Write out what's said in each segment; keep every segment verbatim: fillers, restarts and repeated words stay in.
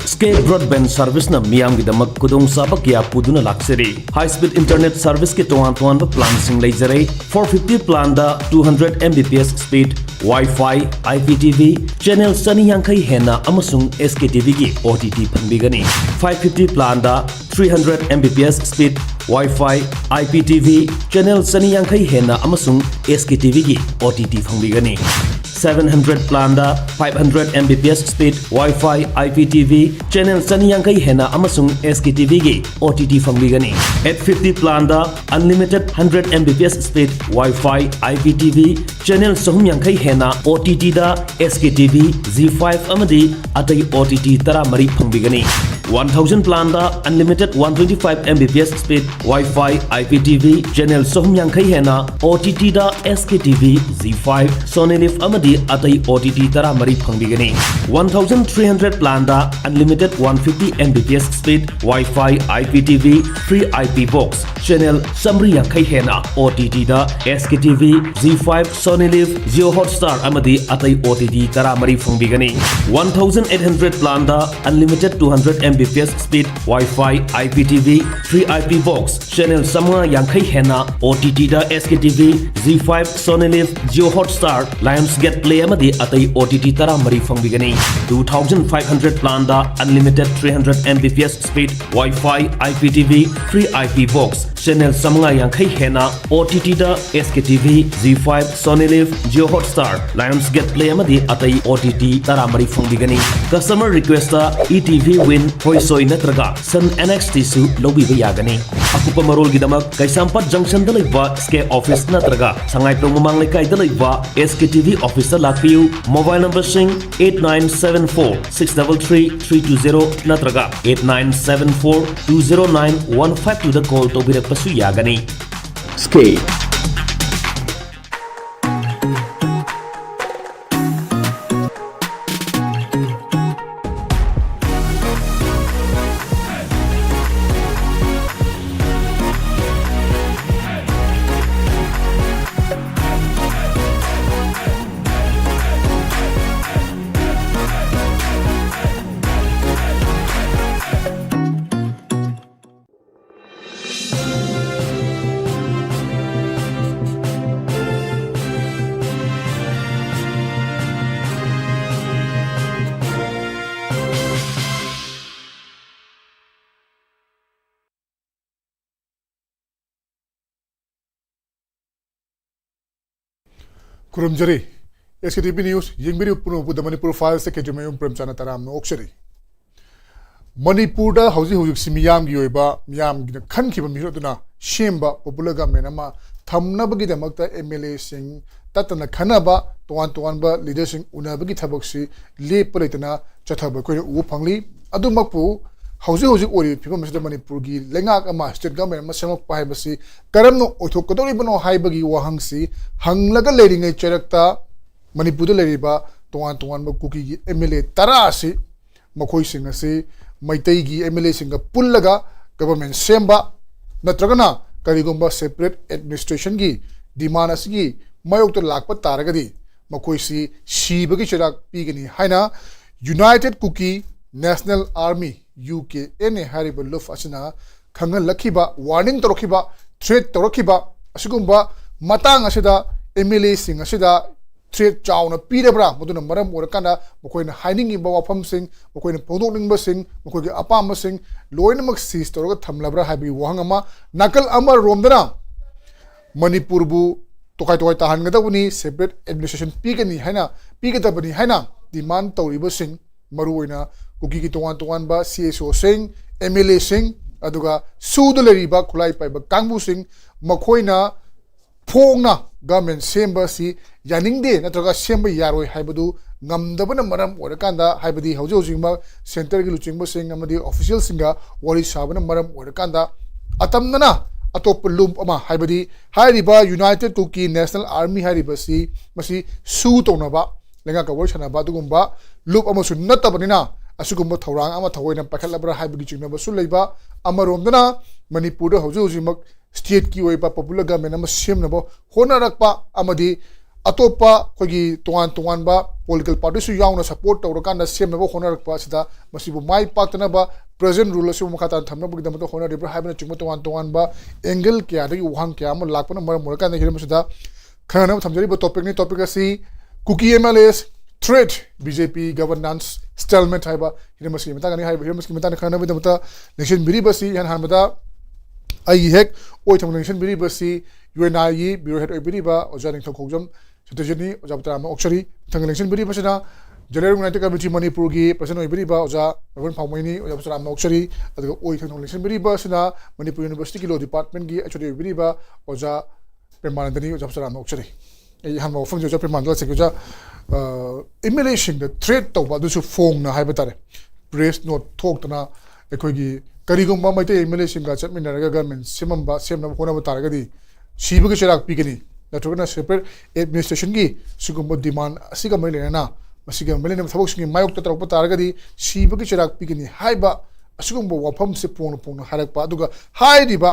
Sky Broadband Service ꯅ ꯃꯤꯌꯥꯝꯒꯤꯗꯃꯛ ꯈꯨꯗꯣꯡꯆꯥꯕ ꯀꯌꯥ ꯄꯨꯗꯨꯅ ꯂꯥꯛꯆꯔꯤ꯫ High speed internet service ꯀꯤ ꯇꯣꯉꯥꯟ ꯇꯣꯉꯥꯟꯕ plan ꯁꯤꯡ ꯂꯩꯖꯔꯦ꯫ Four fifty plan the two hundred M B P S speed, Wi-Fi, I P T V, channel ꯆꯅꯤ ꯌꯥꯡꯈꯩ ꯍꯦꯟꯅ ꯑꯃꯁꯨꯡ S K T V ꯒꯤ O T T ꯐꯪꯕꯤꯒꯅꯤ꯫ Five fifty plan the three hundred M B P S speed, Wi-Fi, I P T V, channel ꯆꯅꯤ ꯌꯥꯡꯈꯩ ꯍꯦꯟꯅ ꯑꯃꯁꯨꯡ S K T V ꯒꯤ O T T ꯐꯪꯕꯤꯒꯅꯤ꯫ Seven hundred plan the five hundred M B P S speed, Wi-Fi, I P T V, channel ꯆꯅꯤ ꯌꯥꯡꯈꯩ ꯍꯦꯟꯅ ꯑꯃꯁꯨꯡ S K T V ꯒꯤ O T T ꯐꯪꯕꯤꯒꯅꯤ꯫ Eight fifty plan the unlimited hundred M B P S speed, Wi-Fi, I P T V, channel ꯆꯍꯨꯝ ꯌꯥꯡꯈꯩ ꯍꯦꯟꯅ O T T ꯗ S K T V, Zee five ꯑꯃꯗꯤ ꯑꯇꯩ O T T ꯇꯔꯥꯃꯔꯤ ꯐꯪꯕꯤꯒꯅꯤ꯫ One thousand plan the unlimited one twenty five M B P S speed, Wi-Fi, I P T V, channel ꯆꯍꯨꯝ ꯌꯥꯡꯈꯩ ꯍꯦꯟꯅ O T T ꯗ S K T V, Zee five, Sony Liv ꯑꯃꯗꯤ ꯑꯇꯩ O T T ꯇꯔꯥꯃꯔꯤ ꯐꯪꯕꯤꯒꯅꯤ꯫ One thousand three hundred plan the unlimited one fifty M B P S speed, Wi-Fi, I P T V, free I P box, channel ꯆꯥꯃꯔꯤ ꯌꯥꯡꯈꯩ ꯍꯦꯟꯅ O T T ꯗ S K T V, Zee five, Sony Liv, Jio Hotstar ꯑꯃꯗꯤ ꯑꯇꯩ O T T ꯇꯔꯥꯃꯔꯤ ꯐꯪꯕꯤꯒꯅꯤ꯫ One thousand eight hundred plan the unlimited two hundred M B P S speed, Wi-Fi, I P T V, free I P box, channel ꯆꯥꯃꯉꯥ ꯌꯥꯡꯈꯩ ꯍꯦꯟꯅ O T T ꯗ S K T V, Zee five, Sony Liv, Jio Hotstar, Lionsgate Play ꯑꯃꯗꯤ ꯑꯇꯩ O T T ꯇꯔꯥꯃꯔꯤ ꯐꯪꯕꯤꯒꯅꯤ꯫ Two thousand five hundred plan the unlimited three hundred M B P S speed, Wi-Fi, I P T V, free I P box, channel ꯆꯥꯃꯉꯥ ꯌꯥꯡꯈꯩ ꯍꯦꯟꯅ O T T ꯗ S K T V, Zee five, Sony Liv, Jio Hotstar, Lionsgate Play ꯑꯃꯗꯤ ꯑꯇꯩ O T T ꯇꯔꯥꯃꯔꯤ ꯐꯪꯕꯤꯒꯅꯤ꯫ Customer request ꯇ E T V Win, ꯍꯣꯏꯁꯣꯏ ꯅꯠꯇ꯭ꯔꯒ Sun N X T ꯁꯨ ꯂꯧꯕꯤꯕ ꯌꯥꯒꯅꯤ꯫ ꯑꯀꯨꯞꯄ ꯃꯔꯣꯜꯒꯤꯗꯃꯛ ꯀꯩꯁꯥꯝꯄꯥꯠ junction ꯗ ꯂꯩꯕ Sky office ꯅꯠꯇ꯭ꯔꯒ ꯁꯉꯥꯏꯄ꯭ꯔꯧ ꯃꯃꯥꯡ ꯂꯩꯀꯥꯏꯗ ꯂꯩꯕ S K T V office ꯇ ꯂꯥꯛꯄꯤꯌꯨ꯫ Mobile number ꯁꯤꯡ eight nine seven four six double three three two zero ꯅꯠꯇ꯭ꯔꯒ eight nine seven four two zero nine one five two ꯗ call ꯇꯧꯕꯤꯔꯛꯄꯁꯨ ꯌꯥꯒꯅꯤ꯫ Sky꯫ ꯈꯨꯔꯨꯝꯖꯔꯤ꯫ ꯑꯦꯁ ꯀꯦ T V news ꯌꯦꯡꯕꯤꯔꯤꯕ ꯄꯨꯝꯅꯃꯛꯄꯨ ꯃꯅꯤꯄꯨꯔ ꯐꯥꯏꯜꯁꯇ ꯀꯦ T ꯃꯌꯨꯝ ꯄ꯭ꯔꯦꯝꯆꯥꯟꯗ ꯇꯔꯥꯝꯅ ꯑꯣꯛꯆꯔꯤ꯫ ꯃꯅꯤꯄꯨꯔꯗ ꯍꯧꯖꯤꯛ ꯍꯧꯖꯤꯛꯁꯤ ꯃꯤꯌꯥꯝꯒꯤ ꯑꯣꯏꯕ, ꯃꯤꯌꯥꯝꯒꯤꯅ ꯈꯟꯈꯤꯕ ꯃꯤꯍꯨꯠ ꯑꯗꯨꯅ ꯁꯦꯝꯕ ꯄꯣꯄꯨꯂꯔ ꯒꯚꯔꯟꯃꯦꯟ ꯑꯃ ꯊꯝꯅꯕꯒꯤꯗꯃꯛꯇ ꯑꯦꯝ ꯑꯦꯜ ꯑꯦꯁꯤꯡ ꯇꯠꯇꯅ ꯈꯟꯅꯕ, ꯇꯣꯉꯥꯟ ꯇꯣꯉꯥꯟꯕ ꯂꯤꯗꯔꯁꯤꯡ ꯎꯅꯕꯒꯤ ꯊꯕꯛꯁꯤ ꯂꯦꯞꯄ ꯂꯩꯇꯅ ꯆꯠꯊꯕ ꯑꯩꯈꯣꯏꯅ ꯎꯕ ꯐꯪꯂꯤ꯫ ꯑꯗꯨꯃꯛꯄꯨ ꯍꯧꯖꯤꯛ ꯍꯧꯖꯤꯛ ꯑꯣꯏꯔꯤꯕ ꯐꯤꯕꯝ ꯑꯁꯤꯗ ꯃꯅꯤꯄꯨꯔꯒꯤ ꯂꯩꯉꯥꯛ ꯑꯃ, ꯁ꯭ꯇꯦꯠ ꯒꯚꯔꯟꯃꯦꯟ ꯑꯃ ꯁꯦꯝꯃꯛꯄ ꯍꯥꯏꯕꯁꯤ ꯀꯔꯝꯅ ꯑꯣꯏꯊꯣꯛꯀꯗꯧꯔꯤꯕꯅꯣ ꯍꯥꯏꯕꯒꯤ ꯋꯥꯍꯪꯁꯤ ꯍꯪꯂꯒ ꯂꯩꯔꯤꯉꯩ ꯆꯩꯔꯛꯇ ꯃꯅꯤꯄꯨꯔꯗ ꯂꯩꯔꯤꯕ ꯇꯣꯉꯥꯟ ꯇꯣꯉꯥꯟꯕ ꯀꯨꯀꯤꯒꯤ ꯑꯦꯝ ꯑꯦꯜ ꯑꯦ ꯇꯔꯥ ꯑꯁꯤ, ꯃꯈꯣꯏꯁꯤꯡ ꯑꯁꯤ ꯃꯩꯇꯩꯒꯤ ꯑꯦꯝ ꯑꯦꯜ ꯑꯦꯁꯤꯡꯒ ꯄꯨꯜꯂꯒ ꯒꯚꯔꯟꯃꯦꯟ ꯁꯦꯝꯕ ꯅꯠꯇ꯭ꯔꯒꯅ ꯀꯔꯤꯒꯨꯝꯕ ꯁꯦꯄꯔꯦꯠ ꯑꯦꯗꯃꯤꯅꯤꯁꯇ꯭ꯔꯦꯁꯟꯒꯤ ꯗꯤꯃꯥꯟ ꯑꯁꯤꯒꯤ ꯃꯥꯌꯣꯛꯇ ꯂꯥꯛꯄ ꯇꯥꯔꯒꯗꯤ ꯃꯈꯣꯏꯁꯤ ꯁꯤꯕꯒꯤ ꯆꯩꯔꯥꯛ ꯄꯤꯒꯅꯤ ꯍꯥꯏꯅ United Kuki National Army, U K N A, ꯍꯥꯏꯔꯤꯕ ꯂꯨꯞ ꯑꯁꯤꯅ ꯈꯪꯍꯜꯂꯛꯈꯤꯕ, ꯋꯥꯔꯅꯤꯡ ꯇꯧꯔꯛꯈꯤꯕ, ꯊ꯭ꯔꯦꯠ ꯇꯧꯔꯛꯈꯤꯕ ꯑꯁꯤꯒꯨꯝꯕ ꯃꯇꯥꯡ ꯑꯁꯤꯗ ꯑꯦꯝ ꯑꯦꯜ ꯑꯦꯁꯤꯡ ꯑꯁꯤꯗ ꯊ꯭ꯔꯦꯠ ꯆꯥꯎꯅ ꯄꯤꯔꯕ꯭ꯔꯥ? ꯃꯗꯨꯅ ꯃꯔꯝ ꯑꯣꯏꯔꯀꯥꯟꯗ ꯃꯈꯣꯏꯅ ꯍꯥꯏꯅꯤꯡꯉꯤꯕ ꯋꯥꯐꯝꯁꯤꯡ, ꯃꯈꯣꯏꯅ ꯐꯣꯡꯗꯣꯛꯅꯤꯡꯕꯁꯤꯡ, ꯃꯈꯣꯏꯒꯤ ꯑꯄꯥꯝꯕꯁꯤꯡ ꯂꯣꯏꯅꯃꯛ ꯁꯤꯖ ꯇꯧꯔꯒ ꯊꯝꯂꯕ꯭ꯔꯥ ꯍꯥꯏꯕꯒꯤ ꯋꯥꯍꯪ ꯑꯃ꯫ ꯅꯥꯀꯜ ꯑꯃꯔꯣꯝꯗꯅ ꯃꯅꯤꯄꯨꯔꯕꯨ ꯇꯣꯈꯥꯏ ꯇꯣꯈꯥꯏ ꯇꯥꯍꯟꯒꯗꯕꯅꯤ, ꯁꯦꯄꯔꯦꯠ ꯑꯦꯗꯃꯤꯅꯤꯁꯇ꯭ꯔꯦꯁꯟ ꯄꯤꯒꯅꯤ ꯍꯥꯏꯅ, ꯄꯤꯒꯗꯕꯅꯤ ꯍꯥꯏꯅ ꯗꯤꯃꯥꯟ ꯇꯧꯔꯤꯕꯁꯤꯡ, ꯃꯔꯨꯑꯣꯏꯅ ꯀꯨꯀꯤꯒꯤ ꯇꯣꯉꯥꯟ ꯇꯣꯉꯥꯟꯕ ꯁꯤ ꯑꯦꯁ ꯑꯣꯁꯤꯡ, ꯑꯦꯝ ꯑꯦꯜ ꯑꯦꯁꯤꯡ, ꯑꯗꯨꯒ ꯁꯨꯗ ꯂꯩꯔꯤꯕ ꯈꯨꯠꯂꯥꯏ ꯄꯥꯏꯕ ꯀꯥꯡꯕꯨꯁꯤꯡ, ꯃꯈꯣꯏꯅ ꯐꯣꯡꯅ ꯒꯚꯔꯟꯃꯦꯟ ꯁꯦꯝꯕ ꯑꯁꯤ ꯌꯥꯅꯤꯡꯗꯦ ꯅꯠꯇ꯭ꯔꯒ ꯁꯦꯝꯕ ꯌꯥꯔꯣꯏ ꯍꯥꯏꯕꯗꯨ ꯉꯝꯗꯕꯅ ꯃꯔꯝ ꯑꯣꯏꯔꯀꯥꯟꯗ, ꯍꯥꯏꯕꯗꯤ ꯍꯧꯖꯤꯛ ꯍꯧꯖꯤꯛꯃꯛ ꯁꯦꯟꯇꯔꯒꯤ ꯂꯨꯆꯤꯡꯕꯁꯤꯡ ꯑꯃꯗꯤ ꯑꯣꯐꯤꯁꯤꯌꯦꯜꯁꯤꯡꯒ ꯋꯥꯔꯤ ꯁꯥꯕꯅ ꯃꯔꯝ ꯑꯣꯏꯔꯀꯥꯟꯗ, ꯑꯇꯝꯅꯅ ꯑꯇꯣꯞꯄ ꯂꯨꯞ ꯑꯃ, ꯍꯥꯏꯕꯗꯤ ꯍꯥꯏꯔꯤꯕ United Kuki National Army ꯍꯥꯏꯔꯤꯕꯁꯤ ꯃꯁꯤ ꯁꯨ ꯇꯧꯅꯕ, ꯂꯩꯉꯥꯛꯀ ꯋꯥꯔꯤ ꯁꯥꯟꯅꯕ ꯑꯗꯨꯒꯨꯝꯕ ꯂꯨꯞ ꯑꯃꯁꯨ ꯅꯠꯇꯕꯅꯤꯅ, ꯑꯁꯤꯒꯨꯝꯕ ꯊꯧꯔꯥꯡ ꯑꯃ ꯊꯑꯣꯏꯅ ꯄꯥꯏꯈꯠꯂꯕ꯭ꯔꯥ ꯍꯥꯏꯕꯒꯤ ꯆꯤꯡꯅꯕꯁꯨ ꯂꯩꯕ꯫ ꯑꯃꯔꯣꯝꯗꯅ ꯃꯅꯤꯄꯨꯔꯗ ꯍꯧꯖꯤꯛ ꯍꯧꯖꯤꯛꯃꯛ ꯁ꯭ꯇꯦꯠꯀꯤ ꯑꯣꯏꯕ ꯄꯣꯄꯨꯂꯔ ꯒꯚꯔꯟꯃꯦꯟ ꯑꯃ ꯁꯦꯝꯅꯕ ꯍꯣꯠꯅꯔꯛꯄ ꯑꯃꯗꯤ ꯑꯇꯣꯞꯄ ꯑꯩꯈꯣꯏꯒꯤ ꯇꯣꯉꯥꯟ ꯇꯣꯉꯥꯟꯕ ꯄꯣꯂꯤꯇꯤꯀꯦꯜ ꯄꯥꯔꯇꯤꯁꯨ ꯌꯥꯎꯅ ꯁꯄꯣꯔꯠ ꯇꯧꯔꯀꯥꯟꯗ ꯁꯦꯝꯅꯕ ꯍꯣꯠꯅꯔꯛꯄ ꯑꯁꯤꯗ ꯃꯁꯤꯕꯨ ꯃꯥꯏ ꯄꯥꯛꯇꯅꯕ, ꯄ꯭ꯔꯖꯦꯟ ꯔꯨꯜ ꯑꯁꯤꯕꯨ ꯃꯈꯥ ꯇꯥꯅ ꯊꯝꯅꯕꯒꯤꯗꯃꯛꯇ ꯍꯣꯠꯅꯔꯤꯕ꯭ꯔꯥ ꯍꯥꯏꯕꯅꯆꯤꯡꯕ ꯇꯣꯉꯥꯟ ꯇꯣꯉꯥꯟꯕ ꯑꯦꯡꯒꯜ ꯀꯌꯥꯗꯒꯤ ꯋꯥꯍꯪ ꯀꯌꯥ ꯑꯃ ꯂꯥꯛꯄꯅ ꯃꯔꯝ ꯑꯣꯏꯔꯀꯥꯟꯗ ꯍꯤꯔꯝ ꯑꯁꯤꯗ ꯈꯟꯅꯅꯕ ꯊꯝꯖꯔꯤꯕ ꯇꯣꯄꯤꯛꯅꯤ꯫ ꯇꯣꯄꯤꯛ ꯑꯁꯤ ꯀꯨꯀꯤ ꯑꯦꯝ ꯑꯦꯜ ꯑꯦꯁ ꯊ꯭ꯔꯦꯠ, ꯕꯤ ꯖꯦ ꯄꯤ ꯒꯚꯔꯅꯦꯟꯁ ꯁ꯭ꯇꯦꯜꯃꯦꯠ ꯍꯥꯏꯕ ꯍꯤꯔꯝ ꯑꯁꯤꯒꯤ ꯃꯇꯥꯡꯗꯅꯤ꯫ ꯍꯥꯏꯔꯤꯕ ꯍꯤꯔꯝ ꯑꯁꯤꯒꯤ ꯃꯇꯥꯡꯗ ꯈꯟꯅꯅꯕꯒꯤꯗꯃꯛꯇ ꯂꯦꯡꯁꯤꯟꯕꯤꯔꯤꯕꯁꯤ, ꯏꯍꯥꯟ ꯍꯥꯟꯕꯗ ꯑꯩꯒꯤ ꯍꯦꯛ ꯑꯣꯏ ꯊꯪꯕꯗ ꯂꯦꯡꯁꯤꯟꯕꯤꯔꯤꯕꯁꯤ ꯌꯨ ꯑꯦꯟ ꯑꯥꯏꯒꯤ ꯕ꯭ꯌꯨꯔꯣ ꯍꯦꯗ ꯑꯣꯏꯕꯤꯔꯤꯕ ꯑꯣꯖꯥ ꯅꯤꯡꯊꯧ ꯈꯣꯡꯖꯝ ꯁꯦꯇꯔꯖꯤꯠꯅꯤ, ꯑꯣꯖꯥꯕꯨ ꯇꯔꯥꯝꯅ ꯑꯣꯛꯆꯔꯤ꯫ ꯃꯊꯪ ꯂꯦꯡꯁꯤꯟꯕꯤꯔꯤꯕꯁꯤꯅ ꯖꯦꯅꯔꯦꯜ ꯌꯨꯅꯥꯏꯇꯦꯠ ꯀꯃꯤꯇꯤ ꯃꯅꯤꯄꯨꯔꯒꯤ ꯄ꯭ꯔꯁꯤꯗꯦꯟ ꯑꯣꯏꯕꯤꯔꯤꯕ ꯑꯣꯖꯥ ꯔꯣꯕꯤꯟ ꯐꯥꯎꯃꯩꯅꯤ꯫ ꯑꯣꯖꯥꯕꯨ ꯇꯔꯥꯝꯅ ꯑꯣꯛꯆꯔꯤ꯫ ꯑꯗꯨꯒ ꯑꯣꯏ ꯊꯪꯅ ꯂꯦꯡꯁꯤꯟꯕꯤꯔꯤꯕꯁꯤꯅ ꯃꯅꯤꯄꯨꯔ ꯌꯨꯅꯤꯚꯔꯁꯤꯇꯤꯒꯤ ꯂꯣ ꯗꯤꯄꯥꯔꯠꯃꯦꯟꯒꯤ ꯑꯩꯆ ꯑꯣ ꯗꯤ ꯑꯣꯏꯕꯤꯔꯤꯕ ꯑꯣꯖꯥ ꯄ꯭ꯔꯦꯃꯥꯅꯟꯗꯅꯤ꯫ ꯑꯣꯖꯥꯕꯨ ꯇꯔꯥꯝꯅ ꯑꯣꯛꯆꯔꯤ꯫ ꯑꯩ ꯑꯍꯥꯟꯕ ꯋꯥꯐꯝꯁꯦ ꯑꯣꯖꯥ ꯄ꯭ꯔꯦꯃꯥꯅꯟꯗ ꯂꯥꯛꯆꯒꯦ꯫ ꯑꯣꯖꯥ, ꯑꯦꯝ ꯑꯦꯜ ꯑꯦꯁꯤꯡꯗ ꯊ꯭ꯔꯦꯠ ꯇꯧꯕ, ꯑꯗꯨꯁꯨ ꯐꯣꯡꯅ ꯍꯥꯏꯕ ꯇꯥꯔꯦ, ꯄ꯭ꯔꯦꯁ ꯅꯣꯠ ꯊꯣꯛꯇꯅ ꯑꯩꯈꯣꯏꯒꯤ ꯀꯔꯤꯒꯨꯝꯕ ꯃꯩꯇꯩ ꯑꯦꯝ ꯑꯦꯜ ꯑꯦꯁꯤꯡꯒ ꯆꯠꯃꯤꯟꯅꯔꯒ ꯒꯚꯔꯟꯃꯦꯟ ꯁꯦꯝꯃꯝꯕ, ꯁꯦꯝꯅꯕ ꯍꯣꯠꯅꯕ ꯇꯥꯔꯒꯗꯤ ꯁꯤꯕꯒꯤ ꯆꯩꯔꯥꯛ ꯄꯤꯒꯅꯤ, ꯅꯠꯇ꯭ꯔꯒꯅ ꯁꯦꯄꯔꯦꯠ ꯑꯦꯗꯃꯤꯅꯤꯁꯇ꯭ꯔꯦꯁꯟꯒꯤ ꯁꯤꯒꯨꯝꯕ ꯗꯤꯃꯥꯟ ꯑꯁꯤꯒ ꯃꯔꯤ ꯂꯩꯅꯅ, ꯃꯁꯤꯒ ꯃꯔꯤ ꯂꯩꯅꯕ ꯊꯕꯛꯁꯤꯡꯒꯤ ꯃꯥꯌꯣꯛꯇ ꯇꯧꯔꯛꯄ ꯇꯥꯔꯒꯗꯤ ꯁꯤꯕꯒꯤ ꯆꯩꯔꯥꯛ ꯄꯤꯒꯅꯤ ꯍꯥꯏꯕ ꯑꯁꯤꯒꯨꯝꯕ ꯋꯥꯐꯝꯁꯦ ꯐꯣꯡꯅ ꯐꯣꯡꯅ ꯍꯥꯏꯔꯛꯄ꯫ ꯑꯗꯨꯒ ꯍꯥꯏꯔꯤꯕ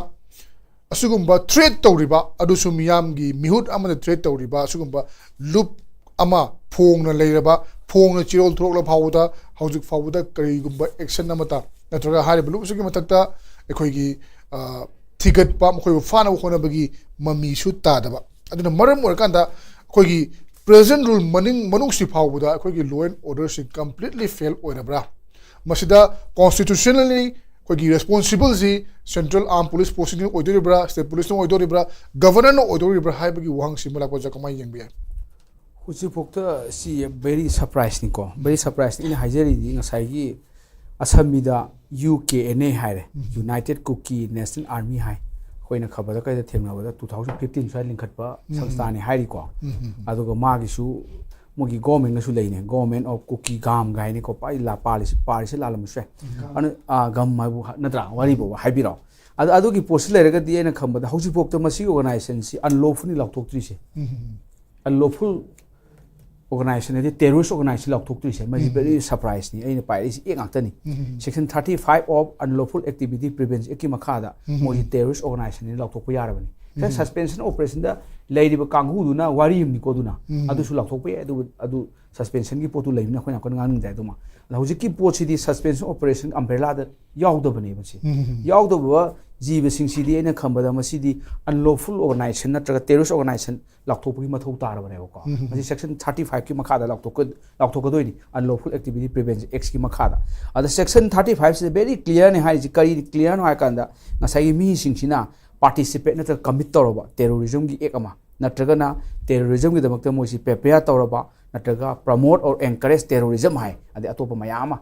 ꯑꯁꯤꯒꯨꯝꯕ ꯊ꯭ꯔꯦꯠ ꯇꯧꯔꯤꯕ, ꯑꯗꯨꯁꯨ ꯃꯤꯌꯥꯝꯒꯤ ꯃꯤꯍꯨꯠ ꯑꯃꯗ ꯊ꯭ꯔꯦꯠ ꯇꯧꯔꯤꯕ ꯑꯁꯤꯒꯨꯝꯕ ꯂꯨꯞ ꯑꯃ ꯐꯣꯡꯅ ꯂꯩꯔꯕ, ꯐꯣꯡꯅ ꯆꯦꯔꯣꯜ ꯊꯣꯛꯂꯛꯂ ꯐꯥꯎꯕꯗ ꯍꯧꯖꯤꯛ ꯐꯥꯎꯕꯗ ꯀꯔꯤꯒꯨꯝꯕ ꯑꯦꯛꯁꯟ ꯑꯃꯠꯇ, ꯅꯠꯇ꯭ꯔꯒ ꯍꯥꯏꯔꯤꯕ ꯂꯨꯞ ꯑꯁꯤꯒꯤ ꯃꯊꯛꯇ ꯑꯩꯈꯣꯏꯒꯤ, ꯑ, ꯊꯤꯒꯠꯄ, ꯃꯈꯣꯏꯕꯨ ꯐꯥꯅꯕ ꯍꯣꯠꯅꯕꯒꯤ ꯃꯃꯤꯁꯨ ꯇꯥꯗꯕ꯫ ꯑꯗꯨꯅ ꯃꯔꯝ ꯑꯣꯏꯔꯀꯥꯟꯗ ꯑꯩꯈꯣꯏꯒꯤ ꯄ꯭ꯔꯦꯖꯦꯟ ꯔꯨꯜ ꯃꯅꯤꯡ, ꯃꯅꯨꯡꯁꯤ ꯐꯥꯎꯕꯗ ꯑꯩꯈꯣꯏꯒꯤ ꯂꯣ ꯑꯦꯟ ꯑꯣꯔꯗꯔꯁꯤ ꯀꯝꯄ꯭ꯂꯤꯠꯂꯤ ꯐꯦꯜ ꯑꯣꯏꯔꯕ꯭ꯔꯥ? ꯃꯁꯤꯗ ꯀꯣꯟꯁꯇꯤꯇ꯭ꯌꯨꯁꯅꯦꯜꯂꯤ ꯑꯩꯈꯣꯏꯒꯤ ꯔꯦꯁꯄꯣꯟꯁꯤꯕꯜꯁꯤ ꯁꯦꯟꯇ꯭ꯔꯦꯜ ꯑꯥꯔꯝ ꯄꯨꯂꯤꯁ ꯐꯣꯔꯁꯁꯤꯡꯅ ꯑꯣꯏꯗꯣꯔꯤꯕ꯭ꯔꯥ, ꯁ꯭ꯇꯦꯠ ꯄꯨꯂꯤꯁꯅ ꯑꯣꯏꯗꯣꯔꯤꯕ꯭ꯔꯥ, ꯒꯚꯔꯅꯔꯅ ꯑꯣꯏꯗꯣꯔꯤꯕ꯭ꯔꯥ ꯍꯥꯏꯕꯒꯤ ꯋꯥꯍꯪꯁꯤ ꯑꯃ ꯂꯥꯛꯄꯁꯦ ꯀꯃꯥꯏꯅ ꯌꯦꯡꯕ ꯌꯥꯏ? ꯍꯧꯖꯤꯛꯐꯥꯎꯗ ꯁꯤ very surpriseꯅꯤꯀꯣ, very surpriseꯅꯤ꯫ ꯑꯩꯅ ꯍꯥꯏꯖꯔꯤꯗꯤ ꯉꯁꯥꯏꯒꯤ ꯑꯁꯝꯕꯤꯗ ꯌꯨ ꯀꯦ ꯑꯦꯟ ꯑꯦ ꯍꯥꯏꯔꯦ, United Kuki National Army ꯍꯥꯏ꯫ ꯑꯩꯈꯣꯏꯅ ꯈꯕꯔꯗ ꯀꯩꯗ ꯊꯦꯡꯅꯕꯗ two thousand fifteen ꯁ꯭ꯋꯥꯏ ꯂꯤꯡꯈꯠꯄ ꯁꯪꯁꯊꯥꯟꯅꯤ ꯍꯥꯏꯔꯤꯀꯣ꯫ ꯑꯗꯨꯒ ꯃꯥꯒꯤꯁꯨ ꯃꯣꯏꯒꯤ ꯒꯣꯔꯃꯦꯟꯒꯁꯨ ꯂꯩꯅꯦ, Government of Kuki Gam ꯀꯥꯏꯅꯤꯀꯣ꯫ ꯄꯥꯔꯤꯁꯦ ꯂꯥꯜꯂꯝꯕꯁꯨ ꯌꯥꯏ꯫ ꯑꯗꯨ, ꯑꯥ, ꯒꯝ ꯍꯥꯏꯕꯨ ꯍ-, ꯅꯠꯇ꯭ꯔꯥ? ꯋꯥꯔꯤꯕꯨ ꯍꯥꯏꯕꯤꯔꯣ꯫ ꯑꯗꯨ, ꯑꯗꯨꯒꯤ ꯄꯣꯠꯁꯤ ꯂꯩꯔꯒꯗꯤ ꯑꯩꯅ ꯈꯟꯕꯗ ꯍꯧꯖꯤꯛꯐꯥꯎꯗ ꯃꯁꯤꯒꯤ organizationꯁꯤ unlawfulꯅꯤ ꯂꯥꯎꯊꯣꯛꯇ꯭ꯔꯤꯁꯦ꯫ Unlawful organization ꯍꯥꯏꯗꯤ terrorist organizationꯅꯤ ꯂꯥꯎꯊꯣꯛꯇ꯭ꯔꯤꯁꯦ꯫ ꯃꯁꯤ very surpriseꯅꯤ꯫ ꯑꯩꯅ ꯄꯥꯏꯔꯛꯏꯁꯤ ꯑꯦꯛ ꯉꯥꯛꯇꯅꯤ꯫ Section thirty five of Unlawful Activity Prevention Actꯀꯤ ꯃꯈꯥꯗ ꯃꯣꯏꯁꯤ terrorist organizationꯅꯤ ꯂꯥꯎꯊꯣꯛꯄ ꯌꯥꯔꯕꯅꯤ꯫ ꯉꯁꯥꯏ suspension operationꯗ ꯂꯩꯔꯤꯕ ꯀꯥꯡꯕꯨꯗꯨꯅ ꯋꯥꯔꯤ ꯑꯃꯅꯤꯀꯣ꯫ ꯑꯗꯨꯅ ꯑꯗꯨꯁꯨ ꯂꯥꯎꯊꯣꯛꯄ ꯌꯥꯏ꯫ ꯑꯗꯨꯕꯨ ꯑꯗꯨ suspensionꯒꯤ ꯄꯣꯠꯇꯨ ꯂꯩꯕꯅꯤꯅ ꯑꯩꯈꯣꯏꯅ ꯌꯥꯝ ꯀꯟꯅ ꯉꯥꯡꯅꯤꯡꯗꯦ꯫ ꯑꯗꯨꯃ ꯑꯗ ꯍꯧꯖꯤꯛꯀꯤ ꯄꯣꯠꯁꯤꯗꯤ suspension operation umbrellaꯗ ꯌꯥꯎꯗꯕꯅꯦꯕ꯫ ꯁꯤ ꯌꯥꯎꯗꯕ ꯖꯤꯕꯁꯤꯡꯁꯤꯗꯤ ꯑꯩꯅ ꯈꯟꯕꯗ ꯃꯁꯤꯗꯤ unlawful organization ꯅꯠꯇ꯭ꯔꯒ terrorist organization ꯂꯥꯎꯊꯣꯛꯄꯒꯤ ꯃꯊꯧ ꯇꯥꯔꯕꯅꯦꯕꯀꯣ꯫ ꯃꯁꯤ section thirty fiveꯀꯤ ꯃꯈꯥꯗ ꯂꯥꯎꯊꯣꯛꯀ-, ꯂꯥꯎꯊꯣꯛꯀꯗꯣꯏꯅꯤ, Unlawful Activity Prevention Actꯀꯤ ꯃꯈꯥꯗ꯫ ꯑꯗ section thirty fiveꯁꯤꯗ very clearꯅꯤ ꯍꯥꯏꯔꯤꯁꯤ꯫ ꯀꯔꯤ clearꯅꯣ ꯍꯥꯏ ꯀꯥꯟꯗ ꯉꯁꯥꯏꯒꯤ ꯃꯤꯁꯤꯡꯁꯤꯅ participate ꯅꯠꯇ꯭ꯔꯒ commit ꯇꯧꯔꯕ terrorismꯒꯤ act ꯑꯃ, ꯅꯠꯇ꯭ꯔꯒꯅ ꯇꯦꯔꯣꯔꯤꯖꯝꯒꯤꯗꯃꯛꯇ ꯃꯣꯏꯁꯤ ꯄ꯭ꯔꯤꯄꯦꯌꯔ ꯇꯧꯔꯕ, ꯅꯠꯇ꯭ꯔꯒ ꯄ꯭ꯔꯃꯣꯠ ꯑꯣꯔ ꯑꯦꯟꯀꯔꯦꯖ ꯇꯦꯔꯣꯔꯤꯖꯝ ꯍꯥꯏ, ꯑꯗꯩ ꯑꯇꯣꯞꯄ ꯃꯌꯥꯝ ꯑꯃ,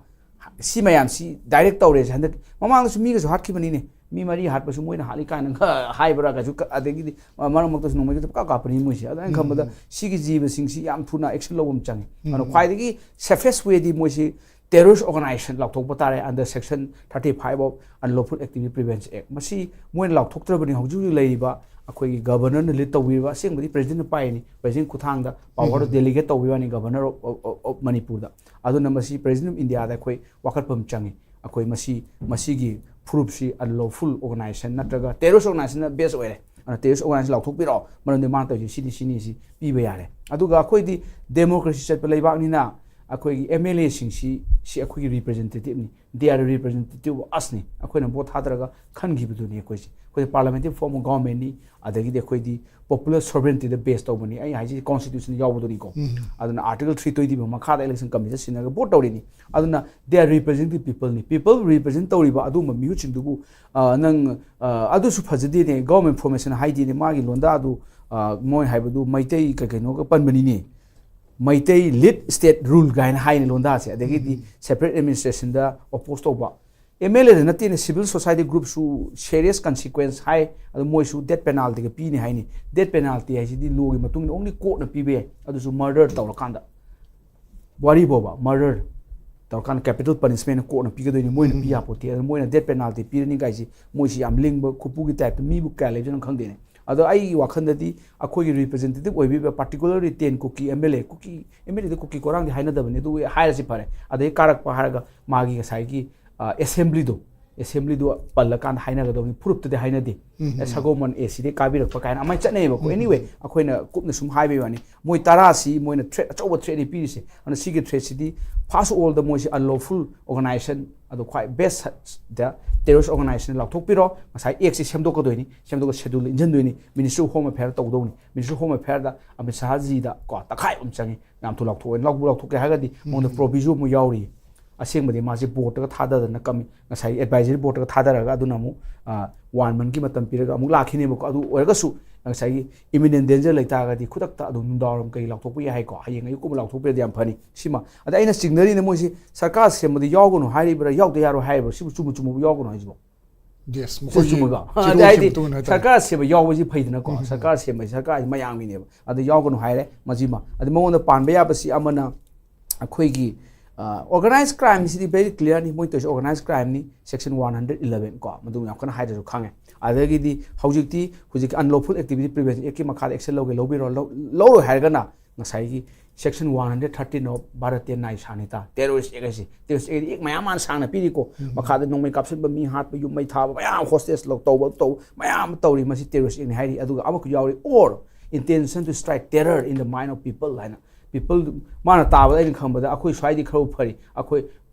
ꯁꯤ ꯃꯌꯥꯝꯁꯤ ꯗꯥꯏꯔꯦꯛ ꯇꯧꯔꯦꯁꯦ꯫ ꯍꯟꯗꯛ ꯃꯃꯥꯡꯗꯁꯨ ꯃꯤꯒꯁꯨ ꯍꯥꯠꯈꯤꯕꯅꯤꯅꯦ, ꯃꯤ ꯃꯔꯤ ꯍꯥꯠꯄꯁꯨ ꯃꯣꯏꯅ ꯍꯥꯠꯂꯤ ꯀꯥꯏꯅ ꯈ-, ꯍꯥꯏꯕ꯭ꯔꯥ ꯀꯩꯁꯨ ꯀ-, ꯑꯗꯒꯤꯗꯤ ꯃꯔꯛ ꯃꯔꯛꯇꯁꯨ ꯅꯣꯡꯃꯩꯒꯁꯨ ꯄꯪꯀꯥꯞ ꯀꯥꯞꯄꯅꯤ ꯃꯣꯏꯁꯦ꯫ ꯑꯗꯣ ꯑꯩꯅ ꯈꯟꯕꯗ ꯁꯤꯒꯤ ꯖꯤꯕꯁꯤꯡꯁꯤ ꯌꯥꯝ ꯊꯨꯅ ꯑꯦꯛꯁꯟ ꯂꯧꯕ ꯑꯃ ꯆꯪꯉꯤ꯫ ꯑꯗꯨꯅ ꯈ꯭ꯋꯥꯏꯗꯒꯤ ꯁꯦꯐꯦꯁ ꯋꯦꯗꯤ ꯃꯣꯏꯁꯤ ꯇꯦꯔꯣꯔꯤꯁ ꯑꯣꯔꯒꯅꯥꯏꯖꯦꯁꯟ ꯂꯥꯎꯊꯣꯛꯄ ꯇꯥꯔꯦ, under section thirty five of Unlawful Activity Prevention Act꯫ ꯃꯁꯤ ꯃꯣꯏꯅ ꯂꯥꯎꯊꯣꯛꯇ꯭ꯔꯕꯅꯤ꯫ ꯍꯧꯖꯤꯛ ꯍꯧꯖꯤꯛ ꯂꯩꯔꯤꯕ ꯑꯩꯈꯣꯏꯒꯤ ꯒꯕꯔꯅꯔꯅ ꯂꯤꯗ ꯇꯧꯕꯤꯕ, ꯑꯁꯦꯡꯕꯗꯤ ꯄ꯭ꯔꯦꯁꯤꯗꯦꯟꯠꯅ ꯄꯥꯏꯔꯤꯅꯤ, ꯄ꯭ꯔꯦꯁꯤꯗꯦꯟꯠ ꯈꯨꯠꯊꯥꯡꯗ ꯄꯋꯥꯔꯗꯣ ꯗꯦꯂꯤꯒꯦꯠ ꯇꯧꯕꯤꯕ ꯋꯥꯅꯤ, ꯒꯕꯔꯅꯔ ꯑꯣꯐ ꯃꯅꯤꯄꯨꯔꯗ꯫ ꯑꯗꯨꯅ ꯃꯁꯤ ꯄ꯭ꯔꯦꯁꯤꯗꯦꯟꯠ ꯑꯣꯐ ꯏꯟꯗꯤꯌꯥꯗ ꯑꯩꯈꯣꯏ ꯋꯥꯀꯠꯄ ꯑꯃ ꯆꯪꯉꯤ꯫ ꯑꯩꯈꯣꯏ ꯃꯁꯤ, ꯃꯁꯤꯒꯤ ꯐꯨꯔꯨꯞꯁꯤ ꯑꯟꯂꯣꯐꯨꯜ ꯑꯣꯔꯒꯅꯥꯏꯖꯦꯁꯟ ꯅꯠꯇ꯭ꯔꯒ ꯇꯦꯔꯣꯔꯤꯁ ꯑꯣꯔꯒꯅꯥꯏꯖꯦꯁꯟꯅ ꯕꯦꯁ ꯑꯣꯏꯔꯦ꯫ ꯑꯗꯨꯅ ꯇꯦꯔꯣꯔꯤꯁ ꯑꯣꯔꯒꯅꯥꯏꯖꯦꯁꯟ ꯂꯥꯎꯊꯣꯛꯄꯤꯔꯛꯑꯣ, ꯃꯔꯝꯗꯤ ꯃꯥꯅ ꯇꯧꯔꯤꯁꯤ ꯁꯤꯅꯤ, ꯁꯤꯅꯤ, ꯁꯤ ꯄꯤꯕ ꯌꯥꯔꯦ꯫ ꯑꯗꯨꯒ ꯑꯩꯈꯣꯏꯗꯤ ꯗꯦꯃꯣꯀ꯭ꯔꯦꯁꯤ ꯆꯠꯄ ꯂꯩꯕꯥꯛꯅꯤꯅ ꯑꯩꯈꯣꯏꯒꯤ ꯑꯦꯝ ꯑꯦꯜ ꯑꯦꯁꯤꯡꯁꯤ, ꯁꯤ ꯑꯩꯈꯣꯏꯒꯤ ꯔꯤꯄ꯭ꯔꯦꯖꯦꯟꯇꯦꯇꯤꯞꯅꯤ, they are representative of us ꯅꯤ, ꯑꯩꯈꯣꯏꯅ ꯚꯣꯠ ꯊꯥꯗꯔꯒ ꯈꯟꯈꯤꯕꯗꯨꯅꯤ꯫ ꯑꯩꯈꯣꯏꯁꯦ, ꯑꯩꯈꯣꯏꯗꯤ ꯄꯥꯔꯂꯤꯌꯥꯃꯦꯟꯇꯔꯤ ꯐꯣꯔꯝ ꯑꯣꯐ ꯒꯣꯚꯔꯟꯃꯦꯟꯠꯅꯤ, ꯑꯗꯒꯤꯗꯤ ꯑꯩꯈꯣꯏꯗꯤ ꯄꯣꯄꯨꯂꯔ ꯁꯣꯚꯔꯦꯟꯇꯤꯗ ꯕꯦꯁ ꯇꯧꯕꯅꯤ꯫ ꯑꯩ ꯍꯥꯏꯁꯤ ꯀꯣꯟꯁꯇꯤꯇ꯭ꯌꯨꯁꯟ ꯌꯥꯎꯕꯗꯨꯅꯤꯀꯣ꯫ ꯑꯗꯨꯅ ꯑꯥꯔꯇꯤꯀꯜ ꯊ꯭ꯔꯤ ꯇ꯭ꯋꯦꯟꯇꯤ ꯃꯈꯥꯗ ꯏꯂꯦꯛꯁꯟ ꯀꯃꯤꯁꯟ ꯁꯤꯟꯅꯔꯒ ꯚꯣꯠ ꯇꯧꯔꯤꯅꯤ꯫ ꯑꯗꯨꯅ they are representing people ꯅꯤ꯫ ꯄꯤꯄꯜ ꯔꯤꯄ꯭ꯔꯦꯖꯦꯟ ꯇꯧꯔꯤꯕ ꯑꯗꯨꯒꯨꯝꯕ ꯃꯤꯍꯨꯠꯁꯤꯡꯗꯨꯕꯨ, ꯑ, ꯅꯪ, ꯑ, ꯑꯗꯨꯁꯨ ꯐꯖꯗꯦꯅꯦ, ꯒꯣꯚꯔꯟꯃꯦꯟꯠ ꯐꯣꯔꯃꯦꯁꯟ ꯍꯥꯏꯗꯦꯅꯦ, ꯃꯥꯒꯤ ꯂꯣꯟꯗꯥꯗꯨ, ꯑ, ꯃꯣꯏ ꯍꯥꯏꯕꯗꯨ ꯃꯩꯇꯩ ꯀꯩ ꯀꯩꯅꯣꯒ ꯄꯟꯕꯅꯤꯅꯦ꯫ ꯃꯩꯇꯩ ꯂꯤꯗ ꯁ꯭ꯇꯦꯠ ꯔꯨꯜ ꯀꯥꯏꯅ ꯍꯥꯏꯅꯤ ꯂꯣꯟꯗꯥꯁꯦ꯫ ꯑꯗꯒꯤꯗꯤ ꯁꯦꯄꯔꯦꯠ ꯑꯦꯗꯃꯤꯅꯤꯁꯇ꯭ꯔꯦꯁꯟꯗ ꯑꯣꯄꯣꯁ ꯇꯧꯕ꯫ ꯑꯦꯝ ꯑꯦꯜ ꯑꯦꯗ ꯅꯠꯇꯦꯅꯦ, ꯁꯤꯚꯤꯜ ꯁꯣꯁꯥꯏꯇꯤ ꯒ꯭ꯔꯨꯞꯁꯨ ꯁꯦꯔꯤꯌꯁ ꯀꯟꯁꯤꯀ꯭ꯋꯦꯟꯁ ꯍꯥꯏ, ꯑꯗꯨ ꯃꯣꯏꯁꯨ ꯗꯦꯠ ꯄꯦꯅꯥꯜꯇꯤꯒ ꯄꯤꯅꯤ ꯍꯥꯏꯅꯤ꯫ ꯗꯦꯠ ꯄꯦꯅꯥꯜꯇꯤ ꯍꯥꯏꯁꯤꯗꯤ ꯂꯣꯒꯤ ꯃꯇꯨꯡ ꯏꯟꯅ ꯑꯣꯡꯂꯤ ꯀꯣꯔꯠꯅ ꯄꯤꯕ ꯌꯥꯏ, ꯑꯗꯨꯁꯨ ꯃꯔꯗꯔ ꯇꯧꯔꯀꯥꯟꯗ꯫ ꯋꯥꯔꯤ ꯐꯥꯎꯕ ꯃꯔꯗꯔ ꯇꯧꯔꯀꯥꯟꯗ ꯀꯦꯄꯤꯇꯦꯜ ꯄꯅꯤꯁꯃꯦꯟꯠ ꯀꯣꯔꯠꯅ ꯄꯤꯒꯗꯣꯏꯅꯤ, ꯃꯣꯏꯅ ꯄꯤ ꯌꯥꯄꯣꯠꯇꯦ꯫ ꯑꯗꯨ ꯃꯣꯏꯅ ꯗꯦꯠ ꯄꯦꯅꯥꯜꯇꯤ ꯄꯤꯔꯅꯤ ꯀꯥꯏꯁꯤ, ꯃꯣꯏꯁꯤ ꯌꯥꯝ ꯂꯤꯡꯕ ꯈꯨꯄꯨꯒꯤ ꯇꯥꯏꯞꯇ, ꯃꯤꯕꯨ ꯀꯌꯥ ꯂꯩꯕꯅꯣ ꯈꯪꯗꯦꯅꯦ꯫ ꯑꯗꯣ ꯑꯩꯒꯤ ꯋꯥꯈꯜꯗꯗꯤ ꯑꯩꯈꯣꯏꯒꯤ ꯔꯤꯄ꯭ꯔꯦꯖꯦꯟꯇꯦꯇꯤꯚ ꯑꯣꯏꯕꯤꯕ, particularly ten Kuki M L A, Kuki M L ꯑꯦꯗ ꯀꯨꯀꯤ ꯀꯣꯔꯥꯡꯗꯤ ꯍꯥꯏꯅꯗꯕꯅꯤ, ꯑꯗꯨ ꯍꯥꯏꯔꯁꯤ ꯐꯔꯦ꯫ ꯑꯗꯩ ꯀꯥꯔꯛꯄ ꯍꯥꯏꯔꯒ ꯃꯥꯒꯤ ꯉꯁꯥꯏꯒꯤ, ꯑ, ꯑꯦꯁꯦꯝꯕ꯭ꯂꯤꯗꯣ, ꯑꯦꯁꯦꯝꯕ꯭ꯂꯤꯗꯣ ꯄꯜꯂꯀꯥꯟꯗ ꯍꯥꯏꯅꯒꯗꯕꯅꯤ, ꯐꯨꯔꯨꯞꯇꯗꯤ ꯍꯥꯏꯅꯗꯦ꯫ ꯑꯦ, ꯁꯒꯣꯜꯕꯟ ꯑꯦ ꯁꯤꯗꯩ ꯀꯥꯕꯤꯔꯛꯄ ꯀꯥꯏꯅ ꯑꯃꯥꯏꯅ ꯆꯠꯅꯩꯌꯦꯕꯀꯣ꯫ ꯑꯦꯅꯤꯋꯦ, ꯑꯩꯈꯣꯏꯅ ꯀꯨꯞꯅ ꯁꯨꯝ ꯍꯥꯏꯕꯒꯤ ꯋꯥꯅꯤ꯫ ꯃꯣꯏ ꯇꯔꯥꯁꯤ ꯃꯣꯏꯅ ꯊ꯭ꯔꯦꯠ, ꯑꯆꯧꯕ ꯊ꯭ꯔꯦꯠꯅꯤ ꯄꯤꯔꯤꯁꯦ꯫ ꯑꯗꯨꯅ ꯁꯤꯒꯤ ꯊ꯭ꯔꯦꯠꯁꯤꯗꯤ, ꯐꯥꯔꯁ ꯑꯣꯐ ꯑꯣꯜꯗ, ꯃꯣꯏꯁꯤ ꯑꯟꯂꯣꯐꯨꯜ ꯑꯣꯔꯒꯅꯥꯏꯖꯦꯁꯟ, ꯑꯗꯣ ꯈ꯭ꯋꯥꯏ ꯕꯦꯁꯇ ꯇꯦꯔꯣꯔꯤꯁ ꯑꯣꯔꯒꯅꯥꯏꯖꯦꯁꯟ ꯂꯥꯎꯊꯣꯛꯄꯤꯔꯣ꯫ ꯉꯁꯥꯏ ꯑꯦꯛꯁꯤ ꯁꯦꯝꯗꯣꯛꯀꯗꯣꯏꯅꯤ, ꯁꯦꯝꯗꯣꯛꯑꯒ ꯁꯦꯗꯨꯜ ꯏꯟꯁꯤꯟꯗꯣꯏꯅꯤ, ꯃꯤꯅꯤꯁꯇ꯭ꯔꯤ ꯑꯣꯐ ꯍꯣꯝ ꯑꯦꯐꯤꯌꯔ ꯇꯧꯗꯧꯅꯤ꯫ ꯃꯤꯅꯤꯁꯇ꯭ꯔꯤ ꯑꯣꯐ ꯍꯣꯝ ꯑꯦꯐꯤꯌꯔꯗ ꯑꯃꯤꯠ ꯁꯥꯍꯖꯤꯗ ꯀꯣ ꯇꯛꯈꯥꯏꯕ ꯑꯃ ꯆꯪꯉꯤ꯫ ꯌꯥꯝ ꯊꯨꯅ ꯂꯥꯎꯊꯣꯛꯑꯣ꯫ ꯂꯥꯎꯕꯨ ꯂꯥꯎꯊꯣꯛꯀꯦ ꯍꯥꯏꯔꯒꯗꯤ ꯃꯉꯣꯟꯗ ꯄ꯭ꯔꯣꯚꯤꯖꯟ ꯑꯃꯨꯛ ꯌꯥꯎꯔꯤ꯫ ꯑꯁꯦꯡꯕꯗꯤ ꯃꯥꯁꯦ ꯕꯣꯔꯗꯇꯒ ꯊꯥꯗꯗꯅ ꯀꯝꯃꯤ-, ꯉꯁꯥꯏ ꯑꯦꯗꯚꯥꯏꯖꯔꯤ ꯕꯣꯔꯗꯇꯒ ꯊꯥꯗꯔꯒ ꯑꯗꯨꯅ ꯑꯃꯨꯛ ꯋꯥꯟ ꯃꯟꯒꯤ ꯃꯇꯝ ꯄꯤꯔꯒ ꯑꯃꯨꯛ ꯂꯥꯛꯈꯤꯅꯦꯕꯀꯣ꯫ ꯑꯗꯨ ꯑꯣꯏꯔꯒꯁꯨ ꯉꯁꯥꯏꯒꯤ imminent danger ꯂꯩꯇꯥꯔꯒꯗꯤ ꯈꯨꯗꯛꯇ ꯑꯗꯨꯝ ꯅꯨꯡꯗꯥꯡꯋꯥꯏꯔꯝ ꯀꯩ ꯂꯥꯎꯊꯣꯛꯄ ꯌꯥꯏ ꯍꯥꯏꯀꯣ, ꯍꯌꯦꯡ ꯑꯌꯨꯛꯀꯨꯝꯕ ꯂꯥꯎꯊꯣꯛꯄꯤꯔꯗꯤ ꯌꯥꯝ ꯐꯅꯤ꯫ ꯁꯤꯃ ꯑꯗ ꯑꯩꯅ ꯆꯤꯡꯅꯔꯤꯅ ꯃꯣꯏꯁꯤ ꯁꯔꯀꯥꯔ ꯁꯦꯝꯕꯗ ꯌꯥꯎꯒꯅꯨ ꯍꯥꯏꯔꯤꯕ꯭ꯔꯥ, ꯌꯥꯎꯗ ꯌꯥꯔꯣꯏ ꯍꯥꯏꯔꯤꯕ꯭꯭ꯔꯥ? ꯁꯤꯕꯨ ꯆꯨꯝꯕ ꯆꯨꯝꯃꯕꯨ ꯌꯥꯎꯒꯅꯨ ꯍꯥꯏꯁꯤꯕꯣ? ꯌꯦꯁ, ꯁꯤ ꯃꯈꯣꯏꯒꯤ ꯆꯨꯝꯃꯒ ꯆꯦꯗꯣꯛ ꯑꯗ ꯍꯥꯏꯗꯤ ꯁꯦꯝꯗꯣꯛꯅ ꯍꯥꯏꯇꯥꯔꯦ꯫ ꯁꯔꯀꯥꯔ ꯁꯦꯝꯕ ꯌꯥꯎꯕꯁꯤ ꯐꯩꯗꯅꯀꯣ꯫ ꯎꯝ. ꯁꯔꯀꯥꯔ ꯁꯦꯝꯕ ꯍꯥꯏꯁꯤ ꯁꯔꯀꯥꯔ ꯍꯥꯏꯁꯤ ꯃꯌꯥꯝꯒꯤꯅꯦꯕ꯫ ꯑꯗꯨ ꯌꯥꯎꯒꯅꯨ ꯍꯥꯏꯔꯦ ꯃꯁꯤꯃ꯫ ꯑꯗꯨ ꯃꯉꯣꯟꯗ ꯄꯥꯟꯕ ꯌꯥꯕꯁꯤ ꯑꯃꯅ ꯑꯩꯈꯣꯏꯒꯤ organized crime ꯁꯤꯗꯤ very clear ꯅꯤ꯫ ꯃꯣꯏ ꯇꯧꯔꯤꯁꯤ organized crime ꯅꯤ, section one hundred eleven ꯀꯣ, ꯃꯗꯨ ꯌꯥꯝ ꯀꯟꯅ ꯍꯥꯏꯗ꯭ꯔꯁꯨ ꯈꯪꯉꯦ꯫ ꯑꯗꯒꯤꯗꯤ ꯍꯧꯖꯤꯛꯇꯤ ꯍꯧꯖꯤꯛꯀꯤ Unlawful Activity Prevention Act ꯀꯤ ꯃꯈꯥꯗ action ꯂꯧꯒꯦ ꯂꯧꯕꯤꯔꯣ, ꯂꯧ- ꯂꯧꯔꯣꯏ ꯍꯥꯏꯔꯒꯅ ꯉꯁꯥꯏꯒꯤ section one hundred thirteen of Bharatiya Nyaya Sanhita, terrorist act ꯍꯥꯏꯁꯦ꯫ Terrorist act ꯃꯌꯥꯝ ꯑꯃ ꯁꯥꯡꯅ ꯄꯤꯔꯤꯀꯣ꯫ ꯃꯈꯥꯗ ꯅꯣꯡꯃꯩ ꯀꯥꯞꯁꯤꯟꯕ, ꯃꯤ ꯍꯥꯠꯄ, ꯌꯨꯝ ꯃꯩ ꯊꯥꯕ, ꯃꯌꯥꯝ hostage ꯂꯧ- ꯇꯧꯕ ꯇꯧꯕ ꯃꯌꯥꯝ ꯑꯃ ꯇꯧꯔꯤ꯫ ꯃꯁꯤ terrorist act ꯅꯤ ꯍꯥꯏꯔꯤ꯫ ꯑꯗꯨꯒ ꯑꯃꯈꯛ ꯌꯥꯎꯔꯤ, or intention to strike terror in the mind of people ꯍꯥꯏꯅ꯫ People ꯃꯥꯅ ꯇꯥꯕꯗ ꯑꯩꯅ ꯈꯪꯕꯗ ꯑꯩꯈꯣꯏ ꯁ꯭ꯋꯥꯏꯗꯤ ꯈꯔ ꯐꯔꯤ꯫ ꯑꯩꯈꯣꯏ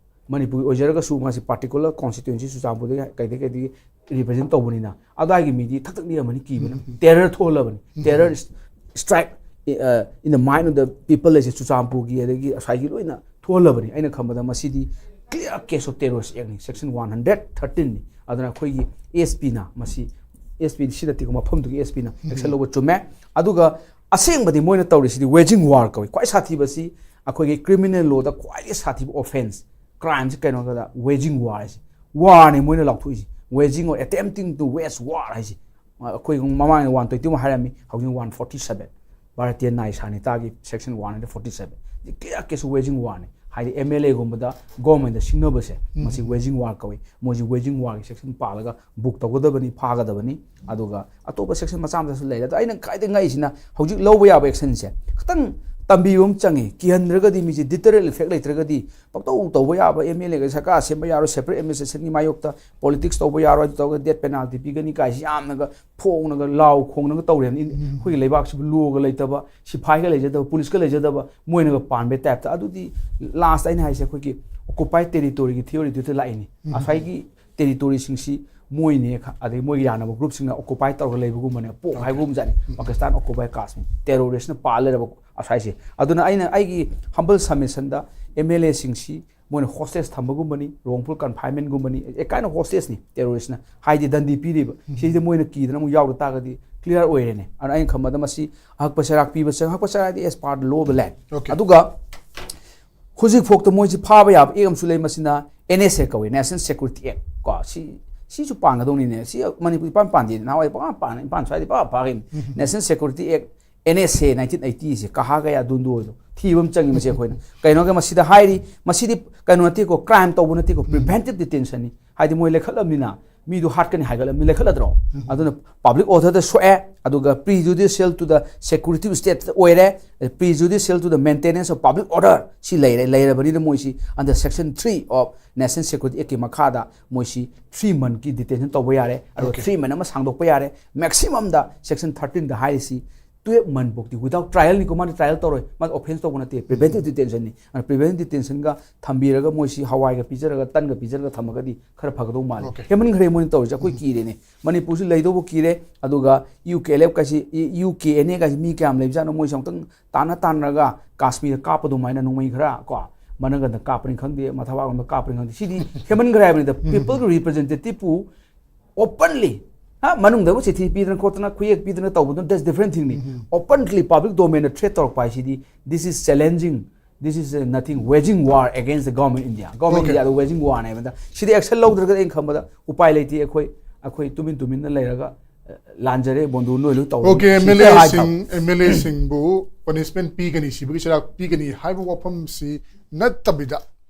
ꯃꯅꯤꯄꯨꯔꯒꯤ ꯑꯣꯏꯖꯔꯒꯁꯨ ꯃꯥꯁꯤ particular constituency ꯆꯨꯔꯆꯥꯟꯄꯨꯔꯗꯒꯤ ꯀꯩꯗꯒꯤ ꯀꯩꯗꯒꯤ represent ꯇꯧꯕꯅꯤꯅ ꯑꯗꯥꯏꯒꯤ ꯃꯤꯗꯤ ꯊꯛ ꯊꯛ ꯅꯤꯛꯑꯝꯃꯅꯤ ꯀꯤꯕꯅ꯫ Terror ꯊꯣꯛꯍꯜꯂꯕꯅꯤ꯫ Terror strike in the mind of the people ꯍꯥꯏꯁꯦ ꯆꯨꯔꯆꯥꯟꯄꯨꯔꯒꯤ ꯑꯗꯒꯤ ꯉꯁꯥꯏꯒꯤ ꯂꯣꯏꯅ ꯊꯣꯛꯍꯜꯂꯕꯅꯤ꯫ ꯑꯩꯅ ꯈꯟꯕꯗ ꯃꯁꯤꯗꯤ clear case of terrorist act ꯅꯤ, section one hundred thirteen ꯅꯤ꯫ ꯑꯗꯨꯅ ꯑꯩꯈꯣꯏꯒꯤ S P ꯅ ꯃꯁꯤ, S P ꯁꯤ ꯅꯠꯇꯦꯀꯣ, ꯃꯐꯝꯗꯨꯒꯤ S P ꯅ action ꯂꯧꯕ ꯆꯨꯝꯃꯦ꯫ ꯑꯗꯨꯒ ꯑꯁꯦꯡꯕꯗꯤ ꯃꯣꯏꯅ ꯇꯧꯔꯤꯁꯤꯗꯤ waging war ꯀꯧꯏ꯫ ꯈ꯭ꯋꯥꯏ ꯁꯥꯊꯤꯕꯁꯤ ꯑꯩꯈꯣꯏꯒꯤ criminal law ꯗ ꯈ꯭ꯋꯥꯏꯗꯒꯤ ꯁꯥꯊꯤꯕ offence, crime ꯁꯤ ꯀꯩꯅꯣ ꯍꯥꯏꯕꯗ waging war ꯍꯥꯏꯁꯦ꯫ War ꯅꯤ ꯃꯣꯏꯅ ꯂꯥꯎꯊꯣꯛꯏꯁꯦ, waging or attempting to wage war ꯍꯥꯏꯁꯦ꯫ ꯑꯩꯈꯣꯏ ꯃꯃꯥꯡꯗ one twenty one ꯍꯥꯏꯔꯝꯃꯤ, ꯍꯧꯖꯤꯛ one forty seven, Bharatiya Nyaya Sanhita ꯒꯤ section one hundred forty seven꯫ Clear case of waging war ꯅꯤ꯫ ꯍꯥꯏꯗꯤ M L A ꯒꯨꯝꯕꯗ government ꯗ ꯁꯤꯡꯅꯕꯁꯦ, ꯃꯁꯤ waging war ꯀꯧꯏ꯫ ꯃꯣꯏꯁꯤ waging war ꯒꯤ section ꯄꯥꯜꯂꯒ book ꯇꯧꯒꯗꯕꯅꯤ, ꯐꯥꯒꯗꯕꯅꯤ꯫ ꯑꯗꯨꯒ ꯑꯇꯣꯞꯄ section ꯃꯆꯥ ꯃꯆꯥꯁꯨ ꯂꯩꯔꯦ꯫ ꯑꯗꯣ ꯑꯩꯅ ꯈ꯭ꯋꯥꯏꯗꯒꯤ ꯉꯛꯏꯁꯤꯅ ꯍꯧꯖꯤꯛ ꯂꯧꯕ ꯌꯥꯕ action ꯁꯦ ꯈꯤꯇꯪ ꯇꯝꯕꯤꯕ ꯑꯃ ꯆꯪꯉꯤ꯫ ꯀꯤꯍꯟꯗ꯭ꯔꯒꯗꯤ, ꯃꯤꯁꯦ deterrent effect ꯂꯩꯇ꯭ꯔꯒꯗꯤ ꯄꯪꯇꯧ ꯇꯧꯕ ꯌꯥꯕ, M L A ꯒ ꯁꯔꯀꯥꯔ ꯁꯦꯝꯕ ꯌꯥꯔꯣꯏ, separate administration ꯒꯤ ꯃꯥꯌꯣꯛꯇ politics ꯇꯧꯕ ꯌꯥꯔꯣꯏ, ꯑꯗꯨ ꯇꯧꯔꯒ death penalty ꯄꯤꯒꯅꯤ ꯀꯥꯏꯁꯤ ꯌꯥꯝꯅꯒ ꯐꯣꯡꯅꯒ ꯂꯥꯎ ꯈꯣꯡꯅꯒ ꯇꯧꯔꯦ꯫ ꯑꯩꯈꯣꯏꯒꯤ ꯂꯩꯕꯥꯛꯁꯤꯕꯨ law ꯒ ꯂꯩꯇꯕ, ꯁꯤꯐꯥꯏꯒ ꯂꯩꯖꯗꯕ, police ꯀ ꯂꯩꯖꯗꯕ, ꯃꯣꯏꯅꯒ ꯄꯥꯟꯕꯩ type ꯇ꯫ ꯑꯗꯨꯗꯤ last ꯇ ꯑꯩꯅ ꯍꯥꯏꯁꯦ ꯑꯩꯈꯣꯏꯒꯤ occupied territory ꯒꯤ theory ꯗꯨꯗ ꯂꯥꯛꯏꯅꯤ꯫ ꯉꯁꯥꯏꯒꯤ territory ꯁꯤꯡꯁꯤ ꯃꯣꯏꯅꯦ ꯈ-, ꯑꯗꯩ ꯃꯣꯏꯒꯤ ꯌꯥꯅꯕ group ꯁꯤꯡꯅ occupy ꯇꯧꯔꯒ ꯂꯩꯕꯒꯨꯝꯕꯅꯦ, ꯄꯣꯛ ꯍꯥꯏꯕꯒꯨꯝꯕ ꯖꯥꯠꯅꯤ꯫ Pakistan occupied Kashmir terrorist ꯅ ꯄꯥꯜ ꯂꯩꯔꯕ ꯉꯁꯥꯏꯁꯦ꯫ ꯑꯗꯨꯅ ꯑꯩꯅ ꯑꯩꯒꯤ humble submission the M L A ꯁꯤꯡꯁꯤ ꯃꯣꯏꯅ ꯍꯣꯁꯇꯦꯖ ꯊꯝꯕꯒꯨꯝꯕꯅꯤ, ꯔꯣꯡꯐꯨꯜ ꯀꯟꯐꯥꯏꯟꯃꯦꯟꯒꯨꯝꯕꯅꯤ, ꯑꯦ ꯀꯥꯏꯟ ꯑꯣꯐ ꯍꯣꯁꯇꯦꯖꯅꯤ ꯇꯦꯔꯣꯔꯤꯁꯅ ꯍꯥꯏꯗꯤ ꯗꯟꯗꯤ ꯄꯤꯔꯤꯕ꯫ ꯁꯤꯁꯤꯗ ꯃꯣꯏꯅ ꯀꯤꯗꯅ ꯑꯃꯨꯛ ꯌꯥꯎꯗ ꯇꯥꯔꯒꯗꯤ ꯀ꯭ꯂꯤꯌꯥꯔ ꯑꯣꯏꯔꯦꯅꯦ꯫ ꯑꯗꯨꯅ ꯑꯩꯅ ꯈꯟꯕꯗ ꯃꯁꯤ ꯑꯍꯛꯄ ꯆꯩꯔꯥꯛ ꯄꯤꯕ ꯆꯪ ꯑꯍꯛꯄ ꯆꯩꯔꯥꯛ ꯍꯥꯏꯗꯤ ꯑꯦꯁ ꯄꯥꯔ ꯂꯣ ꯑꯣꯐ ꯂꯦꯟ꯫ Okay. ꯑꯗꯨꯒ ꯍꯧꯖꯤꯛ ꯐꯥꯎꯗ ꯃꯣꯏꯁꯤ ꯐꯥꯕ ꯌꯥꯕ ꯑꯦꯛ ꯑꯃꯁꯨ ꯂꯩ, ꯃꯁꯤꯅ ꯑꯦꯟ ꯑꯦꯁ ꯑꯦ ꯀꯧꯏ, ꯅꯦꯁꯅꯦꯜ ꯁꯦꯀ꯭ꯌꯨꯔꯤꯇꯤ ꯑꯦꯛ ꯀꯣ꯫ ꯁꯤ ꯁꯤꯁꯨ ꯄꯥꯟꯒꯗꯧꯅꯤꯅꯦ꯫ ꯁꯤ ꯃꯅꯤꯄꯨꯔ ꯏꯄꯥꯟ ꯄꯥꯟꯗꯦ꯫ ꯅꯍꯥꯟꯋꯥꯏ ꯄꯥꯟ ꯏꯝꯐꯥꯜ ꯁ꯭ꯋꯥꯏꯗ ꯄꯥꯟ ꯐꯥꯈꯤꯕꯅꯤ꯫ National security act, N S A, nineteen ꯑꯩꯠꯇꯤꯁꯦ ꯀꯍꯥ ꯀꯌꯥ ꯗꯨꯟꯗꯣꯏꯗꯣ ꯊꯤꯕ ꯑꯃ ꯆꯪꯉꯤ꯫ ꯃꯁꯤ ꯑꯩꯈꯣꯏꯅ ꯀꯩꯅꯣꯒ ꯃꯁꯤꯗ ꯍꯥꯏꯔꯤ, ꯃꯁꯤꯗꯤ ꯀꯩꯅꯣ ꯅꯠꯇꯦꯀꯣ, ꯀ꯭ꯔꯥꯏꯝ ꯇꯧꯕ ꯅꯠꯇꯦꯀꯣ, ꯄ꯭ꯔꯤꯚꯦꯟꯇꯤꯞ ꯗꯤꯇꯦꯟꯁꯟꯅꯤ꯫ ꯍꯥꯏꯗꯤ ꯃꯣꯏ ꯂꯩꯈꯠꯂꯕꯅꯤꯅ ꯃꯤꯗꯨ ꯍꯥꯠꯀꯅꯤ ꯍꯥꯏꯒꯠꯂꯕꯅꯤ, ꯂꯩꯈꯠꯂꯗ꯭ꯔꯣ? ꯑꯗꯨꯅ ꯄꯕ꯭ꯂꯤꯛ ꯑꯣꯔꯗꯔꯗ ꯁꯣꯛꯑꯦ, ꯑꯗꯨꯒ prejudicial to the security state ꯑꯣꯏꯔꯦ, prejudicial to the maintenance of public order ꯁꯤ ꯂꯩꯔꯦ꯫ ꯂꯩꯔꯕꯅꯤꯅ ꯃꯣꯏꯁꯤ under section three of national security act ꯀꯤ ꯃꯈꯥꯗ ꯃꯣꯏꯁꯤ ꯊ꯭ꯔꯤ ꯃꯟꯊꯀꯤ ꯗꯤꯇꯦꯟꯁꯟ ꯇꯧꯕ ꯌꯥꯔꯦ, ꯑꯗꯨꯒ Okay. ꯊ꯭ꯔꯤ ꯃꯟꯊ ꯑꯃ ꯁꯥꯡꯗꯣꯛꯄ ꯌꯥꯔꯦ꯫ ꯃꯦꯛꯁꯤꯃꯝꯗ ꯁꯦꯛꯁꯟ ꯊꯥꯔꯇꯤꯟꯗ ꯍꯥꯏꯔꯤꯁꯤ ꯇꯨꯌꯦꯜꯞ ꯃꯟꯊ ꯐꯥꯎꯗꯤ ꯋꯤꯗꯥꯎꯠ ꯇ꯭ꯔꯥꯏꯌꯦꯜꯅꯤꯀꯣ꯫ ꯃꯥꯗꯤ ꯇ꯭ꯔꯥꯏꯌꯦꯜ ꯇꯧꯔꯣꯏ, ꯃꯥꯗꯤ ꯑꯣꯐꯦꯟꯁ ꯇꯧꯕ ꯅꯠꯇꯦ, ꯄ꯭ꯔꯤꯚꯦꯟꯇꯤꯞ ꯗꯤꯇꯦꯟꯁꯟꯅꯤ꯫ ꯑꯗꯨꯅ ꯄ꯭ꯔꯤꯚꯦꯟꯇꯤꯞ ꯗꯤꯇꯦꯟꯁꯟꯒ ꯊꯝꯕꯤꯔꯒ ꯃꯣꯏꯁꯤ ꯍꯋꯥꯏꯒ ꯄꯤꯖꯔꯒ ꯇꯟꯒ ꯄꯤꯖꯔꯒ ꯊꯝꯃꯒꯗꯤ ꯈꯔ ꯐꯒꯗꯧ ꯃꯥꯜꯂꯤ꯫ Okay. ꯍꯦꯟꯃꯟꯈ꯭ꯔꯦ ꯃꯣꯏꯅ ꯇꯧꯔꯤꯁꯦ, ꯑꯩꯈꯣꯏ ꯀꯤꯔꯦꯅꯦ꯫ ꯃꯅꯤꯄꯨꯔꯁꯤ ꯂꯩꯗꯧꯕ ꯀꯤꯔꯦ꯫ ꯑꯗꯨꯒ ꯌꯨ ꯀꯦ ꯑꯦꯜ ꯑꯦꯐ ꯀꯥꯏꯁꯤ, ꯌꯨ ꯀꯦ ꯑꯦꯟ ꯑꯦ ꯀꯥꯏꯁꯤ ꯃꯤ ꯀꯌꯥꯝ ꯂꯩꯕꯖꯥꯠꯅꯣ? ꯃꯣꯏꯁꯦ ꯑꯃꯨꯛꯇꯪ ꯇꯥꯟꯅ ꯇꯥꯟꯅꯔꯒ ꯀꯥꯁꯃꯤꯔꯗ ꯀꯥꯞꯄ ꯑꯗꯨꯃꯥꯏꯅ ꯅꯣꯡꯃꯩ ꯈꯔ ꯀꯣ, ꯃꯅꯒꯟꯗ ꯀꯥꯞꯄꯅꯤ ꯈꯪꯗꯦ, ꯃꯊꯕꯥꯛꯂꯣꯝꯗ ꯀꯥꯞꯄꯅꯤ ꯈꯪꯗꯦ, ꯁꯤꯗꯤ ꯍꯦꯟꯃꯟꯈ꯭ꯔꯦ ꯍꯥꯏꯕꯅꯤꯗ꯫ ꯄꯤꯄꯜꯒꯤ ꯔꯤꯄ꯭ꯔꯖꯦꯟꯇꯦꯇꯤꯞꯄꯨ ꯑꯣꯄꯟꯂꯤ, ꯍꯥ, ꯃꯅꯨꯡꯗꯕꯨ ꯆꯤꯊꯤ ꯄꯤꯗꯅ ꯈꯣꯠꯇꯅ ꯈꯨꯌꯦꯛ ꯄꯤꯗꯅ ꯇꯧꯕꯗꯨꯅ, that's different thing ꯅꯤ꯫ ꯑꯣꯄꯟꯂꯤ ꯄꯕ꯭ꯂꯤꯛ ꯗꯣꯃꯦꯟꯗ ꯊ꯭ꯔꯦꯠ ꯇꯧꯔꯛꯄ ꯍꯥꯏꯁꯤꯗꯤ, this is challenging, this is nothing, waging war against the government India, government Okay. India the waging war ꯅꯦꯕ꯫ ꯁꯤꯗꯤ ꯑꯦꯛꯁꯟ ꯂꯧꯗ꯭ꯔꯒꯗꯤ ꯑꯩꯅ ꯈꯟꯕꯗ ꯎꯄꯥꯏ ꯂꯩꯇꯦ꯫ ꯑꯩꯈꯣꯏ ꯑꯩꯈꯣꯏ ꯇꯨꯃꯤꯟ ꯇꯨꯃꯤꯟꯅ ꯂꯩꯔꯒ, ꯑ, ꯂꯥꯟꯖꯔꯦ ꯕꯣꯟꯗꯨ, ꯅꯣꯏ ꯂꯣꯏ ꯇꯧꯔꯣ꯫ Okay, ꯁꯤ ꯑꯦꯝ ꯑꯦꯜ ꯑꯦ ꯍꯥꯏ ꯁꯤꯡ, ꯑꯦꯝ ꯑꯦꯜ ꯑꯦ ꯁꯤꯡꯕꯨ ꯄꯅꯤꯁꯃꯦꯟ ꯄꯤꯒꯅꯤ, ꯁꯤꯕꯒꯤ ꯆꯩꯔꯥꯛ ꯄꯤꯒꯅꯤ ꯍꯥꯏꯕ ꯋꯥꯐꯝꯁꯤ ꯅꯠꯇꯕꯤꯗ,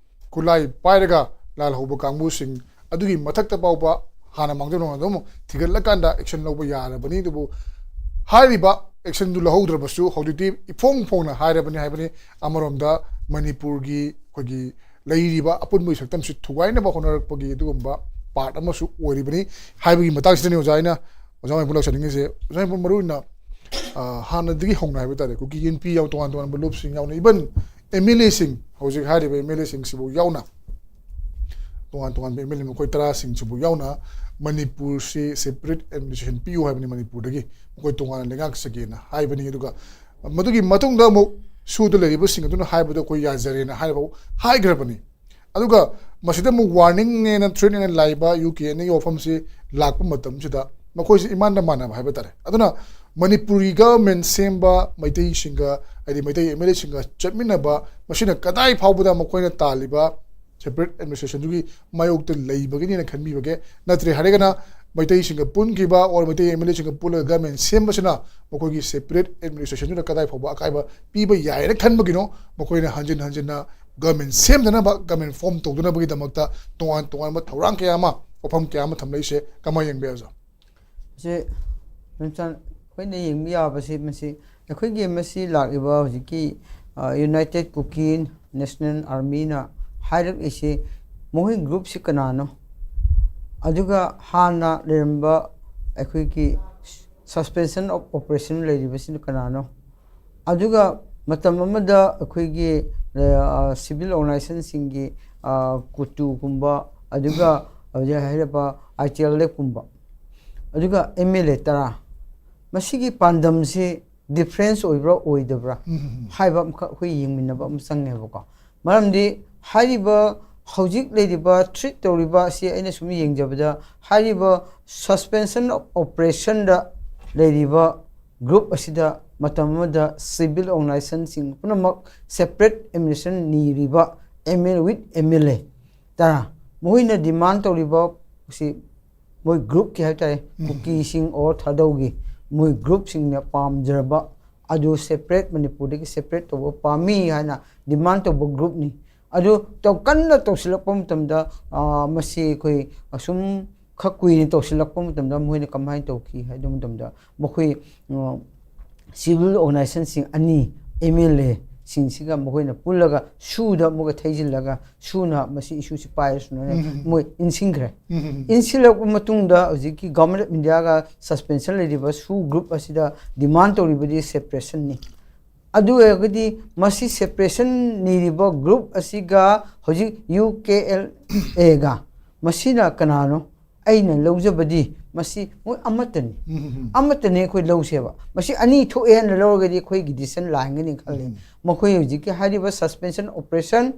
ꯈꯨꯠꯂꯥꯏ ꯄꯥꯏꯔꯒ ꯂꯥꯜꯍꯧꯕ ꯀꯥꯡꯕꯨꯁꯤꯡ ꯑꯗꯨꯒꯤ ꯃꯊꯛꯇ ꯐꯥꯎꯕ ꯍꯥꯟꯅ ꯃꯥꯡꯖꯧꯅꯅ ꯑꯗꯨꯝ ꯊꯤꯒꯠꯂꯀꯥꯟꯗ ꯑꯦꯛꯁꯟ ꯂꯧꯕ ꯌꯥꯔꯕꯅꯤ꯫ ꯑꯗꯨꯕꯨ ꯍꯥꯏꯔꯤꯕ ꯑꯦꯛꯁꯟꯗꯨ ꯂꯧꯍꯧꯗ꯭ꯔꯕꯁꯨ ꯍꯧꯖꯤꯛꯇꯤ ꯏꯐꯣꯡ ꯐꯣꯡꯅ ꯍꯥꯏꯔꯕꯅꯤ ꯍꯥꯏꯕꯅꯤ꯫ ꯑꯃꯔꯣꯝꯗ ꯃꯅꯤꯄꯨꯔꯒꯤ ꯑꯩꯈꯣꯏꯒꯤ ꯂꯩꯔꯤꯕ ꯑꯄꯨꯟꯕꯒꯤ ꯁꯛꯇꯝꯁꯤ ꯊꯨꯒꯥꯏꯅꯕ ꯍꯣꯠꯅꯔꯛꯄꯒꯤ ꯑꯗꯨꯒꯨꯝꯕ ꯄꯥꯔꯠ ꯑꯃꯁꯨ ꯑꯣꯏꯔꯤꯕꯅꯤ ꯍꯥꯏꯕꯒꯤ ꯃꯇꯥꯡꯁꯤꯗꯅꯤ ꯑꯣꯖꯥ ꯑꯩꯅ, ꯑꯣꯖꯥ ꯃꯅꯤꯄꯨꯔ ꯂꯥꯛꯆꯅꯤꯡꯉꯤꯁꯦ꯫ ꯑꯣꯖꯥ ꯃꯅꯤꯄꯨꯔ ꯃꯔꯨ ꯑꯣꯏꯅ, ꯑ, ꯍꯥꯟꯅꯗꯒꯤ ꯍꯧꯅ ꯍꯥꯏꯕ ꯇꯥꯔꯦ, ꯀꯨꯀꯤ ꯏꯟꯄꯤ ꯌꯥꯎ, ꯇꯣꯉꯥꯟ ꯇꯣꯉꯥꯟꯕ ꯂꯨꯞꯁꯤꯡ ꯌꯥꯎꯅ, ꯏꯚꯟ ꯑꯦꯝ ꯑꯦꯜ ꯑꯦꯁꯤꯡ, ꯍꯧꯖꯤꯛ ꯍꯥꯏꯔꯤꯕ ꯑꯦꯝ ꯑꯦꯜ ꯑꯦꯁꯤꯡꯁꯤꯕꯨ ꯌꯥꯎꯅ, ꯇꯣꯉꯥꯟ ꯇꯣꯉꯥꯟꯕ ꯑꯦꯝ ꯑꯦꯜ ꯑꯦ ꯃꯈꯣꯏ ꯇꯔꯥꯁꯤꯡꯁꯤꯕꯨ ꯌꯥꯎꯅ ꯃꯅꯤꯄꯨꯔꯁꯤ ꯁꯦꯄꯔꯦꯠ ꯑꯦꯗꯃꯤꯅꯤꯁꯇ꯭ꯔꯦꯁꯟ ꯄꯤꯌꯨ ꯍꯥꯏꯕꯅꯤ, ꯃꯅꯤꯄꯨꯔꯗꯒꯤ ꯃꯈꯣꯏ ꯇꯣꯉꯥꯟꯅ ꯂꯩꯉꯥꯛꯆꯒꯦꯅ ꯍꯥꯏꯕꯅꯤ꯫ ꯑꯗꯨꯒ ꯃꯗꯨꯒꯤ ꯃꯇꯨꯡꯗ ꯑꯃꯨꯛ ꯁꯨꯗ ꯂꯩꯔꯤꯕꯁꯤꯡ ꯑꯗꯨꯅ ꯍꯥꯏꯕꯗꯣ ꯑꯩꯈꯣꯏ ꯌꯥꯖꯔꯦꯅ ꯍꯥꯏꯔꯤꯕ ꯍꯥꯏꯈ꯭ꯔꯕꯅꯤ꯫ ꯑꯗꯨꯒ ꯃꯁꯤꯗ ꯑꯃꯨꯛ ꯋꯥꯔꯅꯤꯡꯅꯦꯅ, ꯊ꯭ꯔꯦꯠꯅꯦꯅ ꯂꯥꯛꯏꯕ ꯌꯨ ꯀꯦ ꯑꯦꯟ ꯑꯦꯒꯤ ꯋꯥꯐꯝꯁꯤ ꯂꯥꯛꯄ ꯃꯇꯝꯁꯤꯗ ꯃꯈꯣꯏꯁꯤ ꯏꯃꯥꯟꯗ ꯃꯥꯟꯅꯕ ꯍꯥꯏꯕ ꯇꯥꯔꯦ꯫ ꯑꯗꯨꯅ ꯃꯅꯤꯄꯨꯔꯤ ꯒꯚꯔꯟꯃꯦꯟ ꯁꯦꯝꯕ ꯃꯩꯇꯩꯁꯤꯡꯒ, ꯍꯥꯏꯗꯤ ꯃꯩꯇꯩ ꯑꯦꯝ ꯑꯦꯜ ꯑꯦꯁꯤꯡꯒ ꯆꯠꯃꯤꯟꯅꯕ, ꯃꯁꯤꯅ ꯀꯗꯥꯏ ꯐꯥꯎꯕꯗ ꯃꯈꯣꯏꯅ ꯇꯥꯜꯂꯤꯕ ꯁꯦꯄꯔꯦꯠ ꯑꯦꯗꯃꯤꯅꯤꯁꯇ꯭ꯔꯦꯁꯟꯗꯨꯒꯤ ꯃꯥꯌꯣꯛꯇ ꯂꯩꯕꯒꯤꯅꯦꯅ ꯈꯟꯕꯤꯕꯒꯦ? ꯅꯠꯇ꯭ꯔꯦ ꯍꯥꯏꯔꯒꯅ ꯃꯩꯇꯩꯁꯤꯡꯒ ꯄꯨꯟꯈꯤꯕ ꯑꯣꯔ ꯃꯩꯇꯩ ꯑꯦꯝ ꯑꯦꯜ ꯑꯦꯁꯤꯡꯒ ꯄꯨꯜꯂꯒ ꯒꯚꯔꯟꯃꯦꯟ ꯁꯦꯝꯕꯁꯤꯅ ꯃꯈꯣꯏꯒꯤ ꯁꯦꯄꯔꯦꯠ ꯑꯦꯗꯃꯤꯅꯤꯁꯇ꯭ꯔꯦꯁꯟꯗꯨꯗ ꯀꯗꯥꯏ ꯐꯥꯎꯕ ꯑꯀꯥꯏꯕ ꯄꯤꯕ ꯌꯥꯏꯅ ꯈꯟꯕꯒꯤꯅꯣ? ꯃꯈꯣꯏꯅ ꯍꯟꯖꯤꯟ ꯍꯟꯖꯤꯟꯅ ꯒꯚꯔꯟꯃꯦꯟ ꯁꯦꯝꯗꯅꯕ, ꯒꯚꯔꯟꯃꯦꯟ ꯐꯣꯝ ꯇꯧꯗꯅꯕꯒꯤꯗꯃꯛꯇ ꯇꯣꯉꯥꯟ ꯇꯣꯉꯥꯟꯕ ꯊꯧꯔꯥꯡ ꯀꯌꯥ ꯑꯃ, ꯋꯥꯐꯝ ꯀꯌꯥ ꯑꯃ ꯊꯝꯂꯛꯏꯁꯦ ꯀꯃꯥꯏꯅ ꯌꯦꯡꯕ ꯌꯥꯏ, ꯑꯣꯖꯥ? ꯁꯤ ꯔꯤꯝꯆꯥꯟ, ꯑꯩꯈꯣꯏꯅ ꯌꯦꯡꯕ ꯌꯥꯕꯁꯤ ꯃꯁꯤ ꯑꯩꯈꯣꯏꯒꯤ ꯃꯁꯤ ꯂꯥꯛꯂꯤꯕ ꯍꯧꯖꯤꯛꯀꯤ ꯌꯨꯅꯥꯏꯇꯦꯠ ꯀꯨꯀꯤ ꯅꯦꯁꯅꯦꯜ ꯑꯥꯔꯃꯤꯅ ꯍꯥꯏꯔꯛꯂꯤꯁꯤ, ꯃꯈꯣꯏ ꯒ꯭ꯔꯨꯞꯁꯤ ꯀꯅꯥꯅꯣ? ꯑꯗꯨꯒ ꯍꯥꯟꯅ ꯂꯩꯔꯝꯕ ꯑꯩꯈꯣꯏꯒꯤ suspension of operation ꯂꯩꯔꯤꯕꯁꯤꯅ ꯀꯅꯥꯅꯣ? ꯑꯗꯨꯒ ꯃꯇꯝ ꯑꯃꯗ ꯑꯩꯈꯣꯏꯒꯤ ꯁꯤꯚꯤꯜ ꯑꯣꯔꯒꯅꯥꯏꯖꯦꯁꯟꯁꯤꯡꯒꯤ ꯀꯨꯇꯨꯒꯨꯝꯕ, ꯑꯗꯨꯒ ꯍꯧꯖꯤꯛ ꯍꯥꯏꯔꯤꯕ ꯑꯥꯏ ꯇꯤ ꯑꯦꯜ ꯑꯦꯐꯀꯨꯝꯕ, ꯑꯗꯨꯒ ꯑꯦꯝ ꯑꯦꯜ ꯑꯦ ꯇꯔꯥ, ꯃꯁꯤꯒꯤ ꯄꯥꯟꯗꯝꯁꯤ ꯗꯤꯐ꯭ꯔꯦꯟꯁ ꯑꯣꯏꯕ꯭ꯔꯥ ꯑꯣꯏꯗꯕ꯭ꯔꯥ ꯍꯥꯏꯕ ꯑꯃꯈꯛ ꯑꯩꯈꯣꯏ ꯌꯦꯡꯃꯤꯟꯅꯕ ꯑꯃ ꯆꯪꯉꯦꯕꯀꯣ꯫ ꯃꯔꯝꯗꯤ ꯍꯥꯏꯔꯤꯕ ꯍꯧꯖꯤꯛ ꯂꯩꯔꯤꯕ ꯊ꯭ꯔꯤꯠ ꯇꯧꯔꯤꯕ ꯑꯁꯤ ꯑꯩꯅ ꯁꯨꯝ ꯌꯦꯡꯖꯕꯗ, ꯍꯥꯏꯔꯤꯕ suspension of operationꯗ ꯂꯩꯔꯤꯕ ꯒ꯭ꯔꯨꯞ ꯑꯁꯤꯗ ꯃꯇꯝ ꯑꯃꯗ ꯁꯤꯚꯤꯜ ꯑꯣꯔꯒꯅꯥꯏꯖꯦꯁꯟꯁꯤꯡ ꯄꯨꯝꯅꯃꯛ ꯁꯦꯄꯔꯦꯠ ꯑꯦꯗꯃꯤꯅꯤꯁꯇ꯭ꯔꯦꯁꯟ ꯅꯤꯔꯤꯕ M L with M L A ꯇꯔꯥ, ꯃꯈꯣꯏꯅ ꯗꯤꯃꯥꯟ ꯇꯧꯔꯤꯕ ꯁꯤ ꯃꯣꯏ ꯒ꯭ꯔꯨꯞꯀꯤ ꯍꯥꯏꯕ ꯇꯥꯔꯦ, ꯀꯨꯀꯤꯁꯤꯡ ꯑꯣꯔ ꯊꯥꯗꯧꯒꯤ ꯃꯣꯏ ꯒ꯭ꯔꯨꯞꯁꯤꯡꯅ ꯄꯥꯝꯖꯔꯕ ꯑꯗꯨ ꯁꯦꯄꯔꯦꯠ, ꯃꯅꯤꯄꯨꯔꯗꯒꯤ ꯁꯦꯄꯔꯦꯠ ꯇꯧꯕ ꯄꯥꯝꯃꯤ ꯍꯥꯏꯅ ꯗꯤꯃꯥꯟ ꯇꯧꯕ ꯒ꯭ꯔꯨꯞꯅꯤ꯫ ꯑꯗꯨ ꯇꯧ-, ꯀꯟꯅ ꯇꯧꯁꯤꯜꯂꯛꯄ ꯃꯇꯝꯗ, ꯑ, ꯃꯁꯤ ꯑꯩꯈꯣꯏ ꯑꯁꯨꯝ ꯈꯛ ꯀꯨꯏꯅ ꯇꯧꯁꯤꯜꯂꯛꯄ ꯃꯇꯝꯗ ꯃꯈꯣꯏꯅ ꯀꯃꯥꯏꯅ ꯇꯧꯈꯤ ꯍꯥꯏꯕ ꯃꯇꯝꯗ, ꯃꯈꯣꯏ, ꯑ, ꯁꯤꯚꯤꯜ ꯑꯣꯔꯒꯅꯥꯏꯖꯦꯁꯟꯁꯤꯡ ꯑꯅꯤ, ꯑꯦꯝ ꯑꯦꯜ ꯑꯦꯁꯤꯡꯁꯤꯒ ꯃꯈꯣꯏꯅ ꯄꯨꯜꯂꯒ ꯁꯨꯗ ꯑꯃꯨꯛꯀ ꯊꯩꯖꯤꯜꯂꯒ ꯁꯨꯅ ꯃꯁꯤ ꯏꯁꯨꯁꯤ ꯄꯥꯏꯔ ꯁꯨꯃꯥꯏꯅ ꯎꯝ, ꯎꯝ, ꯎꯝ꯫ ꯃꯣꯏ ꯏꯟꯁꯤꯟꯈ꯭ꯔꯦ꯫ ꯎꯝ, ꯎꯝ, ꯎꯝ꯫ ꯏꯟꯁꯤꯜꯂꯛꯄ ꯃꯇꯨꯡꯗ ꯍꯧꯖꯤꯛꯀꯤ ꯒꯚꯔꯟꯃꯦꯟ ꯑꯣꯐ ꯏꯟꯗꯤꯌꯥꯒ ꯁꯁꯄꯦꯟꯁꯟ ꯂꯩꯔꯤꯕ ꯁꯨ ꯒ꯭ꯔꯨꯞ ꯑꯁꯤꯗ ꯗꯤꯃꯥꯟ ꯇꯧꯔꯤꯕꯗꯤ ꯁꯦꯄꯔꯦꯁꯟꯅꯤ꯫ ꯑꯗꯨ ꯑꯣꯏꯔꯒꯗꯤ ꯃꯁꯤ ꯁꯦꯄꯔꯦꯁꯟ ꯅꯤꯔꯤꯕ ꯒ꯭ꯔꯨꯞ ꯑꯁꯤꯒ ꯍꯧꯖꯤꯛ ꯌꯨ ꯀꯦ ꯑꯦꯜ ꯑꯦꯒ ꯃꯁꯤꯅ ꯀꯅꯥꯅꯣ? ꯑꯩꯅ ꯂꯧꯖꯕꯗꯤ ꯃꯁꯤ ꯃꯣꯏ ꯑꯃꯠꯇꯅꯤ꯫ ꯎꯝ, ꯎꯝ, ꯎꯝ꯫ ꯑꯃꯠꯇꯅꯤ ꯑꯩꯈꯣꯏ ꯂꯧꯁꯦꯕ꯫ ꯃꯁꯤ ꯑꯅꯤ ꯊꯣꯛꯑꯦ ꯍꯥꯏꯅ ꯂꯧꯔꯒꯗꯤ ꯑꯩꯈꯣꯏꯒꯤ ꯗꯤꯁꯤꯖꯟ ꯂꯥꯏꯒꯅꯤ ꯈꯜꯂꯤ꯫ ꯎꯝ꯫ ꯃꯈꯣꯏ ꯍꯧꯖꯤꯛꯀꯤ ꯍꯥꯏꯔꯤꯕ ꯁꯁꯄꯦꯟꯁꯟ ꯑꯣꯄꯔꯦꯁꯟ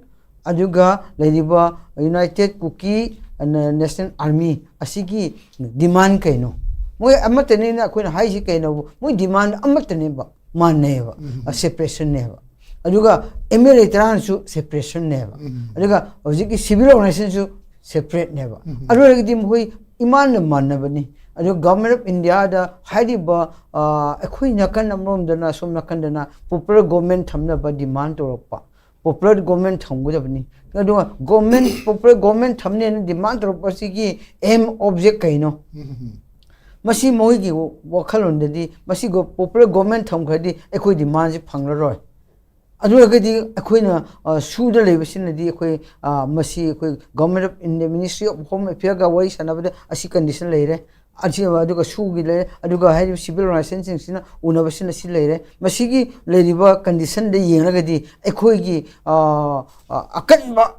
ꯑꯗꯨꯒ ꯂꯩꯔꯤꯕ United Kuki National Army ꯑꯁꯤꯒꯤ demand ꯀꯩꯅꯣ? ꯃꯣꯏ ꯑꯃꯠꯇꯅꯤꯅ ꯑꯩꯈꯣꯏꯅ ꯍꯥꯏꯁꯤ ꯀꯩꯅꯣ? ꯃꯣꯏ demand ꯑꯃꯠꯇꯅꯦꯕ, ꯃꯥꯟꯅꯩꯌꯦꯕ, separation ꯅꯦꯕ꯫ ꯑꯗꯨꯒ M L A ꯇꯔꯥꯅꯁꯨ separation ꯅꯦꯕ꯫ ꯑꯗꯨꯒ ꯍꯧꯖꯤꯛꯀꯤ civil organization ꯁꯨ separate ꯅꯦꯕ꯫ ꯑꯗꯨ ꯑꯣꯏꯔꯒꯗꯤ ꯃꯈꯣꯏ ꯏꯃꯥꯟꯅ ꯃꯥꯟꯅꯕꯅꯤ꯫ ꯑꯗꯨꯒ Government of India ꯗ ꯍꯥꯏꯔꯤꯕ, ꯑ, ꯑꯩꯈꯣꯏ ꯅꯥꯀꯟ ꯑꯃꯔꯣꯝꯗꯅ, ꯁꯣꯝ ꯅꯥꯀꯟꯗꯅ popular government ꯊꯝꯅꯕ demand ꯇꯧꯔꯛꯄ꯫ Popular government ꯊꯝꯒꯗꯕꯅꯤ꯫ ꯑꯗꯨꯒ government, popular government ꯊꯝꯅꯦꯅ demand ꯇꯧꯔꯛꯄꯁꯤꯒꯤ aim, object ꯀꯩꯅꯣ? ꯃꯁꯤ ꯃꯣꯏꯒꯤ ꯋꯥꯈꯜꯂꯣꯟꯗꯗꯤ ꯃꯁꯤ ꯒꯣ-, popular government ꯊꯝꯈ꯭ꯔꯗꯤ ꯑꯩꯈꯣꯏ demand ꯁꯤ ꯐꯪꯂꯔꯣꯏ꯫ ꯑꯗꯨ ꯑꯣꯏꯔꯒꯗꯤ ꯑꯩꯈꯣꯏꯅ, ꯑ, ꯁꯨꯗ ꯂꯩꯕꯁꯤꯅꯗꯤ ꯑꯩꯈꯣꯏ, ꯑ, ꯃꯁꯤ ꯑꯩꯈꯣꯏ Government of India Ministry of Home Affair ꯒ ꯋꯥꯔꯤ ꯁꯥꯟꯅꯕꯗ ꯑꯁꯤ condition ꯂꯩꯔꯦ꯫ ꯑꯁꯤ, ꯑꯗꯨꯒ ꯁꯨꯒꯤ ꯂꯩꯔꯦ, ꯑꯗꯨꯒ ꯍꯥꯏꯔꯤꯕ civil organization ꯁꯤꯡꯁꯤꯅ ꯎꯅꯕꯁꯤꯅ ꯁꯤ ꯂꯩꯔꯦ꯫ ꯃꯁꯤꯒꯤ ꯂꯩꯔꯤꯕ condition ꯗ ꯌꯦꯡꯂꯒꯗꯤ ꯑꯩꯈꯣꯏꯒꯤ, ꯑ, ꯑ, ꯑꯀꯟꯕ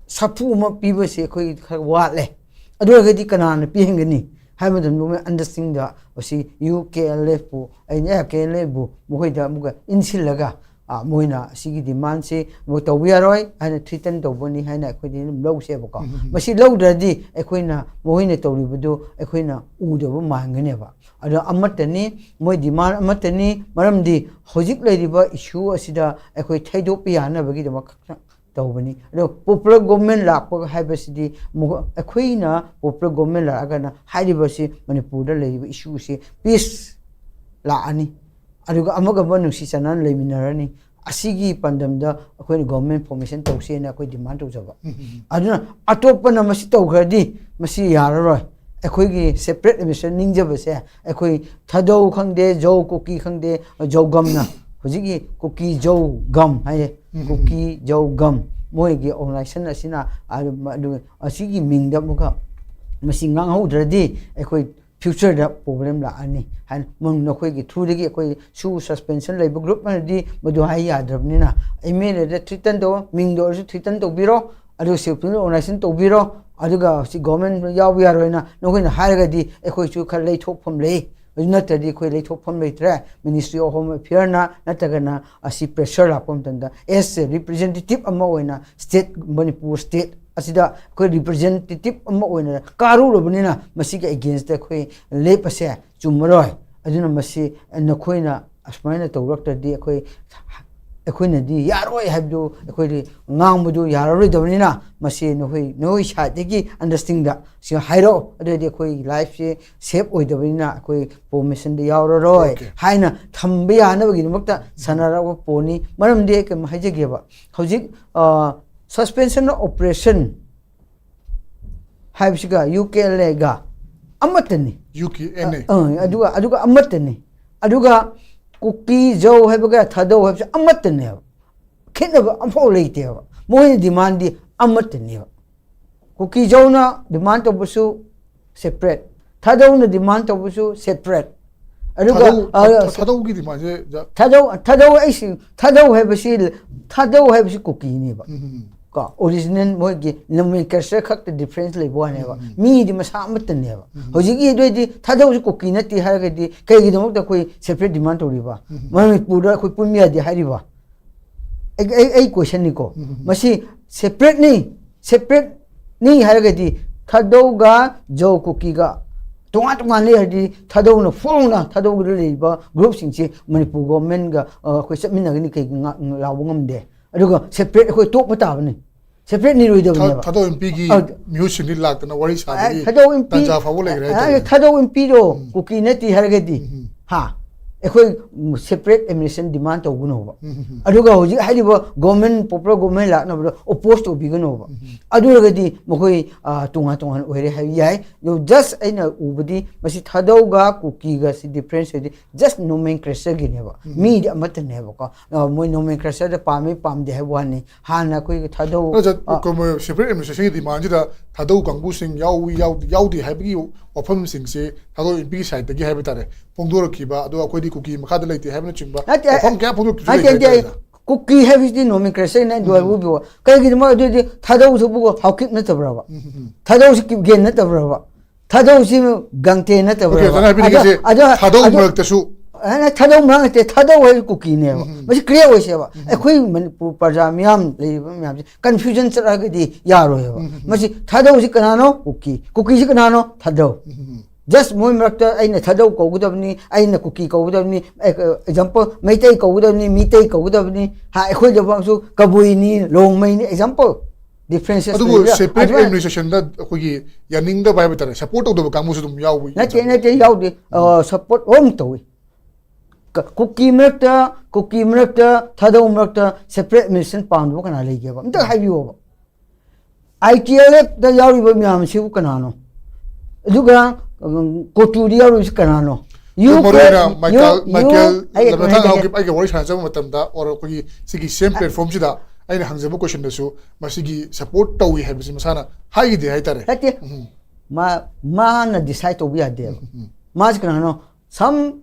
ꯁꯥꯐꯨ ꯑꯃ ꯄꯤꯕꯁꯤ ꯑꯩꯈꯣꯏ ꯈꯔ ꯋꯥꯠꯂꯦ꯫ ꯑꯗꯨ ꯑꯣꯏꯔꯒꯗꯤ ꯀꯅꯥꯅ ꯄꯤꯍꯟꯒꯅꯤ ꯍꯥꯏꯕ ꯃꯇꯝꯗ ꯃꯣꯏ understanding ꯗ ꯃꯁꯤ U K L F ꯄꯨ, ꯑꯩꯅ F K L F ꯕꯨ ꯃꯈꯣꯏꯗ ꯑꯃꯨꯛꯀ ꯏꯟꯁꯤꯜꯂꯒ, ꯑ, ꯃꯣꯏꯅ ꯁꯤꯒꯤ demand ꯁꯤ ꯃꯣꯏ ꯇꯧꯕ ꯌꯥꯔꯣꯏ ꯍꯥꯏꯅ threaten ꯇꯧꯕꯅꯤ ꯍꯥꯏꯅ ꯑꯩꯈꯣꯏꯗꯤ ꯑꯗꯨꯝ ꯂꯧꯁꯦꯕꯀꯣ꯫ ꯎꯝ, ꯎꯝ, ꯎꯝ꯫ ꯃꯁꯤ ꯂꯧꯗ꯭ꯔꯗꯤ ꯑꯩꯈꯣꯏꯅ, ꯃꯈꯣꯏꯅ ꯇꯧꯔꯤꯕꯗꯨ ꯑꯩꯈꯣꯏꯅ ꯎꯗꯕ ꯃꯥꯟꯒꯅꯦꯕ꯫ ꯑꯗꯣ ꯑꯃꯠꯇꯅꯤ, ꯃꯣꯏ demand ꯑꯃꯠꯇꯅꯤ, ꯃꯔꯝꯗꯤ ꯍꯧꯖꯤꯛ ꯂꯩꯔꯤꯕ issue ꯑꯁꯤꯗ ꯑꯩꯈꯣꯏ ꯊꯩꯗꯣꯛꯄ ꯌꯥꯅꯕꯒꯤꯗꯃꯛ ꯈꯛꯇ ꯇꯧꯕꯅꯤ꯫ ꯑꯗꯣ popular government ꯂꯥꯛꯄ ꯍꯥꯏꯕꯁꯤꯗꯤ ꯃꯈꯣ-, ꯑꯩꯈꯣꯏꯅ popular government ꯂꯥꯛꯑꯒꯅ ꯍꯥꯏꯔꯤꯕꯁꯤ ꯃꯅꯤꯄꯨꯔꯗ ꯂꯩꯔꯤꯕ issue ꯁꯤ peace ꯂꯥꯛꯑꯅꯤ, ꯑꯗꯨꯒ ꯑꯃꯒ ꯑꯃꯒ ꯅꯨꯡꯁꯤ ꯆꯥꯟꯅꯅ ꯂꯩꯃꯤꯟꯅꯔꯅꯤ꯫ ꯑꯁꯤꯒꯤ ꯄꯥꯟꯗꯝꯗ ꯑꯩꯈꯣꯏꯅ government formation ꯇꯧꯁꯦꯅ ꯑꯩꯈꯣꯏ demand ꯇꯧꯖꯕ꯫ ꯎꯝ, ꯎꯝ, ꯎꯝ꯫ ꯑꯗꯨꯅ ꯑꯇꯣꯞꯄꯅ ꯃꯁꯤ ꯇꯧꯈ꯭ꯔꯗꯤ ꯃꯁꯤ ꯌꯥꯔꯔꯣꯏ꯫ ꯑꯩꯈꯣꯏꯒꯤ separate administration ꯅꯤꯡꯖꯕꯁꯦ ꯑꯩꯈꯣꯏ ꯊꯥꯗꯧ ꯈꯪꯗꯦ, ꯖꯧ ꯀꯨꯀꯤ ꯈꯪꯗꯦ, ꯖꯧꯒꯝꯅ, ꯍꯧꯖꯤꯛꯀꯤ ꯀꯨꯀꯤ ꯖꯧꯒꯝ ꯍꯥꯏꯌꯦ, ꯎꯝ, ꯎꯝ, ꯎꯝ꯫ ꯀꯨꯀꯤ ꯖꯧꯒꯝ, ꯃꯣꯏꯒꯤ organization ꯑꯁꯤꯅ, ꯑꯗꯨ, ꯑꯗꯨ, ꯑꯁꯤꯒꯤ ꯃꯤꯡꯗ ꯑꯃꯨꯛꯀ ꯃꯁꯤ ꯉꯥꯡꯍꯧꯗ꯭ꯔꯗꯤ ꯑꯩꯈꯣꯏ future ꯗ problem ꯂꯥꯛꯑꯅꯤ ꯍꯥꯏꯅ ꯃ-, ꯅꯈꯣꯏꯒꯤ through ꯗꯒꯤ ꯑꯩꯈꯣꯏ ꯁꯨ suspension ꯂꯩꯕ group ꯑꯃꯗꯤ ꯃꯗꯨ ꯍꯥꯏ ꯌꯥꯗ꯭ꯔꯕꯅꯤꯅ, M L A the threaten ꯇꯧ, ꯃꯤꯡꯗ ꯑꯣꯏꯔꯁꯨ threaten ꯇꯧꯕꯤꯔꯣ, ꯑꯗꯨꯒ civil organization ꯇꯧꯕꯤꯔꯣ, ꯑꯗꯨꯒ ꯁꯤ government ꯌꯥꯎꯕ ꯌꯥꯔꯣꯏꯅ ꯅꯈꯣꯏꯅ ꯍꯥꯏꯔꯒꯗꯤ ꯑꯩꯈꯣꯏꯁꯨ ꯈꯔ ꯂꯩꯊꯣꯛꯐꯝ ꯂꯩ꯫ ꯑꯗꯨ ꯅꯠꯇ꯭ꯔꯗꯤ ꯑꯩꯈꯣꯏ ꯂꯩꯊꯣꯛꯐꯝ ꯂꯩꯇ꯭ꯔꯦ꯫ Ministry of Home Affairꯅ ꯅꯠꯇ꯭ꯔꯒꯅ ꯑꯁꯤ pressure ꯂꯥꯛꯄ ꯃꯇꯝꯗ, as a representative ꯑꯃ ꯑꯣꯏꯅ state, ꯃꯅꯤꯄꯨꯔ state ꯑꯁꯤꯗ ꯑꯩꯈꯣꯏ representative ꯑꯃ ꯑꯣꯏꯅ ꯀꯥꯔꯨꯔꯕꯅꯤꯅ, ꯃꯁꯤꯒꯤ againstꯇ ꯑꯩꯈꯣꯏ ꯂꯦꯞꯄꯁꯦ ꯆꯨꯝꯃꯔꯣꯏ꯫ ꯑꯗꯨꯅ ꯃꯁꯤ ꯅꯈꯣꯏꯅ ꯑꯁꯨꯃꯥꯏꯅ ꯇꯧꯔꯛꯇ꯭ꯔꯗꯤ ꯑꯩꯈꯣꯏ, ꯑꯩꯈꯣꯏꯅꯗꯤ ꯌꯥꯔꯣꯏ ꯍꯥꯏꯕꯗꯨ ꯑꯩꯈꯣꯏꯗꯤ ꯉꯥꯡꯕꯗꯨ ꯌꯥꯔꯔꯣꯏꯗꯕꯅꯤꯅ, ꯃꯁꯤ ꯅꯈꯣꯏ, ꯅꯈꯣꯏ sideꯇꯒꯤ understandingꯗ ꯁꯤ ꯍꯥꯏꯔꯛꯑꯣ꯫ ꯑꯗꯨ ꯑꯣꯏꯔꯗꯤ ꯑꯩꯈꯣꯏ lifeꯁꯦ safe ꯑꯣꯏꯗꯕꯅꯤꯅ ꯑꯩꯈꯣꯏ promotionꯗ ꯌꯥꯎꯔꯔꯣꯏ Okay. ꯍꯥꯏꯅ ꯊꯝꯕ ꯌꯥꯅꯕꯒꯤꯗꯃꯛꯇ ꯁꯥꯟꯅꯔꯛꯄ ꯄꯣꯠꯅꯤ꯫ ꯃꯔꯝꯗꯤ ꯑꯩ ꯀꯩꯅꯣ ꯍꯥꯏꯖꯒꯦꯕ, ꯍꯧꯖꯤꯛ, ꯑ, suspension of operation ꯍꯥꯏꯕꯁꯤꯒ UKNAꯒ ꯑꯃꯠꯇꯅꯤ꯫ UKNA꯫ ꯑ, ꯑꯗꯨꯒ, ꯑꯗꯨꯒ ꯑꯃꯠꯇꯅꯤ꯫ ꯑꯗꯨꯒ ꯀꯨꯀꯤ, ꯖꯧ ꯍꯥꯏꯕꯒ ꯊꯥꯗꯧ ꯍꯥꯏꯕꯁꯤ ꯑꯃꯠꯇꯅꯦꯕ꯫ ꯈꯦꯠꯅꯕ ꯑꯃꯐꯥꯎ ꯂꯩꯇꯦꯕ꯫ ꯃꯣꯏꯅ demandꯗꯤ ꯑꯃꯠꯇꯅꯦꯕ꯫ ꯀꯨꯀꯤ ꯖꯧꯅ demand ꯇꯧꯕꯁꯨ separate, ꯊꯥꯗꯧꯅ demand ꯇꯧꯕꯁꯨ separate꯫ ꯑꯗꯨꯒ, ꯊꯥꯗꯧ- ꯑ, ꯊꯥ- ꯊꯥꯗꯧꯒꯤ demandꯁꯦ ꯖ- ꯊꯥꯗꯧ, ꯊꯥꯗꯧ ꯑꯩꯁꯤ, ꯊꯥꯗꯧ ꯍꯥꯏꯕꯁꯤ, ꯊꯥꯗꯧ ꯍꯥꯏꯕꯁꯤ ꯀꯨꯀꯤꯅꯦꯕ꯫ ꯎꯝ, ꯀꯣ, original ꯃꯣꯏꯒꯤ nomenclature ꯈꯛꯇ difference ꯂꯩꯕ ꯋꯥꯅꯦꯕ꯫ ꯃꯤꯗꯤ ꯃꯁꯥ ꯑꯃꯠꯇꯅꯦꯕ꯫ ꯍꯧꯖꯤꯛꯀꯤ ꯑꯗꯨꯏꯗꯤ ꯊꯥꯗꯧꯁꯤ ꯀꯨꯀꯤ ꯅꯠꯇꯦ ꯍꯥꯏꯔꯒꯗꯤ ꯀꯩꯒꯤꯗꯃꯛꯇ ꯑꯩꯈꯣꯏ separate demand ꯇꯧꯔꯤꯕ? ꯃꯅꯤꯄꯨꯔꯗ ꯑꯩꯈꯣꯏ ꯄꯨꯟꯕ ꯌꯥꯗꯦ ꯍꯥꯏꯔꯤꯕ? ꯑꯩ, ꯑꯩ, ꯑꯩ questionꯅꯤꯀꯣ꯫ ꯃꯁꯤ separateꯅꯤ, separateꯅꯤ ꯍꯥꯏꯔꯒꯗꯤ ꯊꯥꯗꯧꯒ ꯖꯧ ꯀꯨꯀꯤꯒ ꯇꯣꯉꯥꯟ ꯇꯣꯉꯥꯟ ꯂꯩ ꯍꯥꯏꯔꯗꯤ, ꯊꯥꯗꯧꯅ ꯐꯣꯡꯅ ꯊꯥꯗꯧꯗ ꯂꯩꯔꯤꯕ groupꯁꯤꯡꯁꯤ ꯃꯅꯤꯄꯨꯔ governmentꯒ, ꯑ, ꯑꯩꯈꯣꯏ ꯆꯠꯃꯤꯟꯅꯒꯅꯤ ꯀꯩꯒꯤ ꯉꯥ-, ꯂꯥꯎꯕ ꯉꯝꯗꯦ? ꯑꯗꯨꯒ separate ꯑꯩꯈꯣꯏ ꯇꯣꯛꯄ ꯇꯥꯕꯅꯤ꯫ Separate ꯅꯤꯔꯣꯏꯗꯕꯅꯦꯕ꯫ ꯊꯥ- ꯊꯥꯗꯧ MPꯒꯤ ꯑ, ꯃꯤꯍꯨꯠꯁꯤꯡꯗꯤ ꯂꯥꯛꯇꯅ ꯋꯥꯔꯤ ꯁꯥꯕꯒꯤ ꯊꯥꯗꯧ MP, ꯇꯥꯟꯖꯥ ꯐꯥꯎꯕ ꯂꯩꯈ꯭ꯔꯦ ꯑ, ꯍꯥꯏꯇꯥꯔꯦ꯫ ꯊꯥꯗꯧ MPꯗꯣ ꯀꯨꯀꯤ ꯅꯠꯇꯦ ꯍꯥꯏꯔꯒꯗꯤ, ꯍꯥ, ꯑꯩꯈꯣꯏ separate administration demand ꯇꯧꯒꯅꯣꯕ꯫ ꯑꯗꯨꯒ ꯍꯧꯖꯤꯛ ꯍꯥꯏꯔꯤꯕ government, proper government ꯂꯥꯛꯅꯕꯗꯣ oppose ꯇꯧꯕꯤꯒꯅꯣꯕ꯫ ꯑꯗꯨ ꯑꯣꯏꯔꯒꯗꯤ ꯃꯈꯣꯏ, ꯑ, ꯇꯣꯉꯥꯟ ꯇꯣꯉꯥꯟ ꯑꯣꯏꯔꯦ ꯍꯥꯏꯕ ꯌꯥꯏ꯫ ꯑꯗꯨ just ꯑꯩꯅ ꯎꯕꯗꯤ ꯃꯁꯤ ꯊꯥꯗꯧꯒ ꯀꯨꯀꯤꯒ ꯁꯤ difference ꯍꯥꯏꯗꯤ just nomenclatureꯒꯤꯅꯦꯕ꯫ ꯃꯤꯗꯤ ꯑꯃꯠꯇꯅꯦꯕꯀꯣ꯫ ꯑ, ꯃꯣꯏ nomenclatureꯗ ꯄꯥꯝꯃꯤ ꯄꯥꯝꯗꯦ ꯍꯥꯏꯕ ꯋꯥꯅꯤ꯫ ꯍꯥꯟꯅ ꯑꯩꯈꯣꯏꯒꯤ ꯊꯥꯗꯧ, ꯅꯠꯇ꯭ꯔ ꯑ, ꯀ-, ꯃꯣꯏ separate administrationꯒꯤ demandꯁꯤꯗ ꯊꯥꯗꯧ ꯀꯥꯡꯕꯨꯁꯤꯡ ꯌꯥꯎꯏ, ꯌꯥꯎ-, ꯌꯥꯎꯗꯦ ꯍꯥꯏꯕꯒꯤ ꯋꯥꯐꯝꯁꯤꯡꯁꯦ ꯊꯥꯗꯧ MPꯒꯤ sideꯇꯒꯤ ꯍꯥꯏꯕ ꯇꯥꯔꯦ, ꯐꯣꯡꯗꯣꯔꯛꯈꯤꯕ, ꯑꯗꯣ ꯑꯩꯈꯣꯏꯗꯤ ꯀꯨꯀꯤ ꯃꯈꯥꯗ ꯂꯩꯇꯦ ꯍꯥꯏꯕꯅꯆꯤꯡꯕ ꯅꯠꯇꯦ, ꯋꯥꯐꯝ ꯀꯌꯥ ꯐꯣꯡꯗꯣꯛꯈꯤꯕꯁꯨ ꯅꯠꯇꯦ, ꯂꯩꯈ꯭ꯔꯦ ꯅꯠꯇꯦ, ꯍꯥꯏꯇꯥꯔꯦ꯫ ꯀꯨꯀꯤ ꯍꯥꯏꯕꯁꯤꯗꯤ nomenclatureꯅꯦ, ꯑꯗꯨ ꯍꯥꯏꯕꯨ ꯀꯩꯒꯤꯅꯣ ꯑꯗꯨꯗꯤ ꯊꯥꯗꯧꯁꯤꯕꯨ ꯍꯥꯎꯀꯤꯞ ꯅꯠꯇꯕ꯭ꯔꯕ? ꯊꯥꯗꯧꯁꯤ ꯀꯤꯞꯒꯦꯟ ꯅꯠꯇꯕ꯭ꯔꯕ? ꯊꯥꯗꯧꯁꯤ ꯒꯪꯇꯦ ꯅꯠꯇꯕ꯭ꯔꯥ? ꯑꯣꯀꯦ, ꯁꯅꯥ ꯍꯥꯏꯕꯤꯅꯤꯡꯉꯤꯁꯦ ꯊꯥꯗꯧ ꯃꯔꯛꯇꯁꯨ ꯊꯥꯗꯧ ꯃꯔꯛ ꯅꯠꯇꯦ, ꯊꯥꯗꯧ ꯍꯥꯏꯕ ꯀꯨꯀꯤꯅꯦꯕ꯫ ꯃꯁꯤ ꯀ꯭ꯂꯤꯌꯥꯔ ꯑꯣꯏꯁꯦꯕ꯫ ꯑꯩꯈꯣꯏ ꯃꯅꯤꯄꯨꯔ ꯄ꯭ꯔꯖꯥ ꯃꯤꯌꯥꯝ ꯂꯩꯔꯤꯕ ꯃꯌꯥꯝꯁꯦ ꯀꯟꯐ꯭ꯌꯨꯖꯟ ꯆꯠꯂꯒꯗꯤ ꯌꯥꯔꯣꯏꯕ꯫ ꯃꯁꯤ ꯊꯥꯗꯧꯁꯤ ꯀꯅꯥꯅꯣ? ꯀꯨꯀꯤ꯫ ꯀꯨꯀꯤꯁꯤ ꯀꯅꯥꯅꯣ? ꯊꯥꯗꯧ꯫ ꯖꯁ ꯃꯣꯏ ꯃꯔꯛꯇ ꯑꯩꯅ ꯊꯥꯗꯧ ꯀꯧꯒꯗꯕꯅꯤ, ꯑꯩꯅ ꯀꯨꯀꯤ ꯀꯧꯒꯗꯕꯅꯤ, ꯑꯦꯛꯖꯥꯝꯄꯜ ꯃꯩꯇꯩ ꯀꯧꯒꯗꯕꯅꯤ, ꯃꯤꯇꯩ ꯀꯧꯒꯗꯕꯅꯤ, ꯍꯥ, ꯑꯩꯈꯣꯏ ꯂꯩꯕꯥꯛꯁꯨ ꯀꯕꯨꯏꯅꯤ, ꯂꯣꯡꯃꯩꯅꯤ, ꯑꯦꯛꯖꯥꯝꯄꯜ ꯗꯤꯐ꯭ꯔꯦꯟꯁꯦꯁ ꯑꯗꯨꯕꯨ ꯁꯦꯄꯔꯦꯠ ꯑꯦꯗꯃꯤꯅꯤꯁꯇ꯭ꯔꯦꯁꯟꯗ ꯑꯩꯈꯣꯏꯒꯤ ꯌꯥꯅꯤꯡꯗꯕ ꯍꯥꯏꯕ ꯇꯥꯔꯦ, ꯁꯄꯣꯔꯠ ꯇꯧꯗꯕ ꯀꯥꯡꯕꯨꯁꯨ ꯑꯗꯨꯝ ꯌꯥꯎꯕ ꯅꯠꯇꯦ, ꯅꯠꯇꯦ, ꯌꯥꯎꯗꯦ꯫ ꯁꯄꯣꯔꯠ ꯑꯗꯨꯝ ꯇꯧꯏ꯫ ꯀ- ꯀꯨꯀꯤ ꯃꯔꯛꯇ ꯀꯨꯀꯤ ꯃꯔꯛꯇ ꯊꯥꯗꯧ ꯃꯔꯛꯇ ꯁꯦꯄꯔꯦꯠ ꯑꯦꯗꯃꯤꯅꯤꯁꯇ꯭ꯔꯦꯁꯟ ꯄꯥꯝꯗꯕ ꯀꯅꯥ ꯂꯩꯒꯦꯕ? ꯑꯝꯇ ꯍꯥꯏꯕꯤꯌꯣꯕ꯫ ꯑꯥꯏ ꯇꯤ ꯑꯦꯜ ꯑꯦꯐꯇ ꯌꯥꯎꯔꯤꯕ ꯃꯌꯥꯝꯁꯤꯕꯨ ꯀꯅꯥꯅꯣ? ꯑꯗꯨꯒ ꯎꯝ, ꯀꯣꯇꯨꯗ ꯌꯥꯎꯔꯤꯕꯁꯤ ꯀꯅꯥꯅꯣ? You ꯃꯔꯨꯑꯣꯏꯅ can- Michael you- you- Michael ꯑꯩ ꯂꯝꯅꯊꯥꯡ ꯍꯥꯏꯖꯒꯦ꯫ ꯍꯧꯈꯤꯕ ꯑꯩꯒ ꯋꯥꯔꯤ ꯁꯥꯟꯅꯖꯕ ꯃꯇꯝꯗ ꯑꯣꯔ ꯑꯩꯈꯣꯏꯒꯤ ꯁꯤꯒꯤ ꯁꯦꯝ ꯄ꯭ꯂꯦꯠꯐꯣꯝꯁꯤꯗ ꯑꯩꯅ ꯍꯪꯖꯕ ꯀꯣꯏꯁꯟꯗꯁꯨ ꯃꯁꯤꯒꯤ ꯁꯄꯣꯔꯠ ꯇꯧꯏ ꯍꯥꯏꯕꯁꯤ ꯃꯁꯥꯅ ꯍꯥꯏꯈꯤꯗꯦ ꯍꯥꯏꯇꯥꯔꯦ꯫ ꯅꯠꯇꯦ꯫ ꯃꯥ ꯃꯥꯅ ꯗꯤꯁꯥꯏꯠ ꯇꯧꯕ ꯌꯥꯗꯦꯕ꯫ ꯃꯥꯁꯤ ꯀꯅꯥꯅꯣ? ꯁꯝ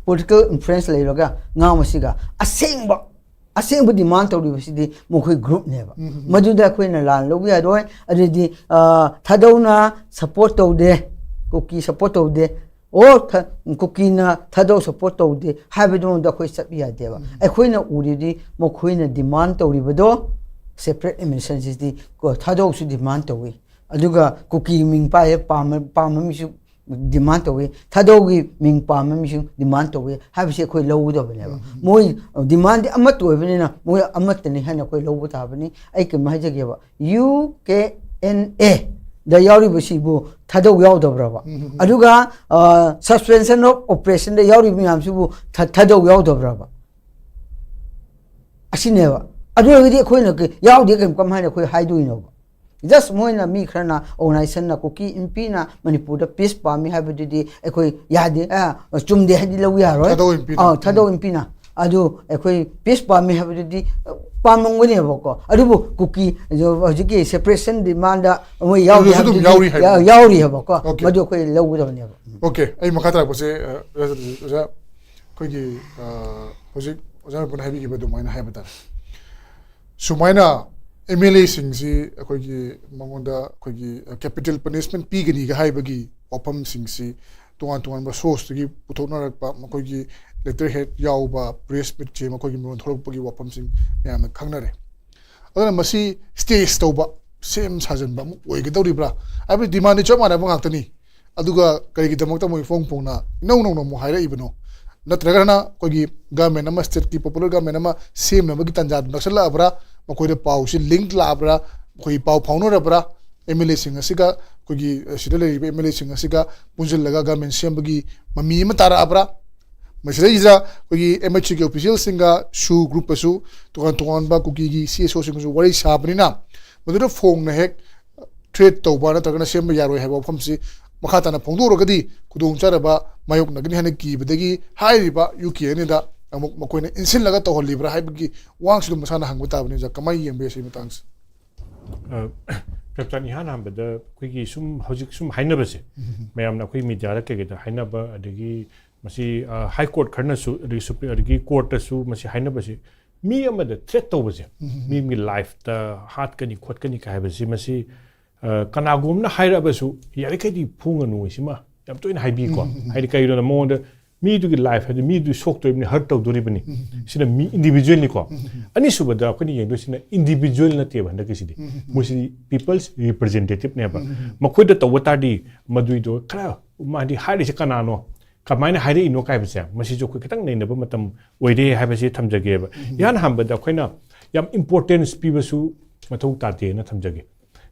ꯄꯣꯂꯤꯇꯤꯀꯦꯜ ꯏꯟꯐ꯭ꯂꯨꯌꯦꯟꯁ ꯂꯩꯔꯒ ꯉꯥꯡꯕꯁꯤꯒ ꯑꯁꯦꯡꯕ ꯑꯁꯦꯡꯕ ꯗꯤꯃꯥꯟ ꯇꯧꯔꯤꯕꯁꯤꯗꯤ ꯃꯈꯣꯏ ꯒ꯭ꯔꯨꯞꯅꯦꯕ꯫ ꯃꯗꯨꯗ ꯑꯩꯈꯣꯏꯅ ꯂꯥꯟ ꯂꯧꯕ ꯌꯥꯔꯣꯏ꯫ ꯑꯗꯨꯗꯤ ꯑ, ꯊꯥꯗꯧꯅ ꯁꯄꯣꯔꯠ ꯇꯧꯗꯦ, ꯀꯨꯀꯤ ꯁꯄꯣꯔꯠ ꯇꯧꯗꯦ, ꯑꯣ ꯊ- ꯀꯨꯀꯤꯅ ꯊꯥꯗꯧ ꯁꯄꯣꯔꯠ ꯇꯧꯗꯦ ꯍꯥꯏꯕꯗꯨꯃꯗ ꯑꯩꯈꯣꯏ ꯆꯠꯄ ꯌꯥꯗꯦꯕ꯫ ꯑꯩꯈꯣꯏꯅ ꯎꯔꯤꯗꯤ ꯃꯈꯣꯏꯅ ꯗꯤꯃꯥꯟ ꯇꯧꯔꯤꯕꯗꯣ ꯁꯦꯄꯔꯦꯠ ꯑꯦꯗꯃꯤꯅꯤꯁꯇ꯭ꯔꯦꯁꯟꯁꯤꯗꯤ ꯀꯣ, ꯊꯥꯗꯧꯁꯨ ꯗꯤꯃꯥꯟ ꯇꯧꯏ, ꯑꯗꯨꯒ ꯀꯨꯀꯤ ꯃꯤꯡ ꯄꯥꯏ ꯄꯥꯝꯕ ꯄꯥꯝꯕ ꯃꯤꯁꯨ ꯗꯤꯃꯥꯟ ꯇꯧꯏ, ꯊꯥꯗꯧꯒꯤ ꯃꯤꯡ ꯄꯥꯝꯕ ꯃꯤꯁꯨ ꯗꯤꯃꯥꯟ ꯇꯧꯏ ꯍꯥꯏꯕꯁꯤ ꯑꯩꯈꯣꯏ ꯂꯧꯒꯗꯕꯅꯦꯕ꯫ ꯃꯣꯏ ꯗꯤꯃꯥꯟꯗꯤ ꯑꯃꯠꯇ ꯑꯣꯏꯕꯅꯤꯅ ꯃꯣꯏ ꯑꯃꯠꯇꯅꯤ ꯍꯥꯏꯅ ꯑꯩꯈꯣꯏ ꯂꯧꯕ ꯇꯥꯕꯅꯤ꯫ ꯑꯩ ꯀꯩꯅꯣ ꯍꯥꯏꯖꯒꯦꯕ, ꯌꯨ ꯀꯦ ꯑꯦꯟ ꯑꯦ ꯗ ꯌꯥꯎꯔꯤꯕꯁꯤꯕꯨ ꯊꯥꯗꯧ ꯌꯥꯎꯗꯕ꯭ꯔꯕ? ꯑꯗꯨꯒ ꯁꯁꯄꯦꯟꯁꯟ ꯑꯣꯐ ꯑꯣꯄꯔꯦꯁꯟꯗ ꯌꯥꯎꯔꯤꯕ ꯃꯌꯥꯝꯁꯤꯕꯨ ꯊ- ꯊꯥꯗꯧ ꯌꯥꯎꯗꯕ꯭ꯔꯕ? ꯑꯁꯤꯅꯦꯕ꯫ ꯑꯗꯨ ꯑꯣꯏꯔꯒꯗꯤ ꯑꯩꯈꯣꯏꯅ ꯀ- ꯌꯥꯎꯗꯦ ꯀꯩ ꯀꯃꯥꯏꯅ ꯑꯩꯈꯣꯏ ꯍꯥꯏꯗꯣꯏꯅꯣꯕ? ꯖꯁ ꯃꯣꯏꯅ ꯃꯤ ꯈꯔꯅ ꯑꯣꯔꯒꯅꯥꯏꯖꯦꯁꯟꯅ ꯀꯨꯀꯤ ꯏꯝꯄꯤꯅ ꯃꯅꯤꯄꯨꯔꯗ ꯄꯤꯁ ꯄꯥꯝꯃꯤ ꯍꯥꯏꯕꯗꯨꯗꯤ ꯑꯩꯈꯣꯏ ꯌꯥꯗꯦ, ꯑ, ꯆꯨꯝꯗꯦ ꯍꯥꯏꯗꯤ ꯂꯧ ꯌꯥꯔꯣꯏ꯫ ꯊꯥꯗꯧ ꯏꯝꯄꯤꯅ꯫ ꯑ, ꯊꯥꯗꯧ ꯏꯝꯄꯤꯅ꯫ ꯑꯗꯨ ꯑꯩꯈꯣꯏ ꯄꯤꯁ ꯄꯥꯝꯃꯤ ꯍꯥꯏꯕꯗꯨꯗꯤ, ꯑ, ꯄꯥꯝꯃꯝꯒꯅꯦꯕꯀꯣ꯫ ꯑꯗꯨꯕꯨ ꯀꯨꯀꯤ ꯍꯧꯖꯤꯛꯀꯤ ꯁꯦꯄꯔꯦꯁꯟ ꯗꯤꯃꯥꯟꯗ ꯃꯣꯏ ꯌꯥꯎꯗꯦ ꯑꯗꯨꯁꯨ ꯑꯗꯨꯝ ꯍꯥꯏꯕꯗꯨꯗꯤ ꯌꯥꯎꯔꯤ ꯍꯥꯏꯕ꯫ ꯌꯥ- ꯌꯥꯎꯔꯤ ꯍꯥꯏꯕꯀꯣ꯫ ꯑꯣꯀꯦ꯫ ꯃꯗꯨ ꯑꯩꯈꯣꯏ ꯂꯧꯒꯗꯕꯅꯦꯕ꯫ ꯑꯣꯀꯦ, ꯑꯩ ꯃꯈꯥ ꯇꯥꯔꯛꯄꯁꯦ, ꯑ, ꯑꯣꯖꯥ, ꯑꯣꯖꯥ, ꯑꯩꯈꯣꯏꯒꯤ, ꯑ, ꯍꯧꯖꯤꯛ ꯑꯣꯖꯥ ꯃꯄꯨꯅ ꯍꯥꯏꯕꯤꯈꯤꯕ ꯑꯗꯨꯃꯥꯏꯅ ꯍꯥꯏꯕ ꯇꯥꯔꯦ꯫ ꯁꯨꯃꯥꯏꯅ ꯑꯦꯝ ꯑꯦꯜ ꯑꯦꯁꯤꯡꯁꯤ ꯑꯩꯈꯣꯏꯒꯤ ꯃꯉꯣꯟꯗ ꯑꯩꯈꯣꯏꯒꯤ ꯀꯦꯄꯤꯇꯦꯜ ꯄꯅꯤꯁꯃꯦꯟ ꯄꯤꯒꯅꯤꯒ ꯍꯥꯏꯕꯒꯤ ꯋꯥꯐꯝꯁꯤꯡꯁꯤ ꯇꯣꯉꯥꯟ ꯇꯣꯉꯥꯟꯕ ꯁꯣꯔꯁꯇꯒꯤ ꯄꯨꯊꯣꯛꯅꯔꯛꯄ, ꯃꯈꯣꯏꯒꯤ ꯂꯦꯇꯔ ꯍꯦꯗ ꯌꯥꯎꯕ ꯄ꯭ꯔꯦꯁ ꯃꯤꯠꯁꯦ ꯃꯈꯣꯏꯒꯤ ꯃꯔꯣꯟ ꯊꯣꯛꯂꯛꯄꯒꯤ ꯋꯥꯐꯝꯁꯤꯡ ꯃꯌꯥꯝꯅ ꯈꯪꯅꯔꯦ꯫ ꯑꯗꯨꯅ ꯃꯁꯤ ꯁ꯭ꯇꯦꯖ ꯇꯧꯕ, ꯁꯦꯝ ꯁꯥꯖꯤꯟꯕ ꯑꯃꯨꯛ ꯑꯣꯏꯒꯗꯧꯔꯤꯕ꯭ꯔꯥ ꯍꯥꯏꯕꯗꯤ ꯗꯤꯃꯥꯟꯗꯤ ꯆꯞ ꯃꯥꯟꯅꯕ ꯉꯥꯛꯇꯅꯤ꯫ ꯑꯗꯨꯒ ꯀꯔꯤꯒꯤꯗꯃꯛꯇ ꯃꯣꯏ ꯐꯣꯡ ꯐꯣꯡꯅ ꯏꯅꯧ ꯅꯧꯅ ꯑꯃꯨꯛ ꯍꯥꯏꯔꯛꯏꯕꯅꯣ? ꯅꯠꯇ꯭ꯔꯒꯅ ꯑꯩꯈꯣꯏꯒꯤ ꯒꯚꯔꯟꯃꯦꯟ ꯑꯃ, ꯁ꯭ꯇꯦꯠꯀꯤ ꯄꯣꯄꯨꯂꯔ ꯒꯚꯔꯟꯃꯦꯟ ꯑꯃ ꯁꯦꯝꯅꯕꯒꯤ ꯇꯥꯟꯖꯥꯗꯨ ꯅꯛꯁꯜꯂꯛꯑꯕ꯭ꯔꯥ? ꯃꯈꯣꯏꯗ ꯄꯥꯎꯁꯤ ꯂꯤꯡꯛ ꯂꯥꯛꯑꯕ꯭ꯔꯥ? ꯑꯩꯈꯣꯏ ꯄꯥꯎ ꯐꯥꯎꯅꯔꯕ꯭ꯔꯥ? ꯑꯦꯝ ꯑꯦꯜ ꯑꯦꯁꯤꯡ ꯑꯁꯤꯒ, ꯑꯩꯈꯣꯏꯒꯤ ꯁꯤꯗ ꯂꯩꯔꯤꯕ ꯑꯦꯝ ꯑꯦꯜ ꯑꯦꯁꯤꯡ ꯑꯁꯤꯒ ꯄꯨꯟꯁꯤꯜꯂꯒ ꯒꯚꯔꯟꯃꯦꯟ ꯁꯦꯝꯕꯒꯤ ꯃꯃꯤ ꯑꯃ ꯇꯥꯔꯛꯑꯕ꯭ꯔꯥ? ꯃꯁꯤꯗꯩꯁꯤꯗ ꯑꯩꯈꯣꯏꯒꯤ ꯑꯦꯝ ꯑꯩꯆ ꯁꯤꯒꯤ ꯑꯣꯐꯤꯁꯤꯌꯦꯜꯁꯤꯡꯒ ꯁꯨ ꯒ꯭ꯔꯨꯞꯀꯁꯨ, ꯇꯣꯉꯥꯟ ꯇꯣꯉꯥꯟꯕ ꯀꯨꯀꯤꯒꯤ ꯁꯤ ꯑꯦꯁ ꯑꯣꯁꯤꯡꯒꯁꯨ ꯋꯥꯔꯤ ꯁꯥꯕꯅꯤꯅ, ꯃꯗꯨꯗ ꯐꯣꯡꯅ ꯍꯦꯛ ꯊ꯭ꯔꯦꯠ ꯇꯧꯕ ꯅꯠꯇ꯭ꯔꯒꯅ ꯁꯦꯝꯕ ꯌꯥꯔꯣꯏ ꯍꯥꯏꯕ ꯋꯥꯐꯝꯁꯤ ꯃꯈꯥ ꯇꯥꯅ ꯐꯣꯡꯗꯣꯛꯎꯔꯒꯗꯤ ꯈꯨꯗꯣꯡꯆꯥꯗꯕ ꯃꯥꯌꯣꯛꯅꯒꯅꯤ ꯍꯥꯏꯅ ꯀꯤꯕꯗꯒꯤ ꯍꯥꯏꯔꯤꯕ ꯌꯨ ꯀꯦ ꯑꯦꯟ ꯑꯦꯗ ꯑꯃꯨꯛ ꯃꯈꯣꯏꯅ ꯏꯟꯁꯤꯜꯂꯒ ꯇꯧꯍꯜꯂꯤꯕ꯭ꯔꯥ ꯍꯥꯏꯕꯒꯤ ꯋꯥꯍꯪꯁꯨ ꯑꯗꯨꯝ ꯃꯁꯥꯅ ꯍꯪꯕ ꯇꯥꯕꯅꯤ꯫ ꯑꯣꯖꯥ, ꯀꯃꯥꯏꯅ ꯌꯦꯡꯕ ꯌꯥꯏ ꯁꯤꯒꯤ ꯃꯇꯥꯡꯁꯦ? ꯑ, ꯄ꯭ꯔꯦꯝꯆꯥꯟ, ꯏꯍꯥꯟ ꯍꯥꯟꯕꯗ ꯑꯩꯈꯣꯏꯒꯤ ꯁꯨꯝ ꯍꯧꯖꯤꯛ ꯁꯨꯝ ꯍꯥꯏꯅꯕꯁꯦ, ꯃꯌꯥꯝꯅ ꯑꯩꯈꯣꯏ ꯃꯤꯗꯤꯌꯥꯗ ꯀꯩꯀꯩꯗ ꯍꯥꯏꯅꯕ, ꯑꯗꯒꯤ ꯃꯁꯤ ꯍꯥꯏ ꯀꯣꯔꯠ ꯈꯔꯅꯁꯨ, ꯑꯗꯒꯤ ꯁꯨꯄ꯭ꯔꯤ-, ꯑꯗꯒꯤ ꯀꯣꯔꯠꯇꯁꯨ ꯃꯁꯤ ꯍꯥꯏꯅꯕꯁꯦ, ꯃꯤ ꯑꯃꯗ ꯊ꯭ꯔꯦꯠ ꯇꯧꯕꯁꯦ, ꯃꯤ ꯑꯃꯒꯤ ꯂꯥꯏꯐꯇ ꯍꯥꯠꯀꯅꯤ ꯈꯣꯠꯀꯅꯤ ꯀꯥꯏ ꯍꯥꯏꯕꯁꯤ, ꯃꯁꯤ ꯑ, ꯀꯅꯥꯒꯨꯝꯕꯅ ꯍꯥꯏꯔꯛꯑꯕꯁꯨ ꯌꯥꯔꯤꯈꯩꯗꯤ ꯐꯨꯒꯅꯨ ꯁꯤꯃ ꯌꯥꯝ ꯇꯣꯏꯅ ꯍꯥꯏꯕꯤꯀꯣ꯫ ꯍꯥꯏꯗꯤ ꯀꯩꯒꯤꯅꯣꯗ ꯃꯉꯣꯟꯗ ꯃꯤꯗꯨꯒꯤ ꯂꯥꯏꯐ ꯍꯥꯏꯗꯤ ꯃꯤꯗꯨ ꯁꯣꯛꯇꯣꯏꯕꯅꯤ, ꯍꯔꯠ ꯇꯧꯗꯣꯔꯤꯕꯅꯤ꯫ ꯁꯤꯅ ꯃꯤ ꯏꯟꯗꯤꯕꯤꯖꯨꯋꯦꯜꯅꯤꯀꯣ꯫ ꯑꯅꯤꯁꯨꯕꯗ ꯑꯩꯈꯣꯏꯅ ꯌꯦꯡꯗꯣꯏꯁꯤꯅ ꯏꯟꯗꯤꯕꯤꯖꯨꯋꯦꯜ ꯅꯠꯇꯦꯕ ꯍꯟꯗꯛꯀꯤꯁꯤꯗꯤ꯫ ꯃꯣꯏꯁꯤꯗꯤ ꯄꯤꯄꯜꯁ ꯔꯤꯄ꯭ꯔꯖꯦꯟꯇꯦꯇꯤꯞꯅꯦꯕ꯫ ꯃꯈꯣꯏꯗ ꯇꯧꯕ ꯇꯥꯔꯗꯤ ꯃꯗꯨꯏꯗꯣ ꯈꯔ ꯃꯥꯗꯤ ꯍꯥꯏꯔꯤꯁꯦ ꯀꯅꯥꯅꯣ, ꯀꯃꯥꯏꯅ ꯍꯥꯏꯔꯛꯏꯅꯣ ꯀꯥꯏꯕꯁꯦ, ꯃꯁꯤꯁꯨ ꯑꯩꯈꯣꯏ ꯈꯤꯇꯪ ꯅꯩꯅꯕ ꯃꯇꯝ ꯑꯣꯏꯔꯦ ꯍꯥꯏꯕꯁꯤ ꯊꯝꯖꯒꯦꯕ꯫ ꯏꯍꯥꯟ ꯍꯥꯟꯕꯗ ꯑꯩꯈꯣꯏꯅ ꯌꯥꯝ ꯏꯝꯄꯣꯔꯇꯦꯟꯁ ꯄꯤꯕꯁꯨ ꯃꯊꯧ ꯇꯥꯗꯦꯅ ꯊꯝꯖꯒꯦ꯫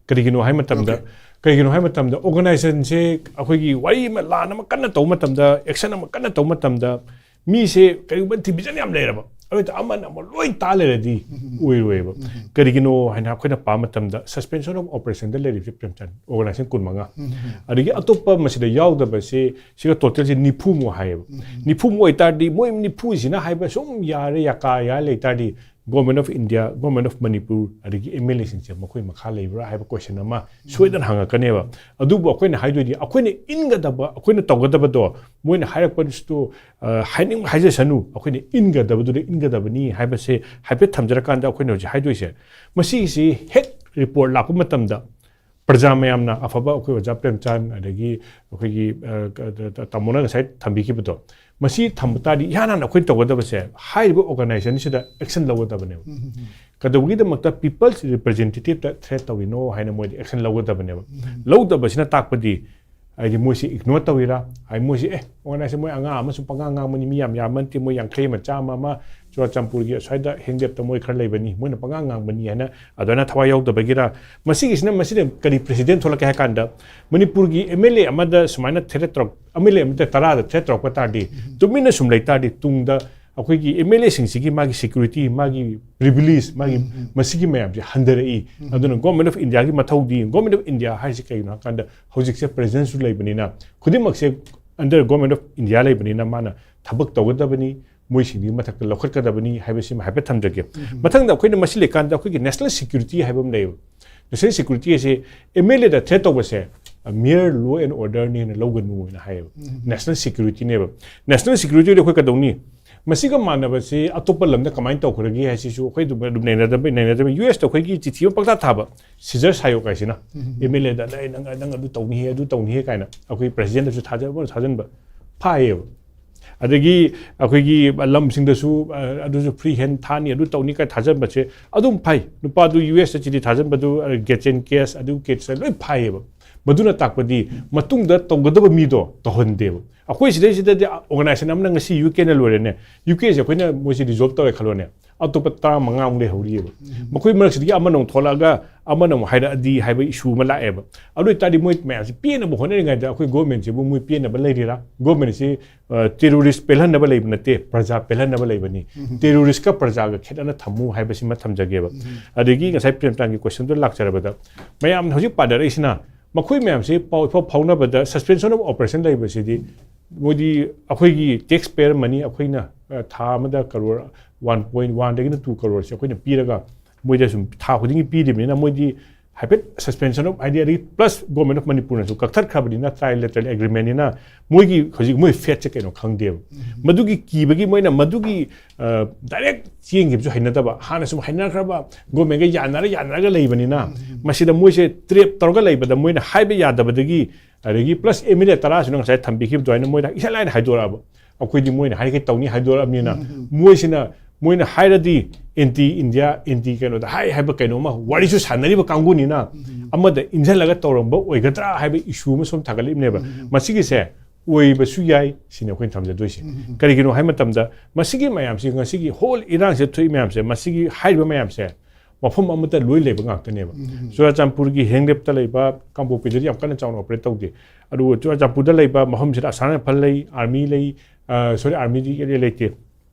ꯀꯔꯤꯒꯤꯅꯣ ꯍꯥꯏ ꯃꯇꯝꯗ, ꯀꯔꯤꯒꯤꯅꯣ ꯍꯥꯏ ꯃꯇꯝꯗ ꯑꯣꯔꯒꯅꯥꯏꯖꯦꯁꯟꯁꯦ ꯑꯩꯈꯣꯏꯒꯤ ꯋꯥꯔꯤ ꯑꯃ, ꯂꯥꯟ ꯑꯃ ꯀꯟꯅ ꯇꯧꯕ ꯃꯇꯝꯗ, ꯑꯦꯛꯁꯟ ꯑꯃ ꯀꯟꯅ ꯇꯧꯕ ꯃꯇꯝꯗ ꯃꯤꯁꯦ ꯀꯔꯤꯒꯨꯝꯕ ꯗꯤꯚꯤꯖꯟ ꯌꯥꯝ ꯂꯩꯔꯕ, ꯑꯗꯨ ꯑꯣꯏꯇꯥ ꯑꯃꯅ ꯑꯃ ꯂꯣꯏ ꯇꯥ ꯂꯩꯔꯗꯤ ꯑꯣꯏꯔꯣꯏꯕ꯫ ꯀꯔꯤꯒꯤꯅꯣ ꯍꯥꯏꯅ ꯑꯩꯈꯣꯏꯅ ꯄꯥꯕ ꯃꯇꯝꯗ ꯁꯁꯄꯦꯟꯁꯟ ꯑꯣꯐ ꯑꯣꯄꯔꯦꯁꯟꯗ ꯂꯩꯔꯤꯕꯁꯦ ꯄ꯭ꯔꯦꯝꯆꯥꯟ, ꯑꯣꯔꯒꯅꯥꯏꯖꯦꯁꯟ ꯀꯨꯟꯃꯉꯥ, ꯑꯗꯒꯤ ꯑꯇꯣꯞꯄ ꯃꯁꯤꯗ ꯌꯥꯎꯗꯕꯁꯦ ꯁꯤꯒ ꯇꯣꯇꯦꯜꯁꯦ ꯅꯤꯐꯨꯃꯨꯛ ꯍꯥꯏꯌꯦꯕ꯫ ꯅꯤꯐꯨꯃꯨꯛ ꯑꯣꯏꯇꯥꯔꯗꯤ ꯃꯣꯏ ꯅꯤꯐꯨꯁꯤꯅ ꯍꯥꯏꯕ ꯁꯨꯝ ꯌꯥꯔꯦ ꯌꯥꯀꯥ ꯌꯥꯔꯦ ꯂꯩꯇꯥꯔꯗꯤ Government of India, Government of Manipur, ꯑꯗꯒꯤ M L A ꯁꯤꯡꯁꯦ ꯃꯈꯣꯏ ꯃꯈꯥ ꯂꯩꯕ꯭ꯔꯥ ꯍꯥꯏꯕ question ꯑꯃ ꯁꯣꯏꯗꯅ ꯍꯪꯉꯛꯀꯅꯦꯕ꯫ ꯑꯗꯨꯕꯨ ꯑꯩꯈꯣꯏꯅ ꯍꯥꯏꯗꯣꯏꯗꯤ, ꯑꯩꯈꯣꯏꯅ ꯏꯟꯒꯗꯕ, ꯑꯩꯈꯣꯏꯅ ꯇꯧꯒꯗꯕꯗꯣ, ꯃꯣꯏꯅ ꯍꯥꯏꯔꯛꯄꯗꯨꯁꯨ, ꯑ, ꯍꯥꯏꯅꯤꯡꯕ ꯍꯥꯏꯖꯁꯅꯨ, ꯑꯩꯈꯣꯏꯅ ꯏꯟꯒꯗꯕꯗꯨꯗ ꯏꯟꯒꯗꯕꯅꯤ ꯍꯥꯏꯕꯁꯦ ꯍꯥꯏꯐꯦꯠ ꯊꯝꯖꯔꯀꯥꯟꯗ, ꯑꯩꯈꯣꯏꯅ ꯍꯧꯖꯤꯛ ꯍꯥꯏꯗꯣꯏꯁꯦ, ꯃꯁꯤꯒꯤꯁꯤ ꯍꯦꯛ report ꯂꯥꯛꯄ ꯃꯇꯝꯗ ꯄ꯭ꯔꯖꯥ ꯃꯌꯥꯝꯅ ꯑꯐꯕ, ꯑꯩꯈꯣꯏ ꯑꯣꯖꯥ ꯄ꯭ꯔꯦꯝꯆꯥꯟ, ꯑꯗꯒꯤ ꯑꯩꯈꯣꯏꯒꯤ, ꯑ, ꯀ-, ꯇ-, ꯇꯥꯃꯣꯅ ꯉꯁꯥꯏ ꯊꯝꯕꯤꯈꯤꯕꯗꯣ, ꯃꯁꯤ ꯊꯝꯕ ꯇꯥꯔꯗꯤ ꯏꯍꯥꯟ ꯍꯥꯟꯅ ꯑꯩꯈꯣꯏꯅ ꯇꯧꯒꯗꯕꯁꯦ, ꯍꯥꯏꯔꯤꯕ organization ꯁꯤꯗ action ꯂꯧꯒꯗꯕꯅꯦꯕ꯫ ꯀꯩꯗꯧꯕꯒꯤꯗꯃꯛꯇ people's representative ꯇ threat ꯇꯧꯔꯤꯅꯣ ꯍꯥꯏꯅ ꯃꯣꯏꯗꯤ action ꯂꯧꯒꯗꯕꯅꯦꯕ꯫ ꯂꯧꯗꯕꯁꯤꯅ ꯇꯥꯛꯄꯗꯤ, ꯍꯥꯏꯗꯤ ꯃꯣꯏꯁꯤ ignore ꯇꯧꯔꯤꯔꯥ? ꯍꯥꯏꯗꯤ ꯃꯣꯏꯁꯤ, "ꯑꯦ, organization ꯃꯣꯏ ꯑꯉꯥꯡ ꯑꯃꯁꯨ ꯄꯉꯥꯡ ꯉꯥꯡꯕꯅꯤ, ꯃꯤ ꯌꯥꯝ ꯌꯥꯝꯕ ꯅꯠꯇꯦ, ꯃꯣꯏ ꯌꯥꯡꯈꯩ ꯑꯃ, ꯆꯥꯝꯃ ꯑꯃ, ꯆꯨꯔꯥꯆꯥꯟꯄꯨꯔꯒꯤ ꯑꯁ꯭ꯋꯥꯏꯗ ꯍꯦꯡꯗꯦꯞꯇ ꯃꯣꯏ ꯈꯔ ꯂꯩꯕꯅꯤ, ꯃꯣꯏꯅ ꯄꯉꯥꯡ ꯉꯥꯡꯕꯅꯤ" ꯍꯥꯏꯅ ꯑꯗꯨꯃꯥꯏꯅ ꯊꯋꯥꯏ ꯌꯥꯎꯗꯕꯒꯤꯔ? ꯃꯁꯤꯒꯤꯁꯤꯅ, ꯃꯁꯤꯅ ꯀꯔꯤ precedent ꯊꯣꯛꯂꯛꯀꯦ ꯍꯥꯏ ꯀꯥꯟꯗ, ꯃꯅꯤꯄꯨꯔꯒꯤ M L A ꯑꯃꯗ ꯁꯨꯃꯥꯏꯅ threat ꯇꯧꯔꯛ-, M L A ꯑꯃꯗ ꯇꯔꯥꯗ threat ꯇꯧꯔꯛꯄ ꯇꯥꯔꯗꯤ, ꯇꯨꯃꯤꯟꯅ ꯁꯨꯝ ꯂꯩ ꯇꯥꯔꯗꯤ, ꯇꯨꯡꯗ ꯑꯩꯈꯣꯏꯒꯤ M L A ꯁꯤꯡꯁꯤꯒꯤ ꯃꯥꯒꯤ security, ꯃꯥꯒꯤ privilege, ꯃꯥꯒꯤ ꯃꯁꯤꯒꯤ ꯃꯌꯥꯝꯁꯦ ꯍꯟꯊꯔꯛꯏ꯫ ꯑꯗꯨꯅ Government of India ꯒꯤ ꯃꯊꯧꯗꯤ, Government of India ꯍꯥꯏꯁꯤ ꯀꯩꯒꯤꯅꯣ ꯍꯥꯏ ꯀꯥꯟꯗ, ꯍꯧꯖꯤꯛꯁꯦ president ꯁꯨ ꯂꯩꯕꯅꯤꯅ, ꯈꯨꯗꯤꯡꯃꯛꯁꯦ under Government of India ꯂꯩꯕꯅꯤꯅ, ꯃꯥꯅ ꯊꯕꯛ ꯇꯧꯒꯗꯕꯅꯤ, ꯃꯣꯏꯁꯤꯡꯗꯨꯒꯤ ꯃꯊꯛꯇ ꯂꯧꯈꯠꯀꯗꯕꯅꯤ ꯍꯥꯏꯕꯁꯤꯃ ꯍꯥꯏꯐꯦꯠ ꯊꯝꯖꯒꯦ꯫ ꯃꯊꯪꯗ ꯑꯩꯈꯣꯏꯅ ꯃꯁꯤ ꯂꯩꯀꯥꯟꯗ ꯑꯩꯈꯣꯏꯒꯤ national security ꯍꯥꯏꯕ ꯑꯃ ꯂꯩꯌꯦꯕ꯫ National security ꯑꯁꯤ M L A the threat ꯇꯧꯕꯁꯦ, ꯑ, mere law and order ꯅꯦꯅ ꯂꯧꯒꯅꯨ ꯍꯥꯏꯅ ꯍꯥꯏꯌꯦꯕ꯫ National security ꯅꯦꯕ꯫ National security ꯗꯤ ꯑꯩꯈꯣꯏ ꯀꯩꯗꯧꯅꯤ? ꯃꯁꯤꯒ ꯃꯥꯟꯅꯕꯁꯤ ꯑꯇꯣꯞꯄ ꯂꯝꯗ ꯀꯃꯥꯏꯅ ꯇꯧꯈ꯭ꯔꯒꯦ ꯍꯥꯏꯁꯤꯁꯨ ꯑꯩꯈꯣꯏ ꯑꯗꯨꯝ, ꯑꯗꯨꯝ ꯅꯩꯅꯗꯕ, ꯅꯩꯅꯗꯕ꯫ U S ꯇ ꯑꯩꯈꯣꯏꯒꯤ ꯆꯤꯊꯤ ꯑꯃ ꯄꯪꯊꯥ ꯊꯥꯕ, seizure ꯁꯥꯏꯌꯣ ꯀꯥꯏꯁꯤꯅ꯫ M L A ꯗ, "ꯅꯪ, ꯅꯪ, ꯅꯪ ꯑꯗꯨ ꯇꯧꯅꯤꯍꯦ, ꯑꯗꯨ ꯇꯧꯅꯤꯍꯦ" ꯀꯥꯏꯅ ꯑꯩꯈꯣꯏ president ꯗꯁꯨ ꯊꯥꯖꯕ, ꯊꯥꯖꯟꯕ ꯐꯥꯏꯌꯦꯕ꯫ ꯑꯗꯒꯤ ꯑꯩꯈꯣꯏꯒꯤ ꯂꯝꯁꯤꯡꯗꯁꯨ, ꯑ, ꯑꯗꯨꯁꯨ free hand ꯊꯥꯅꯤ, ꯑꯗꯨ ꯇꯧꯅꯤ ꯀꯥꯏ ꯊꯥꯖꯟꯕꯁꯦ ꯑꯗꯨꯝ ꯐꯩ꯫ ꯅꯨꯄꯥꯗꯨ U S ꯇ ꯆꯤꯊꯤ ꯊꯥꯖꯟꯕꯗꯨ, ꯑ, Gadsden case, ꯑꯗꯨ case ꯂꯣꯏ ꯐꯩꯌꯦꯕ꯫ ꯃꯗꯨꯅ ꯇꯥꯛꯄꯗꯤ ꯃꯇꯨꯡꯗ ꯇꯧꯒꯗꯕ ꯃꯤꯗꯣ ꯇꯧꯍꯟꯗꯦꯕ꯫ ꯑꯩꯈꯣꯏ ꯁꯤꯗꯩꯁꯤꯗꯗꯤ organization ꯑꯃꯅ ꯉꯁꯤ U K ꯅ ꯂꯣꯏꯔꯦꯅꯦ, U K ꯁꯦ ꯑꯩꯈꯣꯏꯅ ꯃꯣꯏꯁꯦ resolve ꯇꯧꯔꯦ ꯈꯜꯂꯣꯅꯦ, ꯑꯇꯣꯞꯄ ꯇꯔꯥꯃꯉꯥꯃꯨꯛ ꯂꯩꯍꯧꯔꯤꯑꯕ꯫ ꯃꯈꯣꯏ ꯃꯔꯛꯁꯤꯗꯒꯤ ꯑꯃꯅ ꯑꯃꯨꯛ ꯊꯣꯛꯂꯛꯑꯒ ꯑꯃꯅ ꯑꯃꯨꯛ ꯍꯥꯏꯔꯛꯑꯗꯤ ꯍꯥꯏꯕ issue ꯑꯃ ꯂꯥꯛꯑꯦꯕ꯫ ꯑꯗꯨ ꯑꯣꯏꯇꯥꯔꯗꯤ ꯃꯣꯏ ꯃꯌꯥꯝꯁꯤ ꯄꯦꯟꯅꯕ ꯍꯣꯠꯅꯔꯤꯉꯩꯗ ꯑꯩꯈꯣꯏ government ꯁꯤꯕꯨ ꯃꯣꯏ ꯄꯦꯟꯅꯕ ꯂꯩꯔꯤꯔꯥ? Government ꯁꯤ, ꯑ, terrorist ꯄꯦꯜꯍꯟꯅꯕ ꯂꯩꯕ ꯅꯠꯇꯦ, ꯄ꯭ꯔꯖꯥ ꯄꯦꯜꯍꯟꯅꯕ ꯂꯩꯕꯅꯤ꯫ Terrorist ꯀ ꯄ꯭ꯔꯖꯥꯒ ꯈꯦꯠꯅꯅ ꯊꯝꯃꯨ ꯍꯥꯏꯕꯁꯤꯃ ꯊꯝꯖꯒꯦꯕ꯫ ꯑꯗꯒꯤ ꯉꯁꯥꯏ ꯄ꯭ꯔꯦꯝꯆꯥꯟꯒꯤ question ꯗꯣ ꯂꯥꯛꯆꯔꯕꯗ, ꯃꯌꯥꯝꯅ ꯍꯧꯖꯤꯛ ꯄꯥꯅꯔꯛꯏꯁꯤꯅ ꯃꯈꯣꯏ ꯃꯌꯥꯝꯁꯤ ꯄꯥꯎ ꯏꯐꯥꯎ ꯐꯥꯎꯅꯕꯗ suspension of operation ꯂꯩꯕꯁꯤꯗꯤ ꯃꯣꯏꯗꯤ ꯑꯩꯈꯣꯏꯒꯤ tax payer money, ꯑꯩꯈꯣꯏꯅ ꯊꯥ ꯑꯃꯗ ꯀꯔꯣꯔ ꯋꯥꯟ ꯄꯣꯏꯟ ꯋꯥꯟꯗꯒꯤꯅ ꯇꯨ ꯀꯔꯣꯔꯁꯦ ꯑꯩꯈꯣꯏꯅ ꯄꯤꯔꯒ ꯃꯣꯏꯗ ꯁꯨꯝ ꯊꯥ ꯈꯨꯗꯤꯡꯒꯤ ꯄꯤꯔꯤꯕꯅꯤꯅ ꯃꯣꯏꯗꯤ ꯍꯥꯏꯐꯦꯠ suspension of, ꯍꯥꯏꯗꯤ ꯑꯗꯒꯤ plus Government of Manipurꯅꯁꯨ ꯀꯛꯊꯠꯈ꯭ꯔꯕꯅꯤꯅ trilateral agreementꯅꯤꯅ ꯃꯣꯏꯒꯤ ꯍꯧꯖꯤꯛ ꯃꯣꯏ fateꯁꯦ ꯀꯩꯅꯣ ꯈꯪꯗꯦꯕ꯫ ꯃꯗꯨꯒꯤ ꯀꯤꯕꯒꯤ ꯃꯣꯏꯅ ꯃꯗꯨꯒꯤ direct ꯆꯦꯟꯈꯤꯕꯁꯨ ꯍꯩꯅꯗꯕ, ꯍꯥꯟꯅ ꯁꯨꯝ ꯍꯥꯏꯅꯈ꯭ꯔꯕ governmentꯒ ꯌꯥꯅꯔ ꯌꯥꯅꯔꯒ ꯂꯩꯕꯅꯤꯅ ꯃꯁꯤꯗ ꯃꯣꯏꯁꯦ trap ꯇꯧꯔꯒ ꯂꯩꯕꯗ ꯃꯣꯏꯅ ꯍꯥꯏꯕ ꯌꯥꯗꯕꯗꯒꯤ ꯑꯗꯒꯤ plus MLA ꯇꯔꯥꯁꯤꯅ ꯉꯁꯥꯏ ꯊꯝꯕꯤꯈꯤꯕꯗꯣ ꯑꯩꯅ ꯃꯣꯏꯗ ꯏꯁꯥ ꯂꯥꯏꯅ ꯍꯥꯏꯗꯣꯔꯛꯑꯕ꯫ ꯑꯩꯈꯣꯏꯗꯤ ꯃꯣꯏꯅ ꯍꯥꯏꯔꯤꯈꯩ ꯇꯧꯅꯤ ꯍꯥꯏꯗꯣꯔꯛꯑꯕꯅꯤꯅ ꯃꯣꯏꯁꯤꯅ ꯃꯣꯏꯅ ꯍꯥꯏꯔꯗꯤ anti India, anti ꯀꯩꯅꯣꯗ ꯍꯥꯏ ꯍꯥꯏꯕ ꯀꯩꯅꯣꯝꯃ ꯋꯥꯔꯤꯁꯨ ꯁꯥꯟꯅꯔꯤꯕ ꯀꯥꯡꯕꯨꯅꯤꯅ ꯑꯃꯗ ꯏꯟꯁꯤꯜꯂꯒ ꯇꯧꯔꯝꯕ ꯑꯣꯏꯒꯗ꯭ꯔꯥ ꯍꯥꯏꯕ issue ꯑꯃ ꯁꯨꯝ ꯊꯥꯒꯠꯂꯛꯏꯕꯅꯦꯕ꯫ ꯃꯁꯤꯒꯤꯁꯦ ꯑꯣꯏꯕꯁꯨ ꯌꯥꯏ ꯁꯤꯅꯤ ꯑꯩꯈꯣꯏꯅ ꯊꯝꯖꯗꯣꯏꯁꯦ꯫ ꯀꯔꯤꯒꯤꯅꯣ ꯍꯥꯏꯕ ꯃꯇꯝꯗ ꯃꯁꯤꯒꯤ ꯃꯌꯥꯝꯁꯤ, ꯉꯁꯤꯒꯤ whole ꯏꯔꯥꯡꯁꯤꯗ ꯊꯣꯛꯏ ꯃꯌꯥꯝꯁꯦ, ꯃꯁꯤꯒꯤ ꯍꯥꯏꯔꯤꯕ ꯃꯌꯥꯝꯁꯦ ꯃꯐꯝ ꯑꯃꯠꯇ ꯂꯣꯏ ꯂꯩꯕ ꯉꯥꯛꯇꯅꯦꯕ꯫ ꯆꯨꯔꯥꯆꯥꯟꯄꯨꯔꯒꯤ ꯍꯦꯡꯂꯦꯞꯇ ꯂꯩꯕ ꯀꯥꯡꯄꯣꯛꯄꯤꯗꯗꯤ ꯌꯥꯝ ꯀꯟꯅ ꯆꯥꯎꯅ operate ꯇꯧꯗꯦ꯫ ꯑꯗꯨꯒ ꯆꯨꯔꯥꯆꯥꯟꯄꯨꯔꯗ ꯂꯩꯕ ꯃꯐꯝꯁꯤꯗ ꯑꯁꯥꯝ ꯔꯥꯏꯐꯜ ꯂꯩ, army ꯂꯩ, sorry, armyꯗꯤ ꯂꯩꯇꯦ,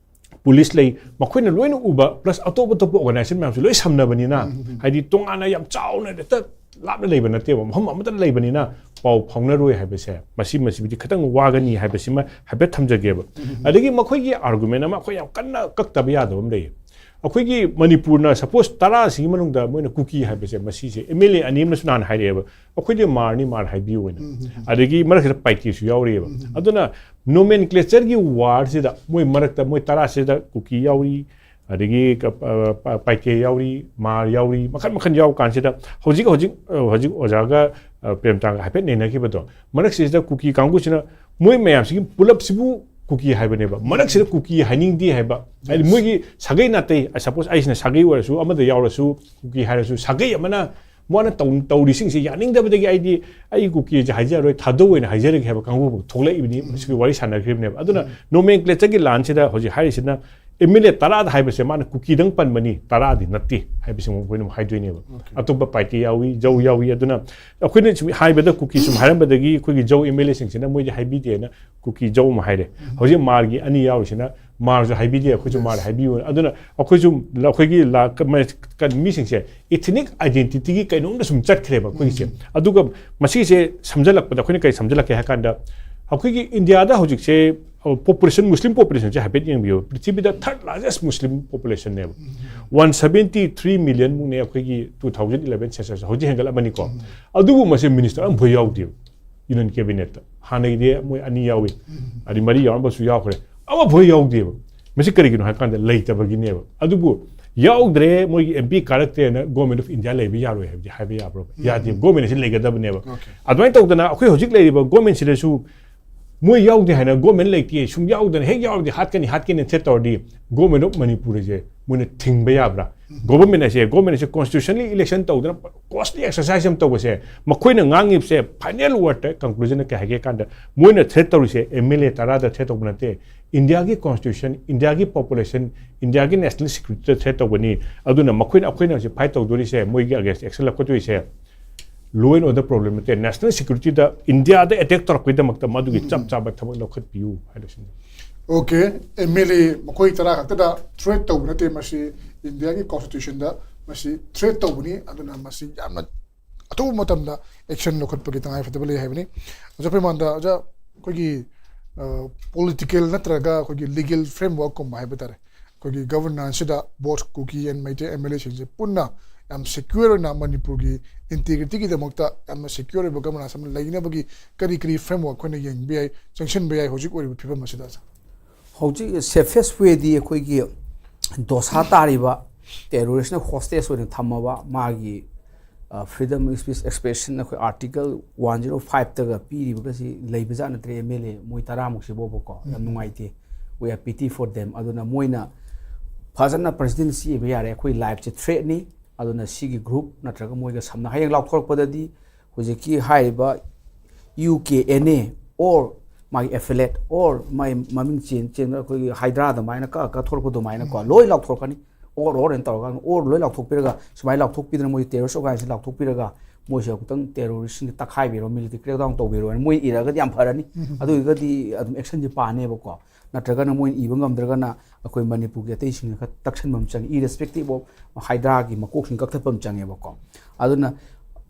police ꯂꯩ, ꯃꯈꯣꯏꯅ ꯂꯣꯏꯅ ꯎꯕ plus ꯑꯇꯣꯞ ꯑꯇꯣꯞꯄ organisation ꯃꯌꯥꯝꯁꯨ ꯂꯣꯏ ꯁꯝꯅꯕꯅꯤꯅ ꯍꯥꯏꯗꯤ ꯇꯣꯉꯥꯟꯅ ꯌꯥꯝ ꯆꯥꯎꯅ ꯍꯦꯛꯇ ꯂꯥꯞꯅ ꯂꯩꯕ ꯅꯠꯇꯦꯕ, ꯃꯐꯝ ꯑꯃꯠꯇ ꯂꯩꯕꯅꯤꯅ ꯄꯥꯎ ꯐꯥꯎꯅꯔꯣꯏ ꯍꯥꯏꯕꯁꯦ ꯃꯁꯤ ꯃꯁꯤꯕꯨꯗꯤ ꯈꯤꯇꯪ ꯋꯥꯒꯅꯤ ꯍꯥꯏꯕꯁꯤꯃ ꯍꯥꯏꯐꯦꯠ ꯊꯝꯖꯒꯦꯕ꯫ ꯑꯗꯒꯤ ꯃꯈꯣꯏꯒꯤ argument ꯑꯃ ꯑꯩꯈꯣꯏ ꯌꯥꯝ ꯀꯟꯅ ꯀꯛꯇꯕ ꯌꯥꯗꯕ ꯑꯃ ꯂꯩꯌꯦ꯫ ꯑꯩꯈꯣꯏꯒꯤ ꯃꯅꯤꯄꯨꯔꯅ suppose ꯇꯔꯥꯁꯤꯒꯤ ꯃꯅꯨꯡꯗ ꯃꯣꯏꯅ ꯀꯨꯀꯤ ꯍꯥꯏꯕꯁꯦ ꯃꯁꯤꯁꯦ MLA ꯑꯅꯤ ꯑꯃꯅꯁꯨ ꯅꯍꯥꯟ ꯍꯥꯏꯔꯛꯑꯦꯕ, ꯑꯩꯈꯣꯏꯗꯤ ꯃꯥꯔꯅꯤ ꯃꯥꯔ ꯍꯥꯏꯕꯤꯌꯨ ꯑꯣꯏꯅ꯫ ꯑꯗꯒꯤ ꯃꯔꯛꯁꯤꯗ ꯄꯥꯏꯇꯦꯁꯨ ꯌꯥꯎꯔꯤꯑꯕ꯫ ꯑꯗꯨꯅ nomenclatureꯒꯤ warꯁꯤꯗ ꯃꯣꯏ ꯃꯔꯛꯇ ꯃꯣꯏ ꯇꯔꯥꯁꯤꯗ ꯀꯨꯀꯤ ꯌꯥꯎꯔꯤ, ꯑꯗꯒꯤ ꯄꯥꯏꯇꯦ ꯌꯥꯎꯔꯤ, ꯃꯥꯔ ꯌꯥꯎꯔꯤ, ꯃꯈꯜ ꯃꯈꯜ ꯌꯥꯎ ꯀꯥꯟꯁꯤꯗ ꯍꯧꯖꯤꯛ ꯍꯧꯖꯤꯛ ꯍꯧꯖꯤꯛ ꯑꯣꯖꯥꯒ ꯄ꯭ꯔꯦꯝꯇꯥꯒ ꯍꯥꯏꯐꯦꯠ ꯅꯩꯅꯈꯤꯕꯗꯣ ꯃꯔꯛꯁꯤꯗ ꯀꯨꯀꯤ ꯀꯥꯡꯕꯨꯁꯤꯅ ꯃꯣꯏ ꯃꯌꯥꯝꯁꯤꯒꯤ ꯄꯨꯂꯞꯁꯤꯕꯨ ꯀꯨꯀꯤ ꯍꯥꯏꯕꯅꯦꯕ꯫ ꯃꯔꯛꯁꯤꯗ ꯀꯨꯀꯤ ꯍꯥꯏꯅꯤꯡꯗꯦ ꯍꯥꯏꯕ, ꯍꯥꯏꯗꯤ ꯃꯣꯏꯒꯤ ꯁꯥꯒꯩ ꯅꯥꯇꯩ, suppose ꯑꯩꯁꯤꯅ ꯁꯥꯒꯩ ꯑꯣꯏꯔꯁꯨ ꯑꯃꯗ ꯌꯥꯎꯔꯁꯨ ꯀꯨꯀꯤ ꯍꯥꯏꯔꯁꯨ ꯁꯥꯒꯩ ꯑꯃꯅ ꯃꯣꯏꯅ ꯇꯧꯔꯤꯁꯤꯡꯁꯦ ꯌꯥꯅꯤꯡꯗꯕꯗꯒꯤ ꯑꯩꯗꯤ ꯑꯩ ꯀꯨꯀꯤꯁꯦ ꯍꯥꯏꯖꯔꯣꯏ, ꯊꯥꯗꯧ ꯑꯣꯏꯅ ꯍꯥꯏꯖꯔꯒꯦ ꯍꯥꯏꯕ ꯀꯥꯡꯕꯨ ꯊꯣꯛꯂꯛꯏꯕꯅꯤ꯫ ꯃꯁꯤꯒꯤ ꯋꯥꯔꯤ ꯁꯥꯟꯅꯈ꯭ꯔꯤꯕꯅꯦꯕ꯫ ꯑꯗꯨꯅ nomenclatureꯒꯤ ꯂꯥꯟꯁꯤꯗ ꯍꯧꯖꯤꯛ ꯍꯥꯏꯔꯤꯁꯤꯅ MLA ꯇꯔꯥꯗ ꯍꯥꯏꯕꯁꯦ ꯃꯥꯅ ꯀꯨꯀꯤꯗꯪ ꯄꯟꯕꯅꯤ, ꯇꯔꯥꯗꯤ ꯅꯠꯇꯦ ꯍꯥꯏꯕꯁꯤ ꯑꯃꯨꯛ ꯑꯩꯈꯣꯏꯅ ꯑꯃꯨꯛ ꯍꯥꯏꯗꯣꯏꯅꯦꯕ꯫ ꯑꯇꯣꯞꯄ ꯄꯥꯏꯇꯤ ꯌꯥꯎꯏ, ꯖꯧ ꯌꯥꯎꯏ꯫ ꯑꯗꯨꯅ ꯑꯩꯈꯣꯏꯅ ꯁꯨꯝ ꯍꯥꯏꯕꯗ ꯀꯨꯀꯤ ꯁꯨꯝ ꯍꯥꯏꯔꯝꯕꯗꯒꯤ ꯑꯩꯈꯣꯏꯒꯤ ꯖꯧ MLAꯁꯤꯡꯁꯤꯅ ꯃꯣꯏꯗꯤ ꯍꯥꯏꯕꯤꯗꯦꯅ ꯀꯨꯀꯤ ꯖꯧ ꯑꯃ ꯍꯥꯏꯔꯦ꯫ ꯍꯧꯖꯤꯛ ꯃꯥꯔꯒꯤ ꯑꯅꯤ ꯌꯥꯎꯔꯤꯁꯤꯅ ꯃꯥꯔꯁꯨ ꯍꯥꯏꯕꯤꯗꯦ, ꯑꯩꯈꯣꯏꯁꯨ ꯃꯥꯔ ꯍꯥꯏꯕꯤꯌꯨ꯫ ꯑꯗꯨꯅ ꯑꯩꯈꯣꯏꯁꯨ ꯑꯩꯈꯣꯏꯒꯤ ꯃꯤꯁꯤꯡꯁꯦ ethnic identityꯒꯤ ꯀꯩꯅꯣꯝꯗ ꯁꯨꯝ ꯆꯠꯈ꯭ꯔꯦꯕ ꯑꯩꯈꯣꯏꯒꯤꯁꯦ꯫ ꯑꯗꯨꯒ ꯃꯁꯤꯁꯦ ꯁꯝꯖꯜꯂꯛꯄꯗ ꯑꯩꯈꯣꯏꯅ ꯀꯔꯤ ꯁꯝꯖꯜꯂꯛꯀꯦ ꯍꯥꯏ ꯀꯥꯟꯗ ꯑꯩꯈꯣꯏꯒꯤ ꯏꯟꯗꯤꯌꯥꯗ ꯍꯧꯖꯤꯛꯁꯦ ꯄꯣꯄꯨꯂꯦꯁꯟ, ꯃꯨꯁꯂꯤꯝ ꯄꯣꯄꯨꯂꯦꯁꯟꯁꯦ ꯍꯥꯏꯐꯦꯠ ꯌꯦꯡꯕꯤꯌꯨ, ꯄ꯭ꯔꯤꯊꯤꯕꯤꯗ ꯊꯥꯔꯠ ꯂꯥꯔꯖꯦꯁ ꯃꯨꯁꯂꯤꯝ ꯄꯣꯄꯨꯂꯦꯁꯟꯅꯦꯕ꯫ ꯋꯥꯟ ꯁꯕꯦꯟꯇꯤ ꯊ꯭ꯔꯤ ꯃꯤꯂꯤꯌꯟ ꯃꯨꯛꯅꯦ ꯑꯩꯈꯣꯏꯒꯤ ꯇꯨ ꯊꯥꯎꯖꯟ ꯏꯂꯦꯚꯦꯟ ꯁꯦꯟꯁꯁ ꯍꯧꯖꯤꯛ ꯍꯦꯟꯒꯠꯂꯝꯃꯅꯤꯀꯣ꯫ ꯑꯗꯨꯕꯨ ꯃꯁꯤ ꯃꯤꯅꯤꯁꯇꯔ ꯑꯃꯐꯥꯎ ꯌꯥꯎꯗꯦꯕ ꯌꯨꯅꯤꯌꯟ ꯀꯦꯕꯤꯅꯦꯠꯇ꯫ ꯍꯥꯟꯅꯒꯤꯗꯤ ꯃꯣꯏ ꯑꯅꯤ ꯌꯥꯎꯏ, ꯑꯗꯩ ꯃꯔꯤ ꯌꯥꯎꯔꯝꯕꯁꯨ ꯌꯥꯎꯈ꯭ꯔꯦ, ꯑꯃꯐꯥꯎ ꯌꯥꯎꯗꯦꯕ꯫ ꯃꯁꯤ ꯀꯔꯤꯒꯤꯅꯣ ꯍꯥꯏ ꯀꯥꯟꯗ ꯂꯩꯇꯕꯒꯤꯅꯦꯕ꯫ ꯑꯗꯨꯕꯨ ꯌꯥꯎꯗ꯭ꯔꯦ, ꯃꯣꯏꯒꯤ ꯑꯦꯝ ꯄꯤ ꯀꯥꯔꯛꯇ꯭ꯔꯦꯅ ꯒꯣꯔꯃꯦꯟ ꯑꯣꯐ ꯏꯟꯗꯤꯌꯥ ꯂꯩꯕ ꯌꯥꯔꯣꯏ ꯍꯥꯏꯕꯗꯤ ꯍꯥꯏꯕ ꯌꯥꯕ꯭ꯔꯣ? ꯌꯥꯗꯦ, ꯒꯣꯔꯃꯦꯟ ꯑꯁꯤ ꯂꯩꯒꯗꯕꯅꯦꯕ꯫ ꯑꯗꯨꯃꯥꯏꯅ ꯇꯧꯗꯅ ꯑꯩꯈꯣꯏ ꯍꯧꯖꯤꯛ ꯂꯩꯔꯤꯕ ꯒꯣꯔꯃꯦꯟꯁꯤꯗꯁꯨ ꯃꯣꯏ ꯌꯥꯎꯗꯦ ꯍꯥꯏꯅ ꯒꯣꯔꯃꯦꯟ ꯂꯩꯇꯦ, ꯁꯨꯝ ꯌꯥꯎꯗꯅ ꯍꯦꯛ ꯌꯥꯎꯔꯗꯤ ꯍꯥꯠꯀꯅꯤ, ꯍꯥꯠꯀꯅꯤ ꯊ꯭ꯔꯦꯠ ꯇꯧꯔꯗꯤ ꯒꯣꯔꯃꯦꯟ ꯑꯣꯐ ꯃꯅꯤꯄꯨꯔ ꯑꯁꯦ ꯃꯣꯏꯅ ꯊꯤꯡꯕ ꯌꯥꯕ꯭ꯔꯥ? ꯒꯣꯔꯃꯦꯟ ꯑꯁꯦ, ꯒꯣꯔꯃꯦꯟ ꯑꯁꯦ ꯀꯣꯟꯁꯇꯤꯇ꯭ꯌꯨꯁꯟꯅꯦꯜꯂꯤ ꯏꯂꯦꯛꯁꯟ ꯇꯧꯗꯅ ꯀꯣꯁꯂꯤ ꯑꯦꯛꯁꯔꯁꯥꯏꯁ ꯑꯃ ꯇꯧꯕꯁꯦ, ꯃꯈꯣꯏꯅ ꯉꯥꯡꯉꯤꯕꯁꯦ ꯐꯥꯏꯅꯦꯜ ꯋꯥꯔꯗꯇ ꯀꯟꯀ꯭ꯂꯨꯖꯟꯗ ꯀꯩ ꯍꯥꯏꯒꯦ ꯀꯥꯟꯗ, ꯃꯣꯏꯅ ꯊ꯭ꯔꯦꯠ ꯇꯧꯔꯤꯁꯦ ꯑꯦꯝ ꯑꯦꯜ ꯑꯦ ꯇꯔꯥꯗ ꯊ꯭ꯔꯦꯠ ꯇꯧꯕ ꯅꯠꯇꯦ, ꯏꯟꯗꯤꯌꯥꯒꯤ ꯀꯣꯟꯁꯇꯤꯇ꯭ꯌꯨꯁꯟ, ꯏꯟꯗꯤꯌꯥꯒꯤ ꯄꯣꯄꯨꯂꯦꯁꯟ, ꯏꯟꯗꯤꯌꯥꯒꯤ ꯅꯦꯁꯅꯦꯜ ꯁꯦꯀ꯭ꯌꯨꯔꯤꯇꯤꯗ ꯊ꯭ꯔꯦꯠ ꯇꯧꯕꯅꯤ꯫ ꯑꯗꯨꯅ ꯃꯈꯣꯏꯅ, ꯑꯩꯈꯣꯏꯅ ꯍꯧꯖꯤꯛ ꯐꯥꯏꯠ ꯇꯧꯗꯣꯔꯤꯁꯦ, ꯃꯣꯏꯒꯤ ꯑꯒꯦꯟꯁꯇ ꯑꯦꯛꯁꯟ ꯂꯧꯈꯠꯇꯣꯔꯤꯁꯦ ꯂꯣ ꯑꯦꯟ ꯑꯣꯔꯗꯔ ꯄ꯭ꯔꯣꯕ꯭ꯂꯦꯝ ꯅꯠꯇꯦ, ꯅꯦꯁꯅꯦꯜ ꯁꯦꯀ꯭ꯌꯨꯔꯤꯇꯤꯗ ꯏꯟꯗꯤꯌꯥꯗ ꯑꯦꯇꯦꯛ ꯇꯧꯔꯛꯄꯒꯤꯗꯃꯛꯇ ꯃꯗꯨꯒꯤ ꯆꯞ ꯆꯥꯕ ꯊꯕꯛ ꯂꯧꯈꯠꯄꯤꯌꯨ ꯍꯥꯏꯕꯁꯤꯅꯤ꯫ ꯑꯣꯀꯦ, ꯑꯦꯝ ꯑꯦꯜ ꯑꯦ ꯃꯈꯣꯏ ꯇꯔꯥ ꯈꯛꯇꯗ ꯊ꯭ꯔꯦꯠ ꯇꯧꯕ ꯅꯠꯇꯦ, ꯃꯁꯤ ꯏꯟꯗꯤꯌꯥꯒꯤ ꯀꯣꯟꯁꯇꯤꯇ꯭ꯌꯨꯁꯟꯗ ꯃꯁꯤ ꯊ꯭ꯔꯦꯠ ꯇꯧꯕꯅꯤ꯫ ꯑꯗꯨꯅ ꯃꯁꯤ ꯌꯥꯝꯅ ꯑꯊꯨꯕ ꯃꯇꯝꯗ ꯑꯦꯛꯁꯟ ꯂꯧꯈꯠꯄꯒꯤ ꯇꯉꯥꯏꯐꯗꯕ ꯂꯩ ꯍꯥꯏꯕꯅꯤ꯫ ꯑꯣꯖꯥ ꯄ꯭ꯔꯦꯃꯥꯅꯟꯗ, ꯑꯣꯖꯥ, ꯑꯩꯈꯣꯏꯒꯤ ꯄꯣꯂꯤꯇꯤꯀꯦꯜ ꯅꯠꯇ꯭ꯔꯒ ꯑꯩꯈꯣꯏꯒꯤ ꯂꯤꯒꯦꯜ ꯐ꯭ꯔꯦꯝꯋꯔꯛꯀꯨꯝꯕ ꯍꯥꯏꯕ ꯇꯥꯔꯦ, ꯑꯩꯈꯣꯏꯒꯤ ꯒꯕꯔꯅꯥꯟꯁꯁꯤꯗ both Kuki and Meitei M L ꯑꯦꯁꯤꯡꯁꯦ ꯄꯨꯟꯅ ꯌꯥꯝ ꯁꯦꯀ꯭ꯌꯣꯔ ꯑꯣꯏꯅ ꯃꯅꯤꯄꯨꯔꯒꯤ ꯏꯟꯇꯤꯒ꯭ꯔꯤꯇꯤꯒꯤꯗꯃꯛꯇ ꯌꯥꯝꯅ ꯁꯦꯀ꯭ꯌꯣꯔ ꯑꯣꯏꯕ ꯒꯕꯔꯅꯥꯟꯁ ꯑꯃ ꯂꯩꯅꯕꯒꯤ ꯀꯔꯤ ꯀꯔꯤ ꯐ꯭ꯔꯦꯝꯋꯔꯛ ꯑꯩꯈꯣꯏꯅ ꯌꯦꯡꯕ ꯌꯥꯏ, ꯆꯪꯁꯤꯟꯕ ꯌꯥꯏ ꯍꯧꯖꯤꯛ ꯑꯣꯏꯔꯤꯕ ꯐꯤꯕꯝ ꯑꯁꯤꯗ? ꯍꯧꯖꯤꯛ ꯁꯦꯐꯦꯁ ꯋꯦꯗꯤ ꯑꯩꯈꯣꯏꯒꯤ ꯗꯣꯁꯥ ꯇꯥꯔꯤꯕ ꯇꯦꯔꯣꯔꯤꯁꯅ ꯍꯣꯁꯇꯦꯖ ꯑꯣꯏꯅ ꯊꯝꯃꯕ ꯃꯥꯒꯤ freedom of speech expression ꯑꯩꯈꯣꯏ article one zero five ꯇꯒ ꯄꯤꯔꯤꯕꯒꯁꯤ ꯂꯩꯕꯖꯥꯠ ꯅꯠꯇ꯭ꯔꯦ꯫ ꯑꯦꯝ ꯑꯦꯜ ꯑꯦ ꯃꯣꯏ ꯇꯔꯥꯃꯨꯛꯁꯤꯕꯣꯕꯀꯣ, ꯌꯥꯝ ꯅꯨꯡꯉꯥꯏꯇꯦ꯫ We are pity for them꯫ ꯑꯗꯨꯅ ꯃꯣꯏꯅ ꯐꯖꯅ ꯄ꯭ꯔꯦꯁꯤꯗꯦꯟꯁꯤ ꯏꯕ ꯌꯥꯔꯦ, ꯑꯩꯈꯣꯏ ꯂꯥꯏꯐꯁꯦ ꯊ꯭ꯔꯦꯠꯅꯤ꯫ ꯑꯗꯨꯅ ꯁꯤꯒꯤ ꯒ꯭ꯔꯨꯞ ꯅꯠꯇ꯭ꯔꯒ ꯃꯣꯏꯒ ꯁꯝꯅ ꯍꯌꯦꯡ ꯂꯥꯎꯊꯣꯔꯛꯄꯗꯗꯤ ꯍꯧꯖꯤꯛꯀꯤ ꯍꯥꯏꯔꯤꯕ U K N A or ꯃꯥꯒꯤ affiliate or ꯃꯥꯒꯤ ꯃꯃꯤꯡ ꯆꯦꯟ ꯆꯦꯟꯕ ꯑꯩꯈꯣꯏꯒꯤ ꯍꯥꯏꯗ꯭ꯔꯥ ꯑꯗꯨꯃꯥꯏꯅ ꯀꯛ ꯀꯛꯊꯣꯔꯛꯄ ꯑꯗꯨꯃꯥꯏꯅꯀꯣ, ꯂꯣꯏ ꯂꯥꯎꯊꯣꯔꯛꯀꯅꯤ꯫ ꯑꯣꯔ ꯑꯣꯔ ꯍꯥꯏꯅ ꯇꯧꯔꯒ ꯑꯣꯔ ꯂꯣꯏ ꯂꯥꯎꯊꯣꯛꯄꯤꯔꯒ ꯁꯨꯃꯥꯏꯅ ꯂꯥꯎꯊꯣꯛꯄꯤꯗꯅ ꯃꯣꯏ ꯇꯦꯔꯣꯔꯤꯁ ꯑꯣꯔꯒꯅꯥꯏꯖꯦꯁꯟ ꯂꯥꯎꯊꯣꯛꯄꯤꯔꯒ ꯃꯣꯏꯁꯦ ꯑꯃꯨꯛꯇꯪ ꯇꯦꯔꯣꯔꯤꯁ꯭ꯠꯁꯤꯡꯁꯦ ꯇꯛꯈꯥꯏꯕꯤꯔꯣ, ꯃꯤꯂꯤꯇꯔꯤ ꯀ꯭ꯔꯦꯛꯗꯥꯎꯟ ꯇꯧꯕꯤꯔꯣ ꯍꯥꯏꯅ ꯃꯣꯏ ꯏꯔꯒꯗꯤ ꯌꯥꯝ ꯐꯔꯅꯤ꯫ ꯑꯗꯨ ꯑꯣꯏꯔꯒꯗꯤ ꯑꯗꯨꯝ ꯑꯦꯛꯁꯟꯁꯦ ꯄꯥꯅꯦꯕꯀꯣ꯫ ꯅꯠꯇ꯭ꯔꯒꯅ ꯃꯣꯏꯅ ꯏꯕ ꯉꯝꯗ꯭ꯔꯒꯅ ꯑꯩꯈꯣꯏ ꯃꯅꯤꯄꯨꯔꯒꯤ ꯑꯇꯩꯁꯤꯡꯅ ꯈꯔ ꯇꯛꯁꯟꯕ ꯑꯃ ꯆꯪꯉꯤ, irrespective of ꯍꯥꯏꯗ꯭ꯔꯥꯒꯤ ꯃꯀꯣꯛꯁꯤꯡ ꯀꯛꯊꯠꯄ ꯑꯃ ꯆꯪꯉꯦꯕꯀꯣ꯫ ꯑꯗꯨꯅ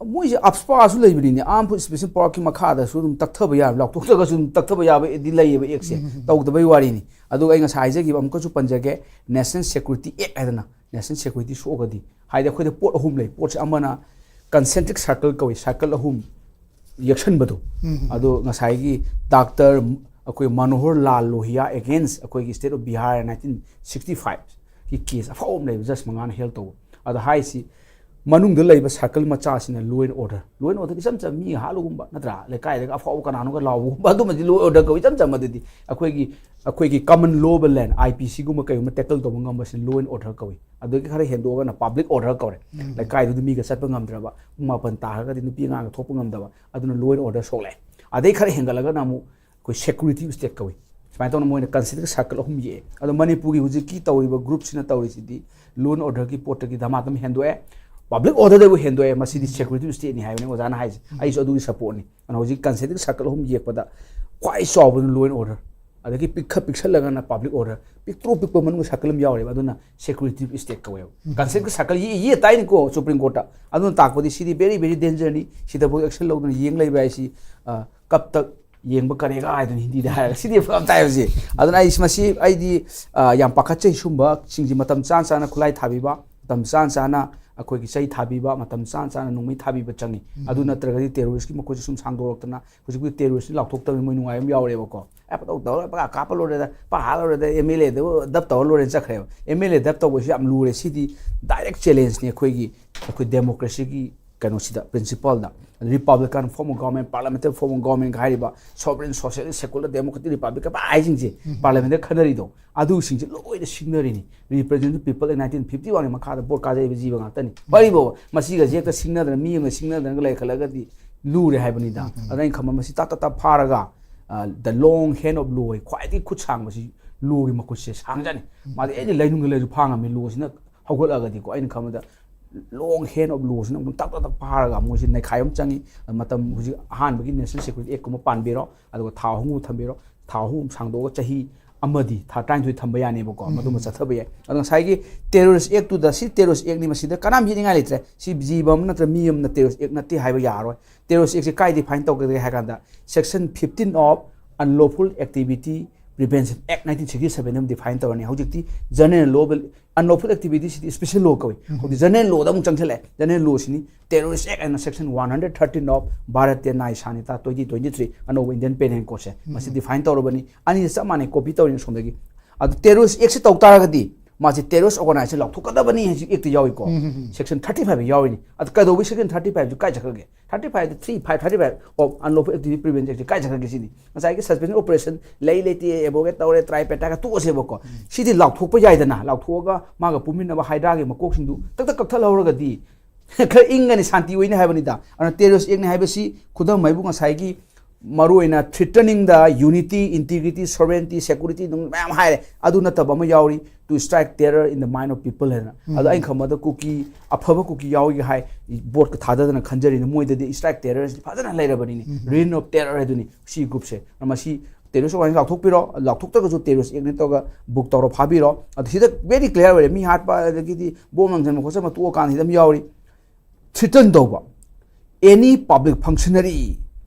ꯃꯣꯏꯁꯦ ꯑꯞꯁꯄꯥꯁꯨ ꯂꯩꯕꯅꯤꯅꯦ, ꯑꯥꯔꯝ ꯐꯣꯔꯁ ꯏꯁꯄꯦꯁꯦꯜ ꯄꯥꯋꯔꯒꯤ ꯃꯈꯥꯗꯁꯨ ꯑꯗꯨꯝ ꯇꯛꯊꯕ ꯌꯥꯕ, ꯂꯥꯎꯊꯣꯛꯇ꯭ꯔꯒꯁꯨ ꯑꯗꯨꯝ ꯇꯛꯊꯕ ꯌꯥꯕꯗꯤ ꯂꯩꯌꯦꯕ ꯑꯦꯛꯁꯦ꯫ ꯇꯧꯗꯕꯩ ꯋꯥꯔꯤꯅꯤ꯫ ꯑꯗꯨꯒ ꯑꯩ ꯉꯁꯥꯏ ꯍꯥꯏꯖꯈꯤꯕ, ꯑꯃꯨꯛꯀꯁꯨ ꯄꯟꯖꯒꯦ, ꯅꯦꯁꯅꯦꯜ ꯁꯦꯀ꯭ꯌꯨꯔꯤꯇꯤ ꯑꯦꯛ ꯍꯥꯏꯗꯅ, ꯅꯦꯁꯅꯦꯜ ꯁꯦꯀ꯭ꯌꯨꯔꯤꯇꯤ ꯁꯣꯛꯑꯒꯗꯤ, ꯍꯥꯏꯗꯤ ꯑꯩꯈꯣꯏꯗ ꯄꯣꯠ ꯑꯍꯨꯝ ꯂꯩ꯫ ꯄꯣꯠꯁꯦ ꯑꯃꯅ ꯀꯟꯁꯦꯟꯇ꯭ꯔꯤꯛ ꯁꯥꯔꯀꯜ ꯀꯧꯏ, ꯁꯥꯔꯀꯜ ꯑꯍꯨꯝ ꯌꯦꯛꯁꯟꯕꯗꯣ꯫ ꯑꯗꯣ ꯉꯁꯥꯏꯒꯤ ꯗꯥꯛꯇꯔ ꯑꯩꯈꯣꯏ ꯃꯅꯣꯍꯔ ꯂꯥꯜ ꯂꯣꯍꯤꯌꯥ ꯑꯦꯒꯦꯟꯁ ꯑꯩꯈꯣꯏꯒꯤ state of Bihar nineteen sixty ꯐꯥꯏꯚꯀꯤ ꯀꯦꯁ ꯑꯐꯥꯎꯕ ꯑꯃ ꯂꯩꯕ, ꯖꯁ ꯃꯉꯥꯅ ꯍꯦꯜ ꯇꯧꯕ꯫ ꯑꯗꯣ ꯍꯥꯏꯁꯤ ꯃꯅꯨꯡꯗ ꯂꯩꯕ ꯁꯥꯔꯀꯜ ꯃꯆꯥꯁꯤꯅ law and order, law and order ꯏꯆꯝ ꯆꯝ ꯃꯤ ꯍꯥꯠꯂꯨꯒꯨꯝꯕ ꯅꯠꯇ꯭ꯔꯥ, ꯂꯩꯀꯥꯏꯗꯒ ꯑꯐꯥꯎꯕ ꯀꯅꯥꯅꯣꯒ ꯂꯥꯎꯕꯒꯨꯝꯕ, ꯑꯗꯨꯃꯗꯤ law and order ꯀꯧꯏ, ꯏꯆꯝ ꯆꯝꯕꯗꯨꯗꯤ꯫ ꯑꯩꯈꯣꯏꯒꯤ, ꯑꯩꯈꯣꯏꯒꯤ common law of land, I P ꯁꯤꯒꯨꯝꯕ ꯀꯩꯒꯨꯝꯕ ꯇꯦꯀꯜ ꯇꯧꯕ ꯉꯝꯕꯁꯤꯅ law and order ꯀꯧꯏ꯫ ꯑꯗꯨꯗꯒꯤ ꯈꯔ ꯍꯦꯟꯗꯣꯛꯑꯒꯅ public order ꯀꯧꯔꯦ꯫ ꯂꯩꯀꯥꯏꯗꯨꯗ ꯃꯤꯒ ꯆꯠꯄ ꯉꯝꯗ꯭ꯔꯕ, ꯄꯨꯡ ꯃꯥꯄꯟ ꯇꯥꯔꯒꯗꯤ ꯅꯨꯄꯤ ꯑꯉꯥꯡꯒ ꯊꯣꯛꯄ ꯉꯝꯗꯕ, ꯑꯗꯨꯅ law and order ꯁꯣꯛꯂꯛꯑꯦ꯫ ꯑꯗꯩ ꯈꯔ ꯍꯦꯟꯒꯠꯂꯒꯅ ꯑꯃꯨꯛ ꯑꯩꯈꯣꯏ ꯁꯦꯀ꯭ꯌꯨꯔꯤꯇꯤ ꯁ꯭ꯇꯦꯠ ꯀꯧꯏ꯫ ꯁꯨꯃꯥꯏꯅ ꯇꯧꯅ ꯃꯣꯏꯅ ꯀꯟꯁꯦꯟꯇ꯭ꯔꯤꯛ ꯁꯥꯔꯀꯜ ꯑꯍꯨꯝ ꯌꯦꯛꯑꯦ꯫ ꯑꯗꯣ ꯃꯅꯤꯄꯨꯔꯒꯤ ꯍꯧꯖꯤꯛꯀꯤ ꯇꯧꯔꯤꯕ ꯒ꯭ꯔꯨꯞꯁꯤꯅ ꯇꯧꯔꯤꯁꯤꯗꯤ law and orderꯒꯤ ꯄꯣꯠꯇꯒꯤ ꯙꯃꯥ ꯑꯗꯨꯝ ꯍꯦꯟꯗꯣꯛꯑꯦ, public orderꯗꯕꯨ ꯍꯦꯟꯗꯣꯛꯑꯦ꯫ ꯃꯁꯤꯗꯤ ꯁꯦꯀ꯭ꯌꯨꯔꯤꯇꯤ ꯁ꯭ꯇꯦꯠꯅꯤ ꯍꯥꯏꯕꯅꯤ ꯑꯣꯖꯥꯅ ꯍꯥꯏꯁꯦ꯫ ꯑꯩꯁꯨ ꯑꯗꯨꯒꯤ ꯁꯞꯄꯣꯔꯠꯅꯤ꯫ ꯑꯗꯨꯅ ꯍꯧꯖꯤꯛ ꯀꯟꯁꯦꯟꯇ꯭ꯔꯤꯛ ꯁꯥꯔꯀꯜ ꯑꯍꯨꯝ ꯌꯦꯛꯄꯗ ꯈ꯭ꯋꯥꯏ ꯆꯥꯎꯕꯗꯨꯅ law and order, ꯑꯗꯒꯤ ꯄꯤꯛꯈ ꯄꯤꯛꯁꯜꯂꯒꯅ public order, ꯄꯤꯛꯇ꯭ꯔꯨ ꯄꯤꯛꯄ ꯃꯅꯨꯡꯗ ꯁꯥꯔꯀꯜ ꯑꯃ ꯌꯥꯎꯔꯦꯕ, ꯑꯗꯨꯅ ꯁꯦꯀ꯭ꯌꯨꯔꯤꯇꯤ ꯁ꯭ꯇꯦꯠ ꯀꯧꯋꯦꯕ꯫ ꯀꯟꯁꯦꯟꯇ꯭ꯔꯤꯛ ꯁꯥꯔꯀꯜ ꯌꯦꯛ, ꯌꯦꯛ ꯇꯥꯏꯅꯤꯀꯣ ꯁꯨꯄ꯭ꯔꯤꯝ ꯀꯣꯔꯠꯇ꯫ ꯑꯗꯨꯅ ꯇꯥꯛꯄꯗꯤ ꯁꯤꯗꯤ very very dangerꯅꯤ, ꯁꯤꯗꯐꯥꯎ action ꯂꯧꯗꯅ ꯌꯦꯡ ꯂꯩꯕ ꯍꯥꯏꯁꯤ, ꯑ, ꯀꯞ ꯇꯛ ꯌꯦꯡꯕ ꯀꯔꯦꯒ ꯍꯥꯏꯗꯨꯅ ꯍꯤꯟꯗꯤꯗ ꯍꯥꯏꯔꯒ, ꯁꯤꯗꯤ ꯐꯔꯛ ꯇꯥꯏꯕꯁꯦ꯫ ꯑꯗꯨꯅ ꯑꯩ ꯃꯁꯤ, ꯑꯩꯗꯤ, ꯑ, ꯌꯥꯝ ꯄꯥꯈꯠꯆꯩ꯫ ꯁꯨꯝꯕꯁꯤꯡꯁꯤ ꯃꯇꯝ ꯆꯥꯅ ꯆꯥꯅ ꯈꯨꯠꯂꯥꯏ ꯊꯥꯕꯤꯕ, ꯃꯇꯝ ꯆꯥꯅ ꯆꯥꯅ ꯑꯩꯈꯣꯏꯒꯤ ꯆꯩ ꯊꯥꯕꯤꯕ, ꯃꯇꯝ ꯆꯥꯅ ꯆꯥꯅ ꯅꯣꯡꯃꯩ ꯊꯥꯕꯤꯕ ꯆꯪꯉꯤ꯫ ꯑꯗꯨ ꯅꯠꯇ꯭ꯔꯒꯗꯤ ꯇꯦꯔꯣꯔꯤꯁꯀꯤ ꯃꯈꯣꯏꯁꯨ ꯁꯨꯝ ꯁꯥꯡꯗꯣꯔꯛꯇꯅ, ꯍꯧꯖꯤꯛꯄꯨꯗꯤ ꯇꯦꯔꯣꯔꯤꯁꯀꯤ ꯂꯥꯎꯊꯣꯛꯇꯕꯅꯤ ꯃꯣꯏ ꯅꯨꯡꯉꯥꯏꯕ ꯑꯃ ꯌꯥꯎꯔꯦꯕꯀꯣ꯫ ꯑꯦ, ꯄꯪꯇꯧ ꯇꯧꯔ ꯄꯪꯀꯥꯞ ꯀꯥꯞꯄ ꯂꯣꯏꯔꯦꯗ, ꯄꯪꯍꯥ ꯂꯣꯏꯔꯦꯗ, ꯑꯦꯝ ꯑꯦꯜ ꯑꯦꯗꯕꯨ ꯗꯞ ꯇꯧꯔ ꯂꯣꯏꯔꯦꯅ ꯆꯠꯈ꯭ꯔꯦꯕ꯫ ꯑꯦꯝ ꯑꯦꯜ ꯑꯦ ꯗꯞ ꯇꯧꯕꯁꯤ ꯌꯥꯝ ꯂꯨꯔꯦ꯫ ꯁꯤꯗꯤ ꯗꯥꯏꯔꯦꯛ ꯆꯦꯂꯦꯟꯖꯅꯤ ꯑꯩꯈꯣꯏꯒꯤ, ꯑꯩꯈꯣꯏ ꯗꯦꯃꯣꯀ꯭ꯔꯦꯁꯤꯒꯤ ꯀꯩꯅꯣꯁꯤꯗ, ꯄ꯭ꯔꯤꯟꯁꯤꯄꯜꯗ꯫ Republican form of government, parliamentary form of government ꯍꯥꯏꯔꯤꯕ sovereign, socialist, secular, democratic, republic ꯍꯥꯏꯁꯤꯡꯁꯦ, ꯄꯥꯔꯂꯤꯌꯥꯃꯦꯟꯗ ꯈꯟꯅꯔꯤꯗꯣ, ꯑꯗꯨꯁꯤꯡꯁꯦ ꯂꯣꯏꯅ ꯁꯤꯡꯅꯔꯤꯅꯤ꯫ Representative people in nineteen fifty one ꯒꯤ ꯃꯈꯥꯗ ꯚꯣꯠ ꯀꯥꯖꯔꯤꯕ ꯖꯤꯕ ꯉꯥꯛꯇꯅꯤ꯫ ꯋꯥꯔꯤꯕꯣ, ꯃꯁꯤꯒ ꯍꯦꯛꯇ ꯁꯤꯡꯅꯗꯅ, ꯃꯤ ꯑꯃꯒ ꯁꯤꯡꯅꯗꯅꯒ ꯂꯩꯈꯠꯂꯒꯗꯤ ꯂꯨꯔꯦ ꯍꯥꯏꯕꯅꯤꯗ꯫ ꯑꯗ ꯑꯩꯅ ꯈꯟꯕ, ꯃꯁꯤ ꯇꯥꯛ ꯇꯥꯛ ꯇꯥꯛ ꯐꯥꯔꯒ, ꯑ, the long hand of law, ꯈ꯭ꯋꯥꯏꯗꯒꯤ ꯈꯨꯠ ꯁꯥꯡꯕꯁꯤ ꯂꯣꯒꯤ ꯃꯈꯨꯠꯁꯦ ꯁꯥꯡꯖꯥꯠꯅꯤ꯫ ꯃꯥꯗꯤ ꯑꯩꯗꯤ ꯂꯩꯅꯨꯡꯗ ꯂꯩꯔꯁꯨ ꯐꯥ ꯉꯝꯃꯤ, ꯂꯣꯁꯤꯅ ꯍꯧꯒꯠꯂꯛꯑꯒꯗꯤꯀꯣ꯫ ꯑꯩꯅ ꯈꯟꯕꯗ long hand of lawꯁꯤꯅ ꯑꯗꯨꯝ ꯇꯥꯛ ꯇꯥꯛ ꯇꯥꯛ ꯐꯥꯔꯒ ꯃꯣꯏꯁꯤ ꯅꯩꯈꯥꯏꯕ ꯑꯃ ꯆꯪꯉꯤ꯫ ꯃꯇꯝ ꯍꯧꯖꯤꯛ ꯑꯍꯥꯟꯕꯒꯤ National Security Actꯀꯨꯝꯕ ꯄꯥꯟꯕꯤꯔꯣ, ꯑꯗꯨꯒ ꯊꯥ ꯑꯍꯨꯝꯒꯨꯝꯕ ꯊꯝꯕꯤꯔꯣ, ꯊꯥ ꯑꯍꯨꯝ ꯁꯥꯡꯗꯣꯛꯑꯒ ꯆꯍꯤ ꯑꯃꯗꯤ ꯊꯥ ꯇꯔꯥꯅꯤꯊꯣꯏ ꯊꯝꯕ ꯌꯥꯅꯦꯕꯀꯣ, ꯃꯗꯨꯃ ꯆꯠꯊꯕ ꯌꯥꯏ꯫ ꯑꯗꯣ ꯉꯁꯥꯏꯒꯤ terrorist act ꯇꯨꯗ ꯁꯤ terrorist act ꯅꯤ, ꯃꯁꯤꯗ ꯀꯅꯥꯝ ꯌꯦꯠꯅꯤꯡꯉꯥꯏ ꯂꯩꯇ꯭ꯔꯦ, ꯁꯤ ꯖꯤꯕ ꯑꯃ ꯅꯠꯇ꯭ꯔ ꯃꯤ ꯑꯃꯅ terrorist act ꯅꯠꯇꯦ ꯍꯥꯏꯕ ꯌꯥꯔꯣꯏ꯫ Terrorist act ꯁꯤ ꯀꯥꯏ define ꯇꯧꯒꯗꯒꯦ ꯍꯥꯏ ꯀꯥꯟꯗ, section fifteen of Unlawful Activity Prevention Act nineteen sixty seven ꯑꯃ define ꯇꯧꯔꯅꯤ꯫ ꯍꯧꯖꯤꯛꯇꯤ general law, unlawful activity ꯁꯤꯗꯤ special law ꯀꯧꯏ꯫ ꯍꯧꯖꯤꯛ general law ꯗ ꯑꯃꯨꯛ ꯆꯪꯁꯤꯜꯂꯛꯑꯦ꯫ General law ꯁꯤꯅꯤ terrorist act ꯍꯥꯏꯅ section one hundred thirteen of Bharatiya Nyaya Sanhita twenty twenty three, ꯑꯅꯧꯕ Indian Penal Code ꯁꯦ, ꯃꯁꯤ define ꯇꯧꯔꯕꯅꯤ꯫ ꯑꯅꯤꯁꯦ ꯆꯞ ꯃꯥꯟꯅꯩ, copy ꯇꯧꯔꯤꯅꯤ ꯁꯣꯝꯗꯒꯤ꯫ ꯑꯗꯨ terrorist act ꯁꯤ ꯇꯧ ꯇꯥꯔꯒꯗꯤ ꯃꯥꯁꯤ terrorist organization ꯂꯥꯎꯊꯣꯛꯀꯗꯕꯅꯤ ꯍꯥꯏꯁꯤ act ꯇ ꯌꯥꯎꯏꯀꯣ꯫ Section thirty five ꯌꯥꯎꯔꯤꯅꯤ꯫ ꯑꯗꯨ ꯀꯩꯗꯧꯕꯩ section thirty five ꯁꯤ ꯀꯥꯏ ꯆꯠꯈ꯭ꯔꯒꯦ? Thirty five the three five, thirty five of Unlawful Activity Prevention Act ꯁꯤ ꯀꯥꯏ ꯆꯠꯈ꯭ꯔꯒꯦ ꯁꯤꯅꯤ? ꯉꯁꯥꯏꯒꯤ suspension operation ꯂꯩ ꯂꯩꯇꯦ, abrogate ꯇꯧꯔꯦ, tripartite ꯇꯣꯛꯑꯁꯦꯕꯀꯣ꯫ ꯁꯤꯗꯤ ꯂꯥꯎꯊꯣꯛꯄ ꯌꯥꯏꯗꯅ, ꯂꯥꯎꯊꯣꯛꯑꯒ ꯃꯥꯒ ꯄꯨꯟꯃꯤꯟꯅꯕ Hydra ꯒꯤ ꯃꯀꯣꯛꯁꯤꯡꯗꯨ ꯇꯛ ꯇꯛ ꯀꯛꯊꯠꯍꯧꯔꯒꯗꯤ ꯈꯔ ꯏꯪꯒꯅꯤ, ꯁꯥꯟꯇꯤ ꯑꯣꯏꯅꯤ ꯍꯥꯏꯕꯅꯤꯗ꯫ ꯑꯗꯨꯅ terrorist act ꯅꯤ ꯍꯥꯏꯕꯁꯤ ꯈꯨꯗꯝ ꯍꯥꯏꯕꯨ ꯉꯁꯥꯏꯒꯤ ꯃꯔꯨꯑꯣꯏꯅ threatening the unity, integrity, sovereignty, security ꯑꯗꯨꯝ ꯃꯌꯥꯝ ꯍꯥꯏꯔꯦ꯫ ꯑꯗꯨ ꯅꯠꯇꯕ ꯑꯃ ꯌꯥꯎꯔꯤ, to strike terror in the mind of people ꯍꯥꯏꯅ꯫ ꯑꯗꯣ ꯑꯩꯅ ꯈꯟꯕꯗ ꯀꯨꯀꯤ, ꯑꯐꯕ ꯀꯨꯀꯤ ꯌꯥꯎꯏ ꯍꯥꯏ, vote ꯀ ꯊꯥꯗꯗꯅ ꯈꯟꯖꯔꯤꯅ, ꯃꯣꯏꯗꯗꯤ strike terror ꯁꯤ ꯐꯖꯅ ꯂꯩꯔꯕꯅꯤꯅꯦ꯫ Reign of terror ꯍꯥꯏꯗꯨꯅꯤ ꯁꯤ group ꯁꯦ꯫ ꯃꯁꯤ terrorist organization ꯂꯥꯎꯊꯣꯛꯄꯤꯔꯣ, ꯂꯥꯎꯊꯣꯛꯇ꯭ꯔꯒꯁꯨ terrorist act ꯅꯤ ꯇꯧꯔꯒ book ꯇꯧꯔ ꯐꯥꯕꯤꯔꯣ꯫ ꯑꯗꯨ ꯁꯤꯗ very clear ꯑꯣꯏꯔꯦ, ꯃꯤ ꯍꯥꯠꯄ ꯑꯗꯒꯤꯗꯤ bomb ꯂꯪꯁꯟꯕ ꯈꯣꯠꯆꯟꯕ ꯇꯣꯛꯑꯀꯥꯟꯗ ꯁꯤꯗ ꯑꯃ ꯌꯥꯎꯔꯤ꯫ Threaten ꯇꯧꯕ, any public functionary,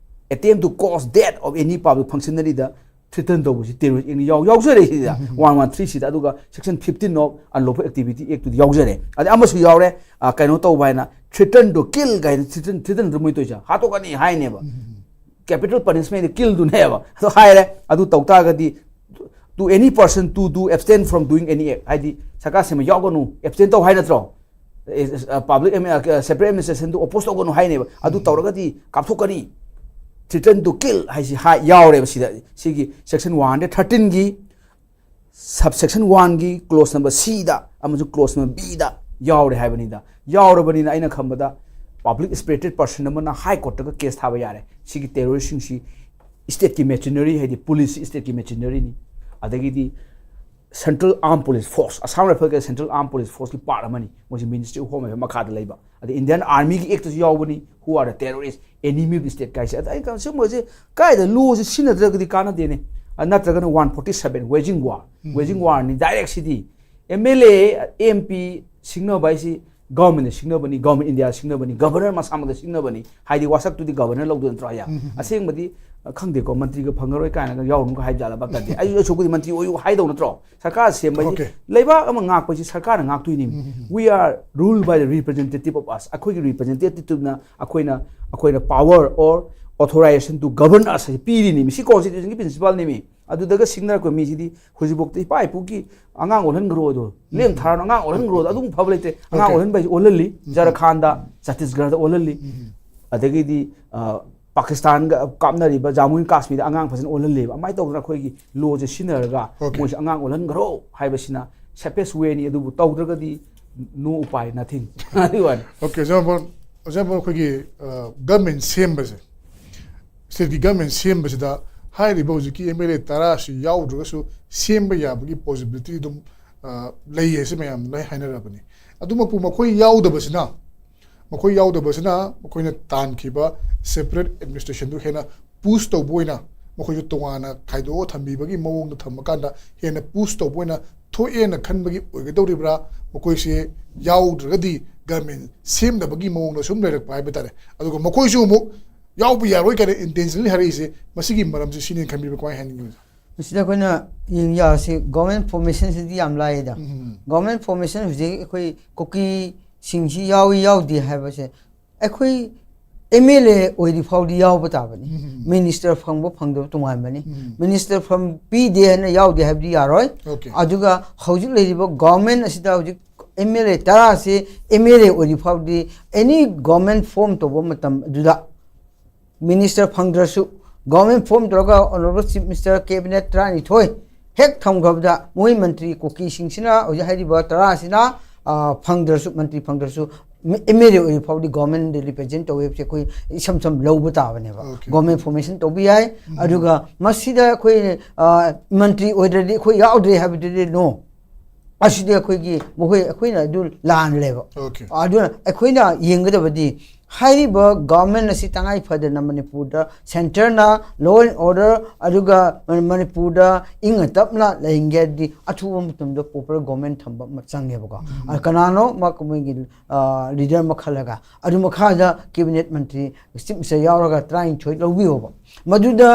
attempt to cause death of any public functionary the threaten ꯇꯧꯕꯁꯤ terrorist act ꯅ ꯌꯥꯎ-, ꯌꯥꯎꯖꯔꯦ ꯁꯤꯗ, one one three ꯁꯤꯗ꯫ ꯑꯗꯨꯒ section fifteen of Unlawful Activity Act ꯇꯨꯗ ꯌꯥꯎꯖꯔꯦ꯫ ꯑꯗꯩ ꯑꯃꯁꯨ ꯌꯥꯎꯔꯦ, ꯑ, ꯀꯩꯅꯣ ꯇꯧꯕ ꯍꯥꯏꯅ, threaten to kill ꯀꯥꯏꯅ, threaten, threaten ꯇꯧ ꯃꯣꯏ ꯇꯧꯔꯤꯁꯦ, ꯍꯥꯠꯇꯣꯛꯀꯅꯤ ꯍꯥꯏꯅꯦꯕ꯫ Capital punishment ꯗ kill ꯗꯨꯅꯦꯕ꯫ ꯑꯗꯨ ꯍꯥꯏꯔꯦ, ꯑꯗꯨ ꯇꯧ ꯇꯥꯔꯒꯗꯤ, to any person to do, abstain from doing any act, ꯍꯥꯏꯗꯤ ꯁꯔꯀꯥꯔ ꯁꯦꯝꯕ ꯌꯥꯎꯒꯅꯨ, abstain ꯇꯧ ꯍꯥꯏ ꯅꯠꯇ꯭ꯔꯣ? ꯑꯦ, ꯑ, public admi-, ꯑ, separate administration ꯗꯨ oppose ꯇꯧꯒꯅꯨ ꯍꯥꯏꯅꯦꯕ꯫ ꯑꯗꯨ ꯇꯧꯔꯒꯗꯤ ꯀꯥꯞꯊꯣꯛꯀꯅꯤ꯫ Threaten to kill ꯍꯥꯏꯁꯤ ꯍꯥꯏ-, ꯌꯥꯎꯔꯦꯕ ꯁꯤꯗ, ꯁꯤꯒꯤ section one hundred thirteen ꯒꯤ subsection one ꯒꯤ clause number C ꯗ ꯑꯃꯁꯨꯡ clause number B ꯗ ꯌꯥꯎꯔꯦ ꯍꯥꯏꯕꯅꯤꯗ꯫ ꯌꯥꯎꯔꯕꯅꯤꯅ ꯑꯩꯅ ꯈꯟꯕꯗ public spirited person ꯑꯃꯅ High Court ꯇꯒ case ꯊꯥꯕ ꯌꯥꯔꯦ꯫ ꯁꯤꯒꯤ terrorist ꯁꯤꯡꯁꯤ state ꯀꯤ machinery, ꯍꯥꯏꯗꯤ police state ꯀꯤ machinery ꯅꯤ꯫ ꯑꯗꯒꯤꯗꯤ Central Armed Police Force, Assam Rifle ꯒ Central Armed Police Force ꯀꯤ part ꯑꯃꯅꯤ꯫ ꯃꯣꯏꯁꯤ Ministry of Home Affairs ꯃꯈꯥꯗ ꯂꯩꯕ꯫ ꯑꯗꯩ Indian Army ꯒꯤ act ꯇꯁꯨ ꯌꯥꯎꯕꯅꯤ, who are the terrorist, enemy of the state ꯀꯥꯏꯁꯦ꯫ ꯑꯗ ꯑꯩ ꯁꯤꯒꯨꯝꯕꯁꯦ ꯀꯥꯏꯗ law ꯁꯦ ꯁꯤꯖꯤꯟꯅꯗ꯭ꯔꯒꯗꯤ ꯀꯥꯟꯅꯗꯦꯅꯦ꯫ ꯑ, ꯅꯠꯇ꯭ꯔꯒꯅ one forty seven, waging war. Um. Waging ꯋꯥꯔꯅꯤ ꯗꯥꯏꯔꯦꯛ ꯁꯤꯗꯤ꯫ M L A, M P ꯁꯤꯡꯅꯕ ꯍꯥꯏꯁꯤ ꯒꯚꯔꯟꯃꯦꯟꯅ ꯁꯤꯡꯅꯕꯅꯤ, ꯒꯚꯔꯟꯃꯦꯟ ꯏꯟꯗꯤꯌꯥ ꯁꯤꯡꯅꯕꯅꯤ, ꯒꯚꯔꯅꯔ ꯃꯁꯥꯃꯛꯇ ꯁꯤꯡꯅꯕꯅꯤ꯫ ꯍꯥꯏꯗꯤ ꯋꯥꯁꯛꯇꯨꯗꯤ ꯒꯚꯔꯅꯔ ꯂꯧꯗꯣꯏ ꯅꯠꯇ꯭ꯔꯣ? ꯑꯌꯥ, ꯎꯝ, ꯎꯝ, ꯎꯝ꯫ ꯑꯁꯦꯡꯕꯗꯤ, ꯑ, ꯈꯪꯗꯦꯀꯣ, ꯃꯟꯇ꯭ꯔꯤꯒ ꯐꯪꯉꯔꯣꯏ ꯀꯥꯏꯅꯒ ꯌꯥꯎꯔꯨꯅꯨꯒ ꯍꯥꯏꯕ ꯖꯥꯠꯂ ꯚꯥꯞ ꯇꯥꯗꯦ꯫ ꯑꯩ ꯑꯁꯨꯛꯄꯨꯗꯤ ꯃꯟꯇ꯭ꯔꯤ ꯑꯣꯏꯌꯨ ꯍꯥꯏꯗꯧ ꯅꯠꯇ꯭ꯔꯣ? ꯁꯔꯀꯥꯔ ꯁꯦꯝꯕ ꯍꯥꯏꯁꯤ, OK꯫ ꯂꯩꯕꯥꯛ ꯑꯃ ꯉꯥꯛꯄ ꯍꯥꯏꯁꯤ ꯁꯔꯀꯥꯔꯅ ꯉꯥꯛꯇꯣꯏꯅꯤ꯫ ꯎꯝ, ꯎꯝ, ꯎꯝ꯫ We are ruled by the representative of us꯫ ꯑꯩꯈꯣꯏꯒꯤ representativeꯅ ꯑꯩꯈꯣꯏꯅ, ꯑꯩꯈꯣꯏꯅ power or authorization to govern us ꯍꯥꯏꯁꯦ ꯄꯤꯔꯤꯅꯤ꯫ ꯃꯁꯤ constitutionꯒꯤ principleꯅꯤ ꯃꯤ꯫ ꯑꯗꯨꯗꯒ ꯁꯤꯡꯅꯔꯛꯄ ꯃꯤꯁꯤꯗꯤ ꯍꯧꯖꯤꯛꯐꯥꯎꯗ ꯏꯄꯥ ꯏꯄꯨꯒꯤ "ꯑꯉꯥꯡ ꯑꯣꯜꯍꯟꯈ꯭ꯔꯣ" ꯑꯗꯣ, "ꯂꯦꯝ ꯊꯥꯔꯅꯨ, ꯑꯉꯥꯡ ꯑꯣꯜꯍꯟꯈ꯭ꯔꯣ" ꯑꯗꯣ, ꯑꯗꯨꯝ ꯐꯕ ꯂꯩꯇ꯭ꯔꯦ꯫ ꯑꯉꯥꯡ OK꯫ ꯑꯣꯜꯍꯟꯕ ꯍꯥꯏꯁꯦ ꯑꯣꯜꯍꯜꯂꯤ, ꯎꯝ꯫ ꯖꯔꯈꯥꯟꯗ, ꯆꯇꯤꯁꯒꯔꯗ ꯑꯣꯜꯍꯜꯂꯤ꯫ ꯎꯝ꯫ ꯑꯗꯒꯤꯗꯤ, ꯑ, ꯄꯥꯀꯤꯁꯇꯥꯟꯒ ꯀꯥꯞꯅꯔꯤꯕ ꯖꯥꯃꯨ ꯑꯦꯟ ꯀꯥꯁꯃꯤꯔꯗ ꯑꯉꯥꯡ ꯐꯖꯅ ꯑꯣꯜꯍꯜꯂꯦꯕ꯫ ꯑꯗꯨꯃꯥꯏꯅ ꯇꯧꯗꯅ ꯑꯩꯈꯣꯏꯒꯤ lawꯁꯦ ꯁꯤꯖꯤꯟꯅꯔꯒ OK꯫ ꯃꯣꯏꯁꯦ "ꯑꯉꯥꯡ ꯑꯣꯜꯍꯟꯈ꯭ꯔꯣ" ꯍꯥꯏꯕꯁꯤꯅ safest wayꯅꯤ꯫ ꯑꯗꯨꯕꯨ ꯇꯧꯗ꯭ꯔꯒꯗꯤ no ꯎꯄꯥꯏ, nothing꯫ ꯑꯗꯨꯒꯤ ꯋꯥꯅꯤ꯫ OK, ꯑꯣꯖꯥ ꯃꯣꯍꯟ, ꯑꯣꯖꯥ ꯃꯣꯍꯟ, ꯑꯩꯈꯣꯏꯒꯤ, ꯑ, government ꯁꯦꯝꯕꯁꯦ, stateꯀꯤ government ꯁꯦꯝꯕꯁꯤꯗ ꯍꯥꯏꯔꯤꯕ ꯍꯧꯖꯤꯛꯀꯤ ꯑꯦꯝ ꯑꯦꯜ ꯑꯦ ꯇꯔꯥꯁꯤ ꯌꯥꯎꯗ꯭ꯔꯒꯁꯨ ꯁꯦꯝꯕ ꯌꯥꯕꯒꯤ possibility ꯑꯗꯨꯝ, ꯑ, ꯂꯩ ꯍꯥꯏꯁꯦ ꯃꯌꯥꯝ ꯂꯣꯏ ꯍꯥꯏꯅꯔꯕꯅꯤ꯫ ꯑꯗꯨꯃꯛꯄꯨ ꯃꯈꯣꯏ ꯌꯥꯎꯗꯕꯁꯤꯅ, ꯃꯈꯣꯏ ꯌꯥꯎꯗꯕꯁꯤꯅ ꯃꯈꯣꯏꯅ ꯇꯥꯟꯈꯤꯕ separate administrationꯗꯨ ꯍꯦꯟꯅ push ꯇꯧꯕ ꯑꯣꯏꯅ, ꯃꯈꯣꯏꯁꯨ ꯇꯣꯉꯥꯟꯅ ꯈꯥꯏꯗꯣꯛꯑ ꯊꯝꯕꯤꯕꯒꯤ ꯃꯑꯣꯡꯗ ꯊꯝꯃꯀꯥꯟꯗ ꯍꯦꯟꯅ push ꯇꯧꯕ ꯑꯣꯏꯅ ꯊꯣꯛꯑꯦꯅ ꯈꯟꯕꯒꯤ ꯑꯣꯏꯒꯗꯧꯔꯤꯕ꯭ꯔꯥ? ꯃꯈꯣꯏꯁꯦ ꯌꯥꯎꯗ꯭ꯔꯒꯗꯤ government ꯁꯦꯝꯗꯕꯒꯤ ꯃꯑꯣꯡꯗ ꯁꯨꯝ ꯂꯩꯔꯛꯄ ꯍꯥꯏꯕ ꯇꯥꯔꯦ꯫ ꯑꯗꯨꯒ ꯃꯈꯣꯏꯁꯨ ꯑꯃꯨꯛ ꯌꯥꯎꯕ ꯌꯥꯔꯣꯏ ꯀꯥꯏꯅ intentionally ꯍꯥꯏꯔꯛꯏꯁꯦ, ꯃꯁꯤꯒꯤ ꯃꯔꯝꯁꯦ ꯁꯤꯅꯦꯅ ꯈꯟꯕꯤꯕ ꯀꯃꯥꯏꯅ ꯍꯥꯏꯅꯤꯡꯉꯤ? ꯃꯁꯤꯗ ꯑꯩꯈꯣꯏꯅ ꯌꯦꯡ ꯌꯥꯔꯁꯤ, government formationꯁꯤꯗꯤ ꯌꯥꯝ ꯂꯥꯏꯌꯦꯗ꯫ ꯎꯝ꯫ Government formation ꯍꯧꯖꯤꯛ ꯑꯩꯈꯣꯏ ꯀꯨꯀꯤꯁꯤꯡꯁꯤ ꯌꯥꯎꯏ ꯌꯥꯎꯗꯦ ꯍꯥꯏꯕꯁꯦ ꯑꯩꯈꯣꯏ ꯑꯦꯝ ꯑꯦꯜ ꯑꯦ ꯑꯣꯏꯔꯤ ꯐꯥꯎꯗꯤ ꯌꯥꯎꯕ ꯇꯥꯕꯅꯤ꯫ ꯎꯝ꯫ Minister ꯐꯪꯕ ꯐꯪꯗꯕ ꯇꯣꯉꯥꯟꯕꯅꯤ꯫ ꯎꯝ꯫ Minister ꯐꯪ ꯄꯤꯗꯦ ꯍꯥꯏꯅ ꯌꯥꯎꯗꯦ ꯍꯥꯏꯕꯗꯤ ꯌꯥꯔꯣꯏ꯫ OK꯫ ꯑꯗꯨꯒ ꯍꯧꯖꯤꯛ ꯂꯩꯔꯤꯕ government ꯑꯁꯤꯗ ꯍꯧꯖꯤꯛ ꯑꯦꯝ ꯑꯦꯜ ꯑꯦ ꯇꯔꯥꯁꯤ ꯑꯦꯝ ꯑꯦꯜ ꯑꯦ ꯑꯣꯏꯔꯤ ꯐꯥꯎꯗꯤ any government form ꯇꯧꯕ ꯃꯇꯝ ꯑꯗꯨꯗ minister ꯐꯪꯗ꯭ꯔꯁꯨ, government form ꯇꯧꯔꯒ honourable chief minister, cabinet ꯇꯔꯥꯅꯤꯊꯣꯏ ꯍꯦꯛ ꯊꯝꯈ꯭ꯔꯕꯗ ꯃꯣꯏ ꯃꯟꯇ꯭ꯔꯤ ꯀꯨꯀꯤꯁꯤꯡꯁꯤꯅ ꯍꯧꯖꯤꯛ ꯍꯥꯏꯔꯤꯕ ꯇꯔꯥꯁꯤꯅ, ꯑ, ꯐꯪꯗ꯭ꯔꯁꯨ, ꯃꯟꯇ꯭ꯔꯤ ꯐꯪꯗ꯭ꯔꯁꯨ, ꯑꯦꯝ ꯑꯦꯜ ꯑꯦ ꯑꯣꯏꯔꯤ ꯐꯥꯎꯗꯤ government represent ꯇꯧꯋꯦ ꯍꯥꯏꯕꯁꯦ ꯑꯩꯈꯣꯏ ꯏꯁꯝ ꯁꯝ ꯂꯧꯕ ꯇꯥꯕꯅꯦꯕ꯫ OK꯫ Government formation ꯇꯧꯕ ꯌꯥꯏ꯫ ꯎꯝ꯫ ꯑꯗꯨꯒ ꯃꯁꯤꯗ ꯑꯩꯈꯣꯏ, ꯑ, ꯃꯟꯇ꯭ꯔꯤ ꯑꯣꯏꯗ꯭ꯔꯗꯤ ꯑꯩꯈꯣꯏ ꯌꯥꯎꯗ꯭ꯔꯦ ꯍꯥꯏꯕꯗꯨꯗꯤ no꯫ ꯑꯁꯤꯗꯤ ꯑꯩꯈꯣꯏꯒꯤ, ꯃꯈꯣꯏ, ꯑꯩꯈꯣꯏꯅ ꯑꯗꯨ ꯂꯥꯜꯂꯦꯕ꯫ OK꯫ ꯑꯗꯨꯅ ꯑꯩꯈꯣꯏꯅ ꯌꯦꯡꯒꯗꯕꯗꯤ ꯍꯥꯏꯔꯤꯕ ꯒꯣꯔꯃꯦꯟ ꯑꯁꯤ ꯇꯉꯥꯏ ꯐꯗꯅ ꯃꯅꯤꯄꯨꯔꯗ ꯁꯦꯟꯇꯔꯅ law and order ꯑꯗꯨꯒ ꯃꯅꯤꯄꯨꯔꯗ ꯏꯪꯅ ꯇꯞꯅ ꯂꯩꯍꯟꯒꯦ ꯍꯥꯏꯔꯗꯤ ꯑꯊꯨꯕ ꯃꯇꯝꯗ proper ꯒꯣꯔꯃꯦꯟ ꯊꯝꯕ ꯑꯃ ꯆꯪꯉꯦꯕꯀꯣ꯫ ꯑ, ꯀꯅꯥꯅꯣ ꯃꯥ ꯃꯣꯏꯒꯤ ꯂꯤꯗꯔ ꯑꯃ ꯈꯜꯂꯒ ꯑꯗꯨ ꯃꯈꯥꯗ ꯀꯦꯕꯤꯅꯦꯠ ꯃꯟꯇ꯭ꯔꯤ ꯆꯤꯐ ꯃꯤꯅꯤꯁꯇꯔ ꯌꯥꯎꯔꯒ ꯇꯔꯥꯅꯤꯊꯣꯏ ꯂꯧꯕꯤꯌꯣꯕ꯫ ꯃꯗꯨꯗ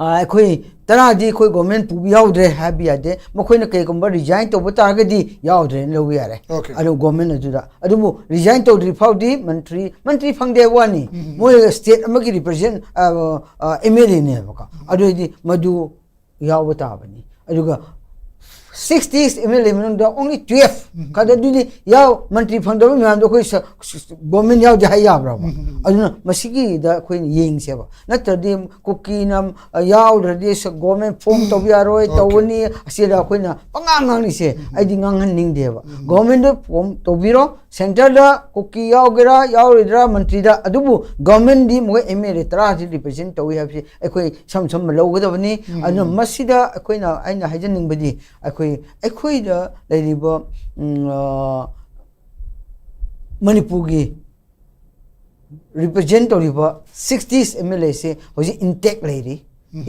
ꯑ, ꯑꯩꯈꯣꯏ ꯇꯔꯥꯗꯤ ꯑꯩꯈꯣꯏ ꯒꯣꯔꯃꯦꯟ ꯄꯨꯕ ꯌꯥꯎꯗ꯭ꯔꯦ ꯍꯥꯏꯕ ꯌꯥꯗꯦ꯫ ꯃꯈꯣꯏꯅ ꯀꯩꯒꯨꯝꯕ ꯔꯤꯖꯥꯏꯟ ꯇꯧꯕ ꯇꯥꯔꯒꯗꯤ ꯌꯥꯎꯗ꯭ꯔꯦꯅ ꯂꯧꯕ ꯌꯥꯔꯦ꯫ Okay. ꯑꯗꯨ ꯒꯣꯔꯃꯦꯟ ꯑꯗꯨꯗ ꯑꯗꯨꯕꯨ ꯔꯤꯖꯥꯏꯟ ꯇꯧꯗ꯭ꯔꯤ ꯐꯥꯎꯗꯤ ꯃꯟꯇ꯭ꯔꯤ ꯃꯟꯇ꯭ꯔꯤ ꯐꯪꯗꯦ ꯍꯥꯏꯕ ꯋꯥꯅꯤ꯫ ꯃꯣꯏ ꯁ꯭ꯇꯦꯠ ꯑꯃꯒꯤ ꯔꯤꯄ꯭ꯔꯖꯦꯟ ꯑꯦꯝ ꯑꯦꯜ ꯑꯦꯅꯦꯕꯀꯣ꯫ ꯑꯗꯨ ꯑꯣꯏꯗꯤ ꯃꯗꯨ ꯌꯥꯎꯕ ꯇꯥꯕꯅꯤ꯫ ꯑꯗꯨꯒ ꯁꯤꯛꯁꯇꯤ ꯑꯦꯝ ꯑꯦꯜ ꯑꯦ ꯃꯅꯨꯡꯗ only twelve ꯈꯛꯇ, ꯑꯗꯨꯗꯤ ꯌꯥꯎ ꯃꯟꯇ꯭ꯔꯤ ꯐꯪꯗꯕ ꯃꯌꯥꯝꯗꯣ ꯑꯩꯈꯣꯏ ꯒꯣꯔꯃꯦꯟ ꯌꯥꯎꯗꯦ ꯍꯥꯏ ꯌꯥꯕ꯭ꯔꯕ? ꯑꯗꯨꯅ ꯃꯁꯤꯒꯤꯗ ꯑꯩꯈꯣꯏꯅ ꯌꯦꯡꯁꯦꯕ꯫ ꯅꯠꯇ꯭ꯔꯗꯤ ꯀꯨꯀꯤꯅ, ꯑ, ꯌꯥꯎꯗ꯭ꯔꯗꯤ ꯒꯣꯔꯃꯦꯟ ꯐꯣꯝ ꯇꯧꯕ ꯌꯥꯔꯣꯏ, Okay. ꯇꯧꯒꯅꯤ, ꯑꯁꯤꯗ ꯑꯩꯈꯣꯏꯅ ꯄꯉꯥꯡ ꯉꯥꯡꯂꯤꯁꯦ ꯑꯩꯗꯤ ꯉꯥꯡꯍꯟꯅꯤꯡꯗꯦꯕ꯫ ꯒꯣꯔꯃꯦꯟꯗ ꯐꯣꯝ ꯇꯧꯕꯤꯔꯣ, ꯁꯦꯟꯇꯔꯗ ꯀꯨꯀꯤ ꯌꯥꯎꯒꯦꯔꯥ ꯌꯥꯎꯔꯣꯏꯗ꯭ꯔꯥ ꯃꯟꯇ꯭ꯔꯤꯗ, ꯑꯗꯨꯕꯨ ꯒꯣꯔꯃꯦꯟꯗꯤ ꯃꯈꯣꯏ ꯑꯦꯝ ꯑꯦꯜ ꯑꯦ ꯇꯔꯥꯁꯤ ꯔꯤꯄ꯭ꯔꯖꯦꯟ ꯇꯧꯏ ꯍꯥꯏꯕꯁꯤ ꯑꯩꯈꯣꯏ ꯁꯝ ꯁꯝꯅ ꯂꯧꯒꯗꯕꯅꯤ꯫ ꯑꯗꯨꯅ ꯃꯁꯤꯗ ꯑꯩꯈꯣꯏꯅ, ꯑꯩꯅ ꯍꯥꯏꯖꯅꯤꯡꯕꯗꯤ ꯑꯩꯈꯣꯏ, ꯑꯩꯈꯣꯏꯗ ꯂꯩꯔꯤꯕ, ꯎꯝ, ꯑ, ꯃꯅꯤꯄꯨꯔꯒꯤ ꯔꯤꯄ꯭ꯔꯖꯦꯟ ꯇꯧꯔꯤꯕ ꯁꯤꯛꯁꯇꯤ ꯑꯦꯝ ꯑꯦꯜ ꯑꯦꯁꯦ ꯍꯧꯖꯤꯛ ꯏꯟꯇꯦꯛ ꯂꯩꯔꯤ,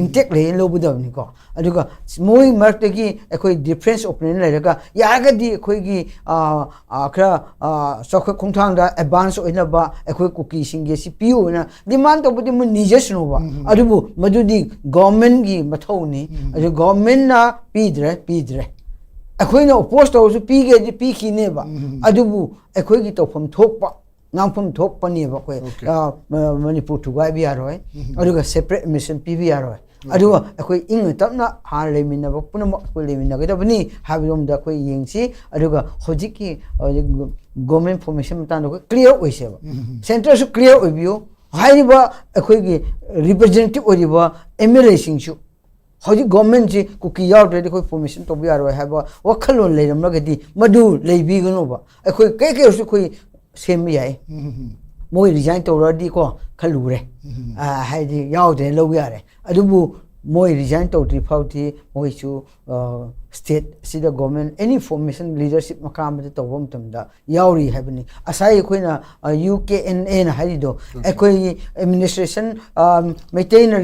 ꯏꯟꯇꯦꯛ ꯂꯩꯌꯦꯅ ꯂꯧꯒꯗꯕꯅꯤꯀꯣ꯫ ꯑꯗꯨꯒ ꯃꯣꯏ ꯃꯔꯛꯇꯒꯤ ꯑꯩꯈꯣꯏ ꯗꯤꯐ꯭ꯔꯦꯟꯁ ꯑꯣꯄꯤꯅꯤꯌꯟ ꯂꯩꯔꯒ ꯌꯥꯔꯒꯗꯤ ꯑꯩꯈꯣꯏꯒꯤ, ꯑ, ꯑ, ꯈꯔ, ꯑ, ꯆꯥꯎꯈꯠ ꯈꯣꯡꯊꯥꯡꯗ ꯑꯦꯗꯚꯥꯟꯁ ꯑꯣꯏꯅꯕ ꯑꯩꯈꯣꯏ ꯀꯨꯀꯤꯁꯤꯡꯒꯤ ꯁꯤ ꯄꯤꯌꯨꯅ ꯗꯤꯃꯥꯟ ꯇꯧꯕꯗꯤ ꯃꯣꯏ ꯅꯤꯖꯁꯅꯨꯕ꯫ ꯑꯗꯨꯕꯨ ꯃꯗꯨꯗꯤ ꯒꯣꯔꯃꯦꯟꯒꯤ ꯃꯊꯧꯅꯤ꯫ ꯑꯗꯨ ꯒꯣꯔꯃꯦꯟꯅ ꯄꯤꯗ꯭ꯔꯦ, ꯄꯤꯗ꯭ꯔꯦ꯫ ꯑꯩꯈꯣꯏꯅ ꯑꯣꯄꯣꯁ ꯇꯧꯔꯁꯨ ꯄꯤꯒꯦꯗꯤ ꯄꯤꯈꯤꯅꯦꯕ꯫ ꯑꯗꯨꯕꯨ ꯑꯩꯈꯣꯏꯒꯤ ꯇꯧꯐꯝ ꯊꯣꯛꯄ, ꯉꯥꯡꯐꯝ ꯊꯣꯛꯄꯅꯦꯕ ꯑꯩꯈꯣꯏ꯫ Okay. ꯑ, ꯃ-, ꯃꯅꯤꯄꯨꯔ ꯊꯨꯒꯥꯏꯕ ꯌꯥꯔꯣꯏ꯫ ꯑꯗꯨꯒ ꯁꯦꯄꯔꯦꯠ ꯑꯦꯗꯃꯤꯅꯤꯁꯇ꯭ꯔꯦꯁꯟ ꯄꯤꯕ ꯌꯥꯔꯣꯏ꯫ ꯑꯗꯨꯒ ꯑꯩꯈꯣꯏ ꯏꯪꯅ ꯇꯞꯅ ꯍꯥꯟꯅ ꯂꯩꯃꯤꯟꯅꯕ ꯄꯨꯝꯅꯃꯛ ꯑꯩꯈꯣꯏ ꯂꯩꯃꯤꯟꯅꯒꯗꯕꯅꯤ ꯍꯥꯏꯕꯔꯣꯝꯗ ꯑꯩꯈꯣꯏ ꯌꯦꯡꯁꯤ꯫ ꯑꯗꯨꯒ ꯍꯧꯖꯤꯛꯀꯤ, ꯍꯧꯖꯤꯛ ꯒꯣꯔꯃꯦꯟ ꯐꯣꯔꯃꯦꯁꯟ ꯃꯇꯥꯡꯗ ꯑꯩꯈꯣꯏ ꯀ꯭ꯂꯤꯌꯥꯔ ꯑꯣꯏꯁꯦꯕ꯫ ꯁꯦꯟꯇꯔꯁꯨ ꯀ꯭ꯂꯤꯌꯥꯔ ꯑꯣꯏꯕꯤꯌꯨ꯫ ꯍꯥꯏꯔꯤꯕ ꯑꯩꯈꯣꯏꯒꯤ ꯔꯤꯄ꯭ꯔꯖꯦꯟꯇꯦꯇꯤꯚ ꯑꯣꯏꯔꯤꯕ ꯑꯦꯝ ꯑꯦꯜ ꯑꯦꯁꯤꯡꯁꯨ ꯍꯧꯖꯤꯛ ꯒꯣꯔꯃꯦꯟꯁꯤ ꯀꯨꯀꯤ ꯌꯥꯎꯗ꯭ꯔꯗꯤ ꯑꯩꯈꯣꯏ ꯐꯣꯔꯃꯦꯁꯟ ꯇꯧꯕ ꯌꯥꯔꯣꯏ ꯍꯥꯏꯕ ꯋꯥꯈꯜꯂꯣꯟ ꯂꯩꯔꯝꯂꯒꯗꯤ ꯃꯗꯨ ꯂꯩꯕꯤꯒꯅꯨꯕ꯫ ꯑꯩꯈꯣꯏ ꯀꯩ ꯀꯩ ꯑꯣꯏꯔꯁꯨ ꯑꯩꯈꯣꯏ ꯁꯦꯝꯕ ꯌꯥꯏ꯫ ꯃꯣꯏ ꯔꯤꯖꯥꯏꯟ ꯇꯧꯔꯛꯑꯗꯤꯀꯣ ꯈꯜꯂꯨꯔꯦ꯫ ꯑ, ꯍꯥꯏꯗꯤ ꯌꯥꯎꯗ꯭ꯔꯦ ꯂꯧꯕ ꯌꯥꯔꯦ꯫ ꯑꯗꯨꯕꯨ ꯃꯣꯏ resign ꯇꯧꯗ꯭ꯔꯤ ꯐꯥꯎꯗꯤ ꯃꯣꯏꯁꯨ state ꯑꯁꯤꯗ government any formation leadership ꯃꯈꯥ ꯑꯃꯗ ꯇꯧꯕ ꯃꯇꯝꯗ ꯌꯥꯎꯔꯤ ꯍꯥꯏꯕꯅꯤ꯫ ꯉꯁꯥꯏ ꯑꯩꯈꯣꯏꯅ U K N A ꯅ ꯍꯥꯏꯔꯤꯗꯣ ꯑꯩꯈꯣꯏꯒꯤ administration ꯃꯩꯇꯩꯅ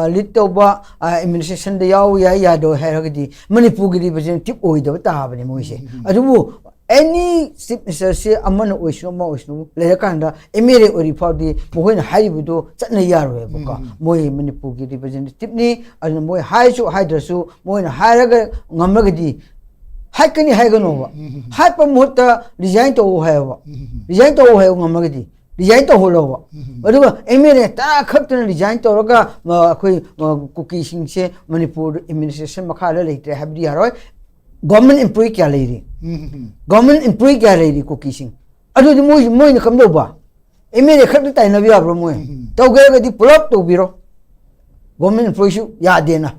lead ꯇꯧꯕ administration ꯗ ꯌꯥꯎ ꯌꯥꯏ ꯌꯥꯗꯣꯏ ꯍꯥꯏꯔꯒꯗꯤ ꯃꯅꯤꯄꯨꯔꯒꯤ representative ꯑꯣꯏꯗꯕ ꯇꯥꯕꯅꯤ ꯃꯣꯏꯁꯦ꯫ ꯑꯗꯨꯕꯨ any chief minister ꯁꯦ ꯑꯃꯅ ꯑꯣꯏꯁꯅꯨ ꯑꯃ ꯑꯣꯏꯁꯅꯨ ꯂꯩꯔꯀꯥꯟꯗ M L A ꯑꯣꯏꯔꯤ ꯐꯥꯎꯗꯤ ꯃꯈꯣꯏꯅ ꯍꯥꯏꯔꯤꯕꯗꯣ ꯆꯠꯅ ꯌꯥꯔꯣꯏꯕꯀꯣ꯫ ꯃꯣꯏ ꯃꯅꯤꯄꯨꯔꯒꯤ representative ꯅꯤ꯫ ꯑꯗꯨꯅ ꯃꯣꯏ ꯍꯥꯏꯔꯁꯨ ꯍꯥꯏꯗ꯭ꯔꯁꯨ ꯃꯣꯏꯅ ꯍꯥꯏꯔꯒ ꯉꯝꯃꯒꯗꯤ ꯍꯥꯠꯀꯅꯤ ꯍꯥꯏꯒꯅꯣꯕ꯫ ꯍꯥꯠꯄ ꯃꯍꯨꯠꯇ resign ꯇꯧ ꯍꯥꯏꯌꯣꯕ꯫ Resign ꯇꯧ ꯍꯥꯏꯌꯣ ꯉꯝꯃꯒꯗꯤ꯫ Resign ꯇꯧꯍꯜꯂꯣꯕ꯫ ꯑꯗꯨꯒ M L A ꯇꯔꯥ ꯈꯛꯇꯅ resign ꯇꯧꯔꯒ ꯑꯩꯈꯣꯏ ꯀꯨꯀꯤꯁꯤꯡꯁꯦ ꯃꯅꯤꯄꯨꯔ administration ꯃꯈꯥꯗ ꯂꯩꯇ꯭ꯔꯦ ꯍꯥꯏꯕꯗꯤ ꯌꯥꯔꯣꯏ꯫ Government employee ꯀꯌꯥ ꯂꯩꯔꯤ? Government employee ꯀꯌꯥ ꯂꯩꯔꯤ ꯀꯨꯀꯤꯁꯤꯡ? ꯑꯗꯨꯗꯤ ꯃꯣꯏ ꯃꯣꯏꯅ ꯀꯝꯗꯧꯕ? M L A ꯈꯛꯇ ꯇꯥꯏꯅꯕ ꯌꯥꯕ꯭ꯔꯣ ꯃꯣꯏ? ꯇꯧꯒꯦ ꯍꯥꯏꯔꯒꯗꯤ ꯄꯨꯂꯞ ꯇꯧꯕꯤꯔꯣ꯫ Government employee ꯁꯨ ꯌꯥꯗꯦꯅ꯫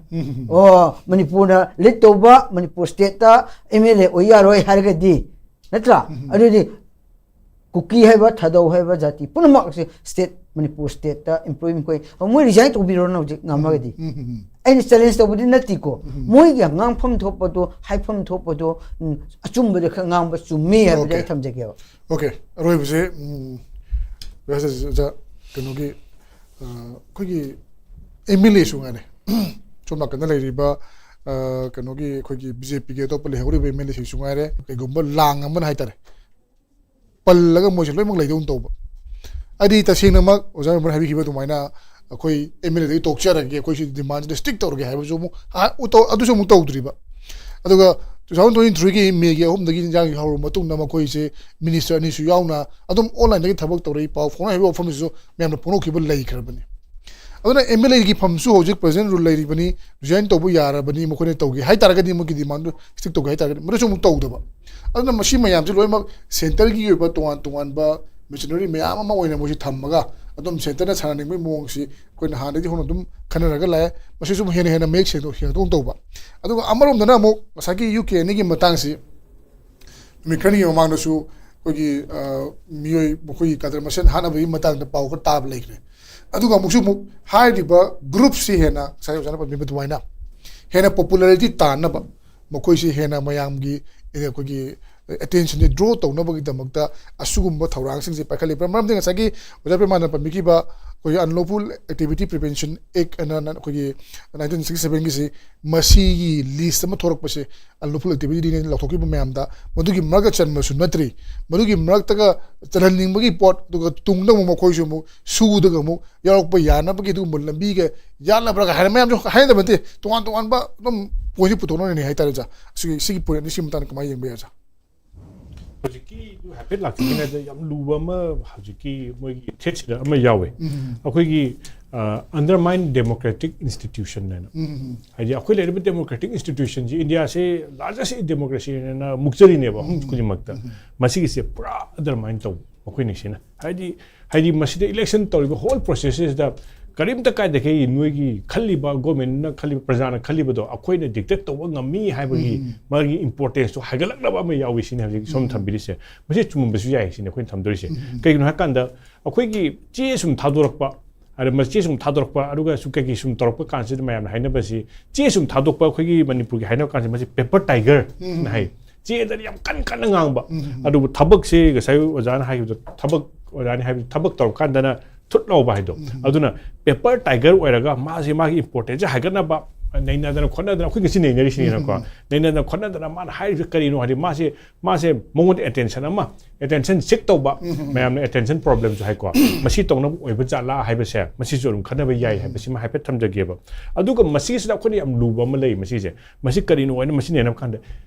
ꯑꯣ, ꯃꯅꯤꯄꯨꯔꯅ lead ꯇꯧꯕ ꯃꯅꯤꯄꯨꯔ state ꯇ M L A ꯑꯣꯏ ꯌꯥꯔꯣꯏ ꯍꯥꯏꯔꯒꯗꯤ, ꯅꯠꯇ꯭ꯔꯥ? ꯑꯗꯨꯗꯤ ꯀꯨꯀꯤ ꯍꯥꯏꯕ, ꯊꯥꯗꯧ ꯍꯥꯏꯕ ꯖꯥꯇꯤ ꯄꯨꯝꯅꯃꯛꯁꯦ state, ꯃꯅꯤꯄꯨꯔ state ꯇ employee ꯃꯈꯣꯏ ꯃꯣꯏ resign ꯇꯧꯕꯤꯔꯣꯅ ꯍꯧꯖꯤꯛ ꯉꯝꯃꯒꯗꯤ꯫ ꯑꯩꯅ challenge ꯇꯧꯕꯗꯤ ꯅꯠꯇꯦꯀꯣ꯫ ꯃꯣꯏꯒꯤ ꯉꯥꯡꯐꯝ ꯊꯣꯛꯄꯗꯣ, ꯍꯥꯏꯐꯝ ꯊꯣꯛꯄꯗꯣ, ꯎꯝ, ꯑꯆꯨꯝꯕꯗ ꯈꯔ ꯉꯥꯡꯕ ꯆꯨꯝꯃꯤ ꯍꯥꯏꯕꯗꯤ ꯑꯩ ꯊꯝꯖꯒꯦꯕ꯫ Okay, ꯑꯔꯣꯏꯕꯁꯦ, ꯎꯝ, ꯑꯣꯖꯥ, ꯀꯩꯅꯣꯒꯤ, ꯑ, ꯑꯩꯈꯣꯏꯒꯤ M L A ꯁꯨ ꯉꯥꯏꯔꯦ, ꯁꯣꯝ ꯅꯥꯀꯟꯗ ꯂꯩꯔꯤꯕ, ꯑ, ꯀꯩꯅꯣꯒꯤ ꯑꯩꯈꯣꯏꯒꯤ B J P ꯒꯤ ꯑꯇꯣꯞꯄ ꯂꯩꯍꯧꯔꯤꯕ M L A ꯁꯤꯡꯁꯨ ꯉꯥꯏꯔꯦ, ꯀꯩꯒꯨꯝꯕ ꯂꯥꯡ ꯑꯃꯅ ꯍꯥꯏꯇꯥꯔꯦ, ꯄꯜꯂꯒ ꯃꯣꯏꯁꯦ ꯂꯣꯏꯅꯃꯛ ꯂꯩꯗꯧꯅ ꯇꯧꯕ꯫ ꯍꯥꯏꯗꯤ ꯇꯁꯦꯡꯅꯃꯛ ꯑꯣꯖꯥ ꯃꯦꯝꯕꯔ ꯍꯥꯏꯕꯤꯈꯤꯕ ꯑꯗꯨꯃꯥꯏꯅ ꯑꯩꯈꯣꯏ M L A ꯗꯒꯤ ꯇꯣꯛꯆꯔꯒꯦ, ꯑꯩꯈꯣꯏ ꯁꯤ demand ꯁꯤꯗ stick ꯇꯧꯔꯒꯦ ꯍꯥꯏꯕꯁꯨ ꯑꯃꯨꯛ, ꯑ, ꯎ-, ꯇꯧ-, ꯑꯗꯨꯁꯨ ꯑꯃꯨꯛ ꯇꯧꯗ꯭ꯔꯤꯕ꯫ ꯑꯗꯨꯒ two thousand twenty three ꯒꯤ May ꯒꯤ ꯑꯍꯨꯝꯗꯒꯤ ꯏꯟꯖꯥꯡ ꯍꯧꯔꯕ ꯃꯇꯨꯡꯗ ꯃꯈꯣꯏꯁꯦ minister ꯑꯅꯤꯁꯨ ꯌꯥꯎꯅ ꯑꯗꯨꯝ online ꯗꯒꯤ ꯊꯕꯛ ꯇꯧꯔꯛꯏ, ꯄꯥꯎ ꯐꯥꯎꯅꯩ ꯍꯥꯏꯕ ꯋꯥꯐꯝꯁꯤꯁꯨ ꯃꯌꯥꯝꯅ ꯐꯣꯡꯗꯣꯛꯈꯤꯕ ꯂꯩꯈ꯭ꯔꯕꯅꯤ꯫ ꯑꯗꯨꯅ M L A ꯒꯤ ꯐꯝꯁꯨ ꯍꯧꯖꯤꯛ present rule ꯂꯩꯔꯤꯕꯅꯤ, resign ꯇꯧꯕ ꯌꯥꯔꯕꯅꯤ, ꯃꯈꯣꯏꯅ ꯇꯧꯒꯦ ꯍꯥꯏꯇꯥꯔꯒꯗꯤ, ꯃꯣꯏꯒꯤ demand ꯗꯨ stick ꯇꯧꯒꯦ ꯍꯥꯏꯇꯥꯔꯒꯗꯤ, ꯃꯗꯨꯁꯨ ꯑꯃꯨꯛ ꯇꯧꯗꯕ꯫ ꯑꯗꯨꯅ ꯃꯁꯤ ꯃꯌꯥꯝꯁꯤ ꯂꯣꯏꯅꯃꯛ centre ꯒꯤ ꯑꯣꯏꯕ ꯇꯣꯉꯥꯟ ꯇꯣꯉꯥꯟꯕ machinery ꯃꯌꯥꯝ ꯑꯃ ꯑꯣꯏꯅ ꯃꯣꯏꯁꯤ ꯊꯝꯃꯒ ꯑꯗꯨꯝ centre ꯅ ꯁꯥꯟꯅꯅꯤꯡꯕꯒꯤ ꯃꯑꯣꯡꯁꯤ ꯑꯩꯈꯣꯏꯅ ꯍꯥꯟꯅꯗꯒꯤ ꯍꯧꯅ ꯑꯗꯨꯝ ꯈꯟꯅꯔꯒ ꯂꯥꯛꯑꯦ꯫ ꯃꯁꯤꯁꯨ ꯑꯃꯨꯛ ꯍꯦꯟꯅ ꯍꯦꯟꯅ ꯃꯌꯦꯛ ꯁꯦꯡꯗꯣꯛ-, ꯁꯦꯡꯗꯣꯛꯇꯧꯕ꯫ ꯑꯗꯨꯒ ꯑꯃꯔꯣꯝꯗꯅ ꯑꯃꯨꯛ ꯉꯁꯥꯏꯒꯤ U K N A ꯒꯤ ꯃꯇꯥꯡꯁꯤ ꯅꯨꯃꯤꯠ ꯈꯔꯅꯤꯒꯤ ꯃꯃꯥꯡꯗꯁꯨ ꯑꯩꯈꯣꯏꯒꯤ, ꯑ, ꯃꯤꯑꯣꯏ, ꯃꯈꯣꯏꯒꯤ cadre ꯃꯁꯦꯟ ꯍꯥꯠꯅꯕꯒꯤ ꯃꯇꯥꯡꯗ ꯄꯥꯎ ꯈꯔ ꯇꯥꯕ ꯂꯩꯈ꯭ꯔꯦ꯫ ꯑꯗꯨꯒ ꯑꯃꯨꯛꯁꯨ ꯑꯃꯨꯛ ꯍꯥꯏꯔꯤꯕ ꯒ꯭ꯔꯨꯞꯁꯤ ꯍꯦꯟꯅ ꯉꯁꯥꯏ ꯑꯣꯖꯥꯅ ꯄꯟꯕꯤꯕ ꯑꯗꯨꯃꯥꯏꯅ ꯍꯦꯟꯅ ꯄꯣꯄꯨꯂꯔꯤꯇꯤ ꯇꯥꯟꯅꯕ, ꯃꯈꯣꯏꯁꯤ ꯍꯦꯟꯅ ꯃꯌꯥꯝꯒꯤ ꯑꯩꯈꯣꯏꯒꯤ ꯑꯦꯇꯦꯟꯁꯟꯁꯦ ꯗ꯭ꯔꯣ ꯇꯧꯅꯕꯒꯤꯗꯃꯛꯇ ꯑꯁꯤꯒꯨꯝꯕ ꯊꯧꯔꯥꯡꯁꯤꯡꯁꯦ ꯄꯥꯏꯈꯠꯂꯤꯕ꯭ꯔꯥ? ꯃꯔꯝꯗꯤ ꯉꯁꯥꯏꯒꯤ ꯑꯣꯖꯥ ꯄ꯭ꯔꯦꯃꯥꯅꯟꯗ ꯄꯟꯕꯤꯈꯤꯕ ꯑꯩꯈꯣꯏꯒꯤ Unlawful Activity Prevention Act ꯑꯅ ꯑꯩꯈꯣꯏꯒꯤ nineteen sixty seven ꯒꯤꯁꯤ ꯃꯁꯤꯒꯤ ꯂꯤꯁ ꯑꯃ ꯊꯣꯔꯛꯄꯁꯦ, unlawful activity ꯅ ꯂꯧꯊꯣꯛꯈꯤꯕ ꯃꯌꯥꯝꯗ, ꯃꯗꯨꯒꯤ ꯃꯔꯛꯇ ꯆꯟꯕꯁꯨ ꯅꯠꯇ꯭ꯔꯤ꯫ ꯃꯗꯨꯒꯤ ꯃꯔꯛꯇꯒ ꯆꯜꯍꯟꯅꯤꯡꯕꯒꯤ ꯄꯣꯠ, ꯑꯗꯨꯒ ꯇꯨꯡꯗ ꯑꯃꯨꯛ ꯃꯈꯣꯏꯁꯨ ꯑꯃꯨꯛ ꯁꯨꯗꯒ ꯑꯃꯨꯛ ꯌꯥꯎꯔꯛꯄ ꯌꯥꯅꯕꯒꯤ ꯑꯗꯨꯒꯨꯝꯕ ꯂꯝꯕꯤꯒ ꯌꯥꯠꯂꯕ꯭ꯔꯥꯒ ꯍꯥꯏꯅ ꯃꯌꯥꯝꯁꯨ ꯍꯥꯏꯅꯗꯕ ꯅꯠꯇꯦ, ꯇꯣꯉꯥꯟ ꯇꯣꯉꯥꯟꯕ ꯑꯗꯨꯝ ꯄꯣꯏꯟꯁꯦ ꯄꯨꯊꯣꯛꯅꯔꯤꯅꯤ ꯍꯥꯏꯇꯥꯔꯦ ꯑꯣꯖꯥ꯫ ꯑꯁꯤꯒꯤ, ꯁꯤꯒꯤ ꯄꯣꯏꯟ ꯑꯅꯤꯁꯤꯒꯤ ꯃꯇꯥꯡꯗ ꯀꯃꯥꯏꯅ ꯌꯦꯡꯕ ꯌꯥꯏ ꯑꯣꯖꯥ? ꯍꯧꯖꯤꯛꯀꯤ ꯍꯥꯏꯐꯦꯠ ꯂꯥꯛꯆꯅꯤꯡꯉꯥꯏꯗ ꯌꯥꯝ ꯂꯨꯕ ꯑꯃ ꯍꯧꯖꯤꯛꯀꯤ ꯃꯣꯏꯒꯤ ꯊ꯭ꯔꯦꯠꯁꯤꯗ ꯑꯃ ꯌꯥꯎꯋꯦ꯫ ꯑꯩꯈꯣꯏꯒꯤ ꯑꯟꯗꯔꯃꯥꯏꯟ ꯗꯦꯃꯣꯀ꯭ꯔꯦꯇꯤꯛ ꯏꯟꯁꯇꯤꯇ꯭ꯌꯨꯁꯟ ꯍꯥꯏꯅ, ꯍꯥꯏꯗꯤ ꯑꯩꯈꯣꯏ ꯂꯩꯔꯤꯕ ꯗꯦꯃꯣꯀ꯭ꯔꯦꯇꯤꯛ ꯏꯟꯁꯇꯤꯇ꯭ꯌꯨꯁꯟꯁꯤ, ꯏꯟꯗꯤꯌꯥꯁꯦ ꯂꯥꯔꯖꯦꯁ ꯗꯦꯃꯣꯀ꯭ꯔꯦꯁꯤꯅ ꯃꯨꯛꯆꯔꯤꯅꯦꯕ ꯃꯐꯝ ꯈꯨꯗꯤꯡꯃꯛꯇ꯫ ꯃꯁꯤꯒꯤꯁꯦ ꯄꯨꯔꯥ ꯑꯟꯗꯔꯃꯥꯏꯟ ꯇꯧꯕ ꯃꯈꯣꯏꯅ ꯁꯤꯅ, ꯍꯥꯏꯗꯤ ꯍꯥꯏꯗꯤ ꯃꯁꯤꯗ ꯏꯂꯦꯛꯁꯟ ꯇꯧꯔꯤꯕ ꯍꯣꯜ ꯄ꯭ꯔꯣꯁꯦꯁꯁꯤꯗ ꯀꯔꯤꯝꯇ ꯀꯥꯏꯗꯈꯩ ꯅꯣꯏꯒꯤ ꯈꯜꯂꯤꯕ, ꯒꯣꯔꯃꯦꯟꯅ ꯈꯜꯂꯤꯕ, ꯄ꯭ꯔꯖꯥꯅ ꯈꯜꯂꯤꯕꯗꯣ ꯑꯩꯈꯣꯏꯅ ꯗꯤꯛꯇꯦꯠ ꯇꯧꯕ ꯉꯝꯃꯤ ꯍꯥꯏꯕꯒꯤ ꯃꯥꯒꯤ ꯏꯝꯄꯣꯔꯇꯦꯟꯁꯇꯣ ꯍꯥꯏꯒꯠꯂꯛꯅꯕ ꯑꯃ ꯌꯥꯎꯏ ꯁꯤꯅꯤ ꯍꯧꯖꯤꯛ ꯁꯣꯝ ꯊꯝꯕꯤꯔꯤꯁꯦ꯫ ꯃꯁꯤ ꯆꯨꯝꯃꯝꯕꯁꯨ ꯌꯥꯏ ꯁꯤꯅꯤ ꯑꯩꯈꯣꯏꯅ ꯊꯝꯗꯣꯔꯤꯁꯦ꯫ ꯀꯩꯒꯤꯅꯣ ꯍꯥꯏꯀꯥꯟꯗ ꯑꯩꯈꯣꯏꯒꯤ ꯆꯦ ꯁꯨꯝ ꯊꯥꯗꯣꯔꯛꯄ, ꯑꯗ ꯃ-, ꯆꯦ ꯁꯨꯝ ꯊꯥꯗꯣꯔꯛꯄ, ꯑꯗꯨꯒ ꯁꯨꯝ ꯀꯩꯀꯩ ꯁꯨꯝ ꯇꯧꯔꯛꯄ ꯀꯥꯟꯁꯤꯗ ꯃꯌꯥꯝꯅ ꯍꯥꯏꯅꯕꯁꯤ, ꯆꯦ ꯁꯨꯝ ꯊꯥꯗꯣꯛꯄ ꯑꯩꯈꯣꯏꯒꯤ ꯃꯅꯤꯄꯨꯔꯒꯤ ꯍꯥꯏꯅꯕ ꯀꯥꯟꯁꯤ ꯃꯁꯤ ꯄꯦꯄꯔ ꯇꯥꯏꯒꯔ ꯍꯥꯏ꯫ ꯆꯦꯗꯗꯤ ꯌꯥꯝ ꯀꯟꯅ ꯀꯟꯅ ꯉꯥꯡꯕ, ꯑꯗꯨꯕꯨ ꯊꯕꯛꯁꯤ ꯉꯁꯥꯏ ꯑꯣꯖꯥꯅ ꯍꯥꯏꯈꯤꯕꯗꯣ, ꯊꯕꯛ, ꯑꯣꯖꯥꯅ ꯍꯥꯏꯕꯗꯣ, ꯊꯕꯛ ꯇꯧꯔꯀꯥꯟꯗꯅ ꯊꯨꯠ ꯂꯥꯎꯕ ꯍꯥꯏꯗꯣ꯫ ꯑꯗꯨꯅ ꯄꯦꯄꯔ ꯇꯥꯏꯒꯔ ꯑꯣꯏꯔꯒ ꯃꯥꯁꯦ ꯃꯥꯒꯤ ꯏꯝꯄꯣꯔꯇꯦꯟꯁꯁꯦ ꯍꯥꯏꯒꯠꯅꯕ ꯅꯩꯅꯗꯅ ꯈꯣꯠꯅꯗꯅ ꯑꯩꯈꯣꯏ ꯉꯁꯤ ꯅꯩꯅꯔꯤꯁꯤꯅꯤꯅꯀꯣ꯫ ꯅꯩꯅꯗꯅ ꯈꯣꯠꯅꯗꯅ ꯃꯥꯅ ꯍꯥꯏꯔꯤꯁꯦ ꯀꯔꯤꯅꯣ ꯍꯥꯏꯗꯤ ꯃꯥꯁꯦ, ꯃꯥꯁꯦ ꯃꯉꯣꯟꯗ ꯑꯦꯇꯦꯟꯁꯟ ꯑꯃ, ꯑꯦꯇꯦꯟꯁꯟ ꯁꯤꯛ ꯇꯧꯕ, ꯃꯌꯥꯝꯅ ꯑꯦꯇꯦꯟꯁꯟ ꯄ꯭ꯔꯣꯕ꯭ꯂꯦꯝꯁꯨ ꯍꯥꯏꯀꯣ, ꯃꯁꯤ ꯇꯧꯅꯕ ꯑꯣꯏꯕ ꯖꯥꯠꯂꯥ ꯍꯥꯏꯕꯁꯦ, ꯃꯁꯤꯁꯨ ꯑꯗꯨꯝ ꯈꯟꯅꯕ ꯌꯥꯏ ꯍꯥꯏꯕꯁꯤꯃ ꯍꯥꯏꯐꯦꯠ ꯊꯝꯖꯒꯦꯕ꯫ ꯑꯗꯨꯒ ꯃꯁꯤꯁꯤꯗ ꯑꯩꯈꯣꯏꯅ ꯌꯥꯝ ꯂꯨꯕ ꯑꯃ ꯂꯩ ꯃꯁꯤꯁꯦ꯫ ꯃꯁꯤ ꯀꯔꯤꯅꯣ ꯍꯥꯏꯅ ꯃꯁꯤ ꯅꯩꯅꯕ ꯀꯥꯟꯗ,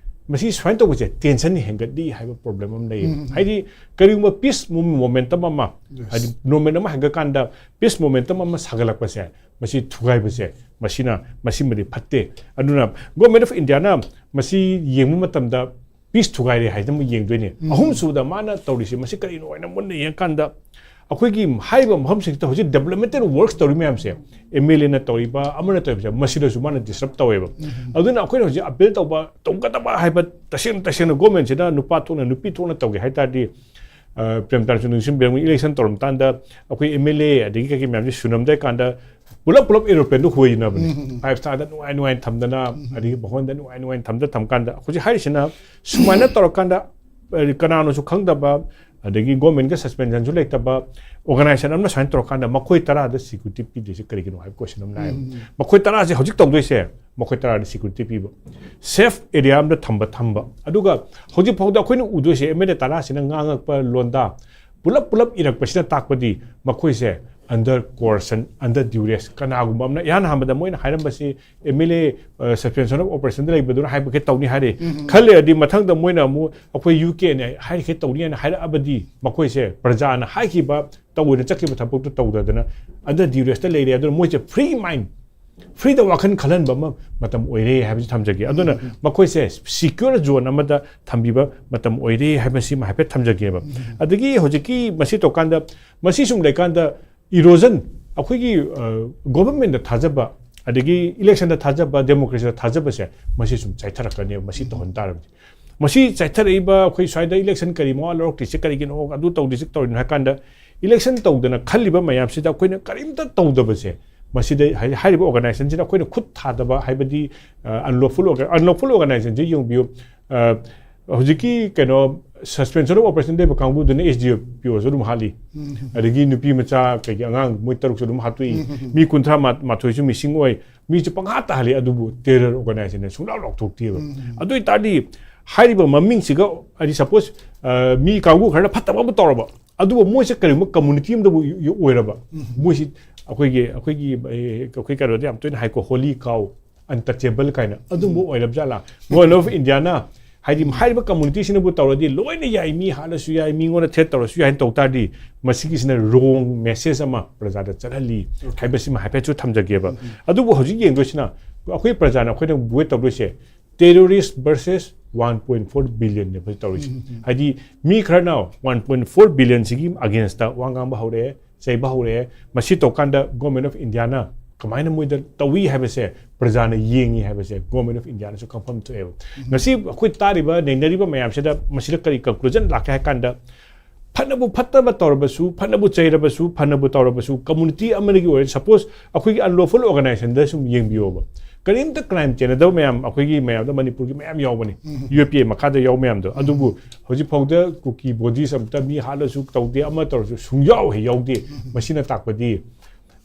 ꯃꯁꯤ ꯁꯨꯃꯥꯏꯅ ꯇꯧꯕꯁꯦ ꯇꯦꯟꯁꯟ ꯍꯦꯟꯒꯠꯂꯤ ꯍꯥꯏꯕ ꯄ꯭ꯔꯣꯕ꯭ꯂꯦꯝ ꯑꯃ ꯂꯩꯌꯦꯕ꯫ ꯍꯥꯏꯗꯤ ꯀꯔꯤꯒꯨꯝꯕ ꯄꯤꯁ ꯃꯣꯃꯦꯟꯇꯝ ꯑꯃ, ꯍꯥꯏꯗꯤ ꯅꯣꯔꯃꯦꯜ ꯑꯃ ꯍꯦꯟꯒꯠꯀꯥꯟꯗ, ꯄꯤꯁ ꯃꯣꯃꯦꯟꯇꯝ ꯑꯃ ꯁꯥꯒꯠꯂꯛꯄꯁꯦ, ꯃꯁꯤ ꯊꯨꯒꯥꯏꯕꯁꯦ, ꯃꯁꯤꯅ, ꯃꯁꯤꯃꯗꯤ ꯐꯠꯇꯦ꯫ ꯑꯗꯨꯅ ꯒꯣꯔꯃꯦꯟ ꯑꯣꯐ ꯏꯟꯗꯤꯌꯥꯅ ꯃꯁꯤ ꯌꯦꯡꯕ ꯃꯇꯝꯗ ꯄꯤꯁ ꯊꯨꯒꯥꯏꯔꯦ ꯍꯥꯏꯗꯅ ꯑꯃꯨꯛ ꯌꯦꯡꯗꯣꯏꯅꯦ꯫ ꯑꯍꯨꯝꯁꯨꯕꯗ ꯃꯥꯅ ꯇꯧꯔꯤꯁꯦ ꯃꯁꯤ ꯀꯔꯤꯅꯣ ꯍꯥꯏꯅ ꯃꯨꯟꯅ ꯌꯦꯡꯉꯀꯥꯟꯗ, ꯑꯩꯈꯣꯏꯒꯤ ꯍꯥꯏꯔꯤꯕ ꯃꯐꯝꯁꯤꯡꯁꯤꯗ ꯍꯧꯖꯤꯛ ꯗꯦꯕꯂꯞꯃꯦꯟꯇꯦꯜ ꯋꯥꯔꯛꯁ ꯇꯧꯔꯤ ꯃꯌꯥꯝꯁꯦ, ꯑꯦꯝ ꯑꯦꯜ ꯑꯦꯅ ꯇꯧꯔꯤꯕ, ꯑꯃꯅ ꯇꯧꯔꯤꯕꯁꯦ, ꯃꯁꯤꯗꯁꯨ ꯃꯥꯅ ꯗꯤꯁꯇꯔꯕ ꯇꯧꯋꯦꯕ꯫ ꯑꯗꯨꯅ ꯑꯩꯈꯣꯏꯅ ꯍꯧꯖꯤꯛ ꯑꯄꯤꯜ ꯇꯧꯕ, ꯇꯧꯒꯗꯕ ꯍꯥꯏꯕ, ꯇꯁꯦꯡꯅ, ꯇꯁꯦꯡꯅ ꯒꯣꯔꯃꯦꯟꯁꯤꯅ ꯅꯨꯄꯥ ꯊꯣꯛꯅ, ꯅꯨꯄꯤ ꯊꯣꯛꯅ ꯇꯧꯒꯦ ꯍꯥꯏ ꯇꯥꯔꯗꯤ, ꯑ, ꯄ꯭ꯔꯦꯝꯇꯥꯟꯁꯨ ꯅꯤꯡꯁꯤꯡꯕꯤꯔꯝꯒꯅꯤ, ꯏꯂꯦꯛꯁꯟ ꯇꯧꯔꯝ ꯀꯥꯟꯗ ꯑꯩꯈꯣꯏ ꯑꯦꯝ ꯑꯦꯜ ꯑꯦ ꯑꯗꯒꯤ ꯀꯩꯀꯩ ꯃꯌꯥꯝꯁꯦ ꯁꯨꯅꯝꯗ ꯀꯥꯟꯗ ꯄꯨꯂꯞ ꯄꯨꯂꯞ ꯑꯦꯔꯣꯄ꯭ꯂꯦꯟꯗꯣ ꯍꯣꯏꯅꯕꯅꯤ꯫ ꯎꯝ, ꯎꯝ, ꯎꯝ꯫ ꯐꯥꯏꯚ ꯁ꯭ꯇꯥꯔꯗ ꯅꯨꯡꯉꯥꯏ ꯅꯨꯡꯉꯥꯏꯅ ꯊꯝꯗꯅ, ꯎꯝ, ꯎꯝ꯫ ꯑꯗꯒꯤ ꯚꯕꯟꯗ ꯅꯨꯡꯉꯥꯏ ꯅꯨꯡꯉꯥꯏꯅ ꯊꯝꯗ ꯊꯝꯀꯥꯟꯗ, ꯍꯧꯖꯤꯛ ꯍꯥꯏꯔꯤꯁꯤꯅ ꯁꯨꯃꯥꯏꯅ ꯇꯧꯔꯀꯥꯟꯗ, ꯑ, ꯀꯅꯥꯅꯣꯁꯨ ꯈꯪꯗꯕ, ꯑꯗꯒꯤ ꯒꯣꯔꯃꯦꯟꯒ ꯁꯁꯄꯦꯟꯁꯟꯁꯨ ꯂꯩꯇꯕ ꯑꯣꯔꯒꯅꯥꯏꯖꯦꯁꯟ ꯑꯃꯅ ꯁꯨꯃꯥꯏꯅ ꯇꯧꯔꯀꯥꯟꯗ ꯃꯈꯣꯏ ꯇꯔꯥꯗ ꯁꯤꯀ꯭ꯌꯨꯔꯤꯇꯤ ꯄꯤꯗ꯭ꯔꯤꯁꯦ ꯀꯔꯤꯒꯤꯅꯣ ꯍꯥꯏꯕ ꯀꯣꯏꯁꯟ ꯑꯃ ꯂꯥꯛꯑꯦꯕ꯫ ꯎꯝ, ꯎꯝ, ꯎꯝ꯫ ꯃꯈꯣꯏ ꯇꯔꯥꯁꯦ ꯍꯧꯖꯤꯛ ꯇꯧꯗꯣꯏꯁꯦ, ꯃꯈꯣꯏ ꯇꯔꯥꯗ ꯁꯤꯀ꯭ꯌꯨꯔꯤꯇꯤ ꯄꯤꯕ, ꯁꯦꯐ ꯑꯦꯔꯤꯌꯥ ꯑꯃꯗ ꯊꯝꯕ ꯊꯝꯕ꯫ ꯑꯗꯨꯒ ꯍꯧꯖꯤꯛ ꯐꯥꯎꯗ ꯑꯩꯈꯣꯏꯅ ꯎꯗꯣꯏꯁꯦ ꯑꯦꯝ ꯑꯦꯜ ꯑꯦ ꯇꯔꯥꯁꯤꯅ ꯉꯥꯡꯉꯛꯄ ꯂꯣꯟꯗꯥ ꯄꯨꯂꯞ ꯄꯨꯂꯞ ꯏꯔꯛꯄꯁꯤꯅ ꯇꯥꯛꯄꯗꯤ ꯃꯈꯣꯏꯁꯦ under coercion, under duress, ꯀꯅꯥꯒꯨꯝꯕ ꯑꯃꯅ ꯏꯍꯥꯟ ꯍꯥꯟꯕꯗ ꯃꯣꯏꯅ ꯍꯥꯏꯔꯝꯕꯁꯤ ꯑꯦꯝ ꯑꯦꯜ ꯑꯦ, ꯑ, suspension of operation ꯂꯩꯕꯗꯨꯅ ꯍꯥꯏꯕꯒꯤ ꯇꯧꯅꯤ ꯍꯥꯏꯔꯦ꯫ ꯎꯝ, ꯎꯝ꯫ ꯈꯜꯂꯦ ꯑꯗꯤ ꯃꯊꯪꯗ ꯃꯣꯏꯅ ꯑꯃꯨꯛ ꯑꯩꯈꯣꯏ ꯌꯨ ꯀꯦꯅ ꯍꯥꯏꯔꯤꯈꯩ ꯇꯧꯅꯤ ꯍꯥꯏꯅ ꯍꯥꯏꯔꯛꯑꯕꯗꯤ ꯃꯈꯣꯏꯁꯦ ꯄ꯭ꯔꯖꯥꯅ ꯍꯥꯏꯈꯤꯕ ꯇꯧꯑꯣꯏꯅ ꯆꯠꯈꯤꯕ ꯊꯕꯛꯇꯨ ꯇꯧꯗꯗꯅ under duressꯇ ꯂꯩꯔꯦ꯫ ꯑꯗꯨꯅ ꯃꯣꯏꯁꯦ free mind, freeꯗ ꯋꯥꯈꯜ ꯈꯜꯍꯟꯕ ꯑꯃ ꯃꯇꯝ ꯑꯣꯏꯔꯦ ꯍꯥꯏꯕꯁꯤ ꯊꯝꯖꯒꯦ꯫ ꯑꯗꯨꯅ ꯎꯝ, ꯎꯝ꯫ ꯃꯈꯣꯏꯁꯦ secure zone ꯑꯃꯗ ꯊꯝꯕꯤꯕ ꯃꯇꯝ ꯑꯣꯏꯔꯦ ꯍꯥꯏꯕꯁꯤꯃ ꯍꯥꯏꯐꯦꯠ ꯊꯝꯖꯒꯦꯕ꯫ ꯎꯝ, ꯎꯝ꯫ ꯑꯗꯒꯤ ꯍꯧꯖꯤꯛꯀꯤ ꯃꯁꯤ ꯇꯧꯀꯥꯟꯗ, ꯃꯁꯤ ꯁꯨꯝ ꯂꯩꯀꯥꯟꯗ erosion, ꯑꯩꯈꯣꯏꯒꯤ, ꯑ, governmentꯇ ꯊꯥꯖꯕ, ꯑꯗꯒꯤ electionꯗ ꯊꯥꯖꯕ, democracyꯗ ꯊꯥꯖꯕꯁꯦ ꯃꯁꯤ ꯁꯨꯝ ꯆꯥꯏꯊꯔꯛꯀꯅꯦꯕ, ꯃꯁꯤ ꯇꯧꯍꯟ ꯇꯥꯔꯕꯗꯤ꯫ ꯃꯁꯤ ꯆꯥꯏꯊꯔꯛꯏꯕ ꯑꯩꯈꯣꯏ ꯁ꯭ꯋꯥꯏꯗ election ꯀꯔꯤ ꯃꯋꯥ ꯂꯧꯔꯛꯇ꯭ꯔꯤꯁꯦ ꯀꯔꯤꯒꯤꯅꯣ, ꯑꯗꯨ ꯇꯧꯗ꯭ꯔꯤꯁꯦ ꯇꯧꯔꯤꯅꯣ ꯍꯥꯏ ꯀꯥꯟꯗ, election ꯇꯧꯗꯅ ꯈꯜꯂꯤꯕ ꯃꯌꯥꯝꯁꯤꯗ ꯑꯩꯈꯣꯏꯅ ꯀꯔꯤꯝꯇ ꯇꯧꯗꯕꯁꯦ, ꯃꯁꯤꯗ ꯍꯥꯏ-, ꯍꯥꯏꯔꯤꯕ organizationꯁꯤꯗ ꯑꯩꯈꯣꯏꯅ ꯈꯨꯠ ꯊꯥꯗꯕ ꯍꯥꯏꯕꯗꯤ, ꯑ, unlawful orga-, unlawful organizationꯁꯦ ꯌꯦꯡꯕꯤꯌꯨ꯫ ꯑ, ꯍꯧꯖꯤꯛꯀꯤ ꯀꯩꯅꯣ, suspension of operation ꯂꯩꯕ ꯀꯥꯡꯕꯨꯗꯨꯅ S D P Oꯁꯨ ꯑꯗꯨꯝ ꯍꯥꯠꯂꯤ꯫ ꯎꯝ꯫ ꯑꯗꯒꯤ ꯅꯨꯄꯤ ꯃꯆꯥ ꯀꯩꯒꯤ ꯑꯉꯥꯡ ꯃꯣꯏ ꯇꯔꯨꯛꯁꯨ ꯑꯗꯨꯝ ꯍꯥꯠꯇꯣꯛꯏ꯫ ꯎꯝ, ꯎꯝ, ꯎꯝ꯫ ꯃꯤ ꯀꯨꯟꯊ꯭ꯔꯥ ꯃꯥꯊꯣꯏꯁꯨ missing ꯑꯣꯏ꯫ ꯃꯤꯁꯨ ꯄꯪꯍꯥꯠꯇ ꯍꯥꯠꯂꯤ꯫ ꯑꯗꯨꯕꯨ terror organizationꯅ ꯁꯨꯡꯂꯥꯎ ꯂꯥꯎꯊꯣꯛꯇꯦꯕ꯫ ꯎꯝ, ꯎꯝ꯫ ꯑꯗꯨ ꯑꯣꯏꯇꯥꯔꯗꯤ ꯍꯥꯏꯔꯤꯕ ꯃꯃꯤꯡꯁꯤꯒ, ꯍꯥꯏꯗꯤ suppose, ꯑ, ꯃꯤ ꯀꯥꯡꯕꯨ ꯈꯔꯅ ꯐꯠꯇꯕ ꯑꯃ ꯇꯧꯔꯕ, ꯑꯗꯨꯕꯨ ꯃꯣꯏꯁꯦ ꯀꯔꯤꯒꯨꯝꯕ community ꯑꯃꯗꯕꯨ ꯌ-, ꯌ-, ꯑꯣꯏꯔꯕ, ꯎꯝ꯫ ꯃꯣꯏꯁꯤ ꯑꯩꯈꯣꯏꯒꯤ, ꯑꯩꯈꯣꯏꯒꯤ, ꯑꯦ, ꯑꯩꯈꯣꯏ ꯀꯩꯅꯣꯗ ꯌꯥꯝ ꯇꯣꯏꯅ ꯍꯥꯏꯀꯣ, holy cow, untouchable ꯀꯥꯏꯅ, ꯑꯗꯨꯝꯕ ꯎꯝ꯫ ꯑꯣꯏꯔꯕ ꯖꯥꯠꯂꯥ? Government of Indiaꯅ ꯍꯥꯏꯗꯤ ꯍꯥꯏꯔꯤꯕ communityꯁꯤꯅꯕꯨ ꯇꯧꯔꯗꯤ ꯂꯣꯏꯅ ꯌꯥꯏ, ꯃꯤ ꯍꯥꯠꯂꯁꯨ ꯌꯥꯏ, ꯃꯤꯉꯣꯟꯗ threat ꯇꯧꯔꯁꯨ ꯌꯥꯏ ꯍꯥꯏꯅ ꯇꯧ ꯇꯥꯔꯗꯤ, ꯃꯁꯤꯒꯤꯁꯤꯅ wrong message ꯑꯃ ꯄ꯭ꯔꯖꯥꯗ ꯆꯠꯍꯜꯂꯤ ꯎꯝ꯫ ꯍꯥꯏꯕꯁꯤꯃ ꯍꯥꯏꯐꯦꯠꯁꯨ ꯊꯝꯖꯒꯦꯕ꯫ ꯎꯝ, ꯎꯝ꯫ ꯑꯗꯨꯕꯨ ꯍꯧꯖꯤꯛ ꯌꯦꯡꯗꯣꯏꯁꯤꯅ ꯑꯩꯈꯣꯏ ꯄ꯭ꯔꯖꯥꯅ ꯑꯩꯈꯣꯏꯅ vote ꯇꯧꯗꯣꯏꯁꯦ, terrorist versus one point four billionꯅꯦ ꯑꯩꯈꯣꯏ ꯇꯧꯔꯤꯁꯦ꯫ ꯎꯝ, ꯎꯝ, ꯎꯝ꯫ ꯍꯥꯏꯗꯤ ꯃꯤ ꯈꯔꯅ one point four billionꯁꯤꯒꯤ againstꯇ ꯋꯥ ꯉꯥꯡꯕ ꯍꯧꯔꯛꯑꯦ, ꯆꯩꯕ ꯍꯧꯔꯛꯑꯦ꯫ ꯃꯁꯤ ꯇꯧꯀꯥꯟꯗ Government of Indiaꯅ ꯀꯃꯥꯏꯅ ꯃꯣꯏꯗ ꯇꯧꯏ ꯍꯥꯏꯕꯁꯦ ꯄ꯭ꯔꯖꯥꯅ ꯌꯦꯡꯉꯤ ꯍꯥꯏꯕꯁꯦ Government of Indiaꯅꯁꯨ ꯈꯪꯐꯝ ꯊꯣꯛꯑꯦꯕ꯫ ꯎꯝ꯫ ꯉꯁꯤ ꯑꯩꯈꯣꯏ ꯇꯥꯔꯤꯕ, ꯅꯩꯅꯔꯤꯕ ꯃꯌꯥꯝꯁꯤꯗ ꯃꯁꯤꯗ ꯀꯔꯤ conclusion ꯂꯥꯛꯀꯦ ꯍꯥꯏ ꯀꯥꯟꯗ, ꯐꯅꯕꯨ ꯐꯠꯇꯕ ꯇꯧꯔꯕꯁꯨ, ꯐꯅꯕꯨ ꯆꯩꯔꯕꯁꯨ, ꯐꯅꯕꯨ ꯇꯧꯔꯕꯁꯨ, community ꯑꯃꯒꯤ ꯑꯣꯏꯔꯦ, suppose ꯑꯩꯈꯣꯏꯒꯤ unlawful organization ꯗ ꯁꯨꯝ ꯌꯦꯡꯕꯤꯌꯣꯕ, ꯀꯔꯤꯝꯇ crime ꯆꯦꯟꯅꯗꯕ ꯃꯌꯥꯝ, ꯑꯩꯈꯣꯏꯒꯤ ꯃꯌꯥꯝꯗ, ꯃꯅꯤꯄꯨꯔꯒꯤ ꯃꯌꯥꯝ ꯌꯥꯎꯕꯅꯤ, ꯎꯝ꯫ ꯌꯨ ꯑꯦ ꯄꯤ ꯑꯦ ꯃꯈꯥꯗ ꯌꯥꯎꯕ ꯃꯌꯥꯝꯗꯣ꯫ ꯎꯝ꯫ ꯑꯗꯨꯕꯨ ꯍꯧꯖꯤꯛ ꯐꯥꯎꯗ ꯀꯨꯀꯤ bodies ꯑꯝꯇ ꯃꯤ ꯍꯥꯠꯂꯁꯨ ꯇꯧꯗꯦ, ꯑꯃ ꯇꯧꯔꯁꯨ ꯁꯨꯡꯌꯥꯎ ꯍꯦꯛ ꯌꯥꯎꯗꯦ꯫ ꯎꯝ꯫ ꯃꯁꯤꯅ ꯇꯥꯛꯄꯗꯤ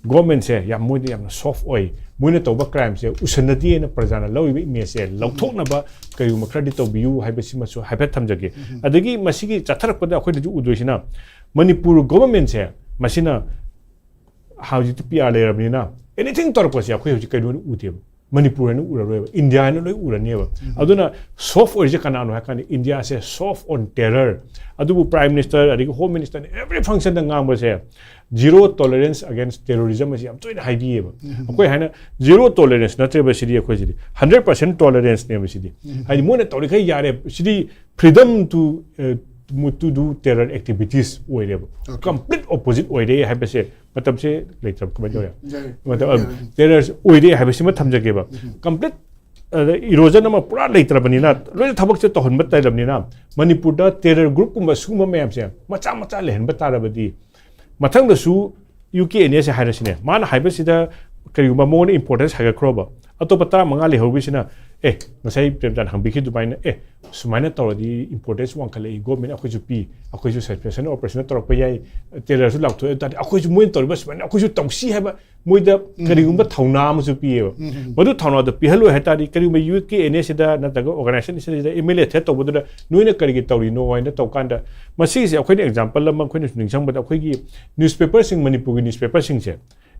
government ꯁꯦ ꯌꯥꯝ, ꯃꯣꯏꯗ ꯌꯥꯝꯅ soft ꯑꯣꯏ, ꯃꯣꯏꯅ ꯇꯧꯕ crime ꯁꯦ ꯎꯁꯟꯅꯗꯦꯅ ꯄ꯭ꯔꯖꯥꯅ ꯂꯧꯔꯤꯕ image ꯁꯦ ꯂꯧꯊꯣꯛꯅꯕ ꯀꯔꯤꯒꯨꯝꯕ ꯈꯔꯗꯤ ꯇꯧꯕꯤꯌꯨ ꯍꯥꯏꯕꯁꯤꯃꯁꯨ ꯍꯥꯏꯐꯦꯠ ꯊꯝꯖꯒꯦ꯫ ꯎꯝ꯫ ꯑꯗꯒꯤ ꯃꯁꯤꯒꯤ ꯆꯠꯊꯔꯛꯄꯗ ꯑꯩꯈꯣꯏꯅꯁꯨ ꯎꯗꯣꯏꯁꯤꯅ, ꯃꯅꯤꯄꯨꯔ government ꯁꯦ ꯃꯁꯤꯅ ꯍꯧꯖꯤꯛꯇꯤ ꯄꯤ ꯑꯥꯔ ꯂꯩꯔꯕꯅꯤꯅ, anything ꯇꯧꯔꯛꯄꯁꯦ ꯑꯩꯈꯣꯏ ꯍꯧꯖꯤꯛ ꯀꯩꯅꯣ ꯑꯣꯏꯅ ꯎꯗꯦꯕ, ꯃꯅꯤꯄꯨꯔ ꯍꯥꯏꯅ ꯎꯔꯔꯣꯏꯕ, ꯏꯟꯗꯤꯌꯥ ꯍꯥꯏꯅ ꯂꯣꯏ ꯎꯔꯅꯦꯕ꯫ ꯎꯝ꯫ ꯑꯗꯨꯅ soft ꯑꯣꯏꯔꯤꯁꯦ ꯀꯅꯥꯅꯣ ꯍꯥꯏ ꯀꯥꯟꯗ, ꯏꯟꯗꯤꯌꯥꯁꯦ soft on terror꯫ ꯑꯗꯨꯕꯨ prime minister ꯑꯗꯒꯤ home minister ꯅ every function ꯗ ꯉꯥꯡꯕꯁꯦ, zero tolerance against terrorism ꯑꯁꯤ ꯌꯥꯝ ꯇꯣꯏꯅ ꯍꯥꯏꯕꯤꯌꯦꯕ꯫ ꯎꯝ꯫ ꯑꯩꯈꯣꯏ ꯍꯥꯏꯅ zero tolerance ꯅꯠꯇ꯭ꯔꯦꯕ ꯁꯤꯗꯤ, ꯑꯩꯈꯣꯏ ꯁꯤꯗꯤ hundred percent tolerance ꯅꯦꯕ ꯁꯤꯗꯤ꯫ ꯎꯝ꯫ ꯍꯥꯏꯗꯤ ꯃꯣꯏꯅ ꯇꯧꯔꯤꯈꯩ ꯌꯥꯔꯦ, ꯁꯤꯗꯤ freedom to, uh, to do terror activities ꯑꯣꯏꯔꯦꯕ꯫ Okay. Complete opposite ꯑꯣꯏꯔꯦ ꯍꯥꯏꯕꯁꯦ ꯃꯇꯝꯁꯦ ꯂꯩꯇ꯭ꯔꯕ ꯀꯃꯥꯏꯅ ꯇꯧꯔꯦ? ꯌꯥꯔꯦ꯫ ꯃꯇꯝ, ꯌꯥꯔꯦ꯫ Terror ꯑꯣꯏꯔꯦ ꯍꯥꯏꯕꯁꯤꯃ ꯊꯝꯖꯒꯦꯕ꯫ ꯎꯝ꯫ Complete, ꯑꯗ, erosion ꯑꯃ ꯄꯨꯔꯥ ꯂꯩꯇ꯭ꯔꯕꯅꯤꯅ, ꯂꯣꯏꯅ ꯊꯕꯛꯁꯦ ꯇꯧꯍꯟꯕ ꯇꯥꯔꯕꯅꯤꯅ, ꯃꯅꯤꯄꯨꯔꯗ terror group ꯀꯨꯝꯕ ꯁꯤꯒꯨꯝꯕ ꯃꯌꯥꯝꯁꯦ ꯃꯆꯥ ꯃꯆꯥ ꯂꯩꯍꯟꯕ ꯇꯥꯔꯕꯗꯤ, ꯃꯊꯪꯗꯁꯨ ꯌꯨ ꯀꯦ ꯑꯦꯟ ꯑꯦ ꯁꯦ ꯍꯥꯏꯔꯁꯤꯅꯦ, ꯃꯥꯅ ꯍꯥꯏꯕꯁꯤꯗ ꯀꯔꯤꯒꯨꯝꯕ ꯃꯉꯣꯟꯗ importance ꯍꯥꯏꯒꯠꯈ꯭ꯔꯣꯕ, ꯑꯇꯣꯞꯄ ꯇꯔꯥꯃꯉꯥ ꯂꯩꯍꯧꯔꯤꯁꯤꯅ, "ꯑꯦ, ꯉꯁꯥꯏ ꯄ꯭ꯔꯦꯝꯆꯥꯟ ꯍꯪꯕꯤꯈꯤ ꯑꯗꯨꯃꯥꯏꯅ, ꯑꯦ, ꯁꯨꯃꯥꯏꯅ ꯇꯧꯔꯗꯤ importance ꯋꯥꯡꯈꯠꯂꯛꯏ, government ꯑꯩꯈꯣꯏꯁꯨ ꯄꯤ, ꯑꯩꯈꯣꯏꯁꯨ suspension operation ꯇꯧꯔꯛꯄ ꯌꯥꯏ, terror ꯁꯨ ꯂꯥꯎꯊꯣꯛꯑꯦ" ꯍꯥꯏ ꯇꯥꯔꯗꯤ, ꯑꯩꯈꯣꯏꯁꯨ ꯃꯣꯏꯅ ꯇꯧꯔꯤꯕ ꯁꯨꯃꯥꯏꯅ ꯑꯩꯈꯣꯏꯁꯨ ꯇꯧꯁꯤ ꯍꯥꯏꯕ ꯃꯣꯏꯗ ꯎꯝ꯫ ꯀꯔꯤꯒꯨꯝꯕ ꯊꯧꯅꯥ ꯑꯃꯁꯨ ꯄꯤꯌꯦꯕ꯫ ꯎꯝ, ꯎꯝ꯫ ꯃꯗꯨ ꯊꯧꯅꯥꯗꯣ ꯄꯤꯍꯜꯂꯣꯏ ꯍꯥꯏ ꯇꯥꯔꯗꯤ, ꯀꯔꯤꯒꯨꯝꯕ ꯌꯨ ꯀꯦ ꯑꯦꯟ ꯑꯦ ꯁꯤꯗ ꯅꯠꯇ꯭ꯔꯒ organization ꯁꯤꯗ ꯑꯦꯝ ꯑꯦꯜ ꯑꯦ threat ꯇꯧꯕꯗꯨꯗ ꯅꯣꯏꯅ ꯀꯔꯤꯒꯤ ꯇꯧꯔꯤꯅꯣ ꯍꯥꯏꯅ ꯇꯧꯀꯥꯟꯗ, ꯃꯁꯤꯒꯤꯁꯦ ꯑꯩꯈꯣꯏꯅ example ꯑꯃ ꯑꯩꯈꯣꯏꯅꯁꯨ ꯅꯤꯡꯁꯤꯡꯕꯗ, ꯑꯩꯈꯣꯏꯒꯤ newspaper ꯁꯤꯡ, ꯃꯅꯤꯄꯨꯔꯒꯤ newspaper ꯁꯤꯡꯁꯦ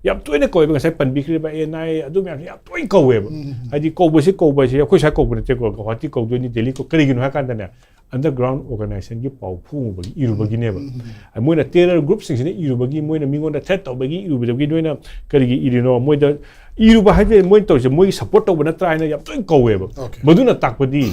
ꯌꯥꯝ ꯇꯣꯏꯅ ꯀꯧꯋꯦꯕ, ꯉꯁꯥꯏ ꯄꯟꯕꯤꯈ꯭ꯔꯤꯕ ꯑꯦꯟ ꯑꯥꯏ ꯑꯦ ꯑꯗꯨ ꯃꯌꯥꯝꯁꯦ ꯌꯥꯝ ꯇꯣꯏꯅ ꯀꯧꯋꯦꯕ꯫ ꯎꯝ, ꯎꯝ, ꯎꯝ꯫ ꯍꯥꯏꯗꯤ ꯀꯧꯕꯁꯦ, ꯀꯧꯕꯁꯦ ꯑꯩꯈꯣꯏ ꯁ꯭ꯋꯥꯏ ꯀꯧꯕ ꯅꯠꯇꯦꯀꯣ, ꯒꯧꯍꯥꯇꯤ ꯀꯧꯗꯣꯏꯅꯤ, ꯗꯦꯜꯂꯤ ꯀꯧ-, ꯀꯔꯤꯒꯤꯅꯣ ꯍꯥꯏ ꯀꯥꯟꯗꯅꯦ, underground organization ꯒꯤ ꯄꯥꯎ ꯐꯣꯡꯉꯨꯕꯒꯤ, ꯏꯔꯨꯕꯒꯤꯅꯦꯕ꯫ ꯎꯝ, ꯎꯝ, ꯎꯝ꯫ ꯃꯣꯏꯅ terror group ꯁꯤꯡꯁꯤꯅ ꯏꯔꯨꯕꯒꯤ, ꯃꯣꯏꯅ ꯃꯤꯉꯣꯟꯗ threat ꯇꯧꯕꯒꯤ ꯏꯔꯨꯕꯗꯒꯤ ꯅꯣꯏꯅ ꯀꯔꯤꯒꯤ ꯏꯔꯤꯅꯣ? ꯃꯣꯏꯗ ꯏꯔꯨꯕ ꯍꯥꯏꯕꯁꯦ ꯃꯣꯏꯅ ꯇꯧꯔꯤꯁꯦ ꯃꯣꯏꯒꯤ support ꯇꯧꯕ ꯅꯠꯇ꯭ꯔꯥ ꯍꯥꯏꯅ ꯌꯥꯝ ꯇꯣꯏꯅ ꯀꯧꯋꯦꯕ꯫ Okay. ꯃꯗꯨꯅ ꯇꯥꯛꯄꯗꯤ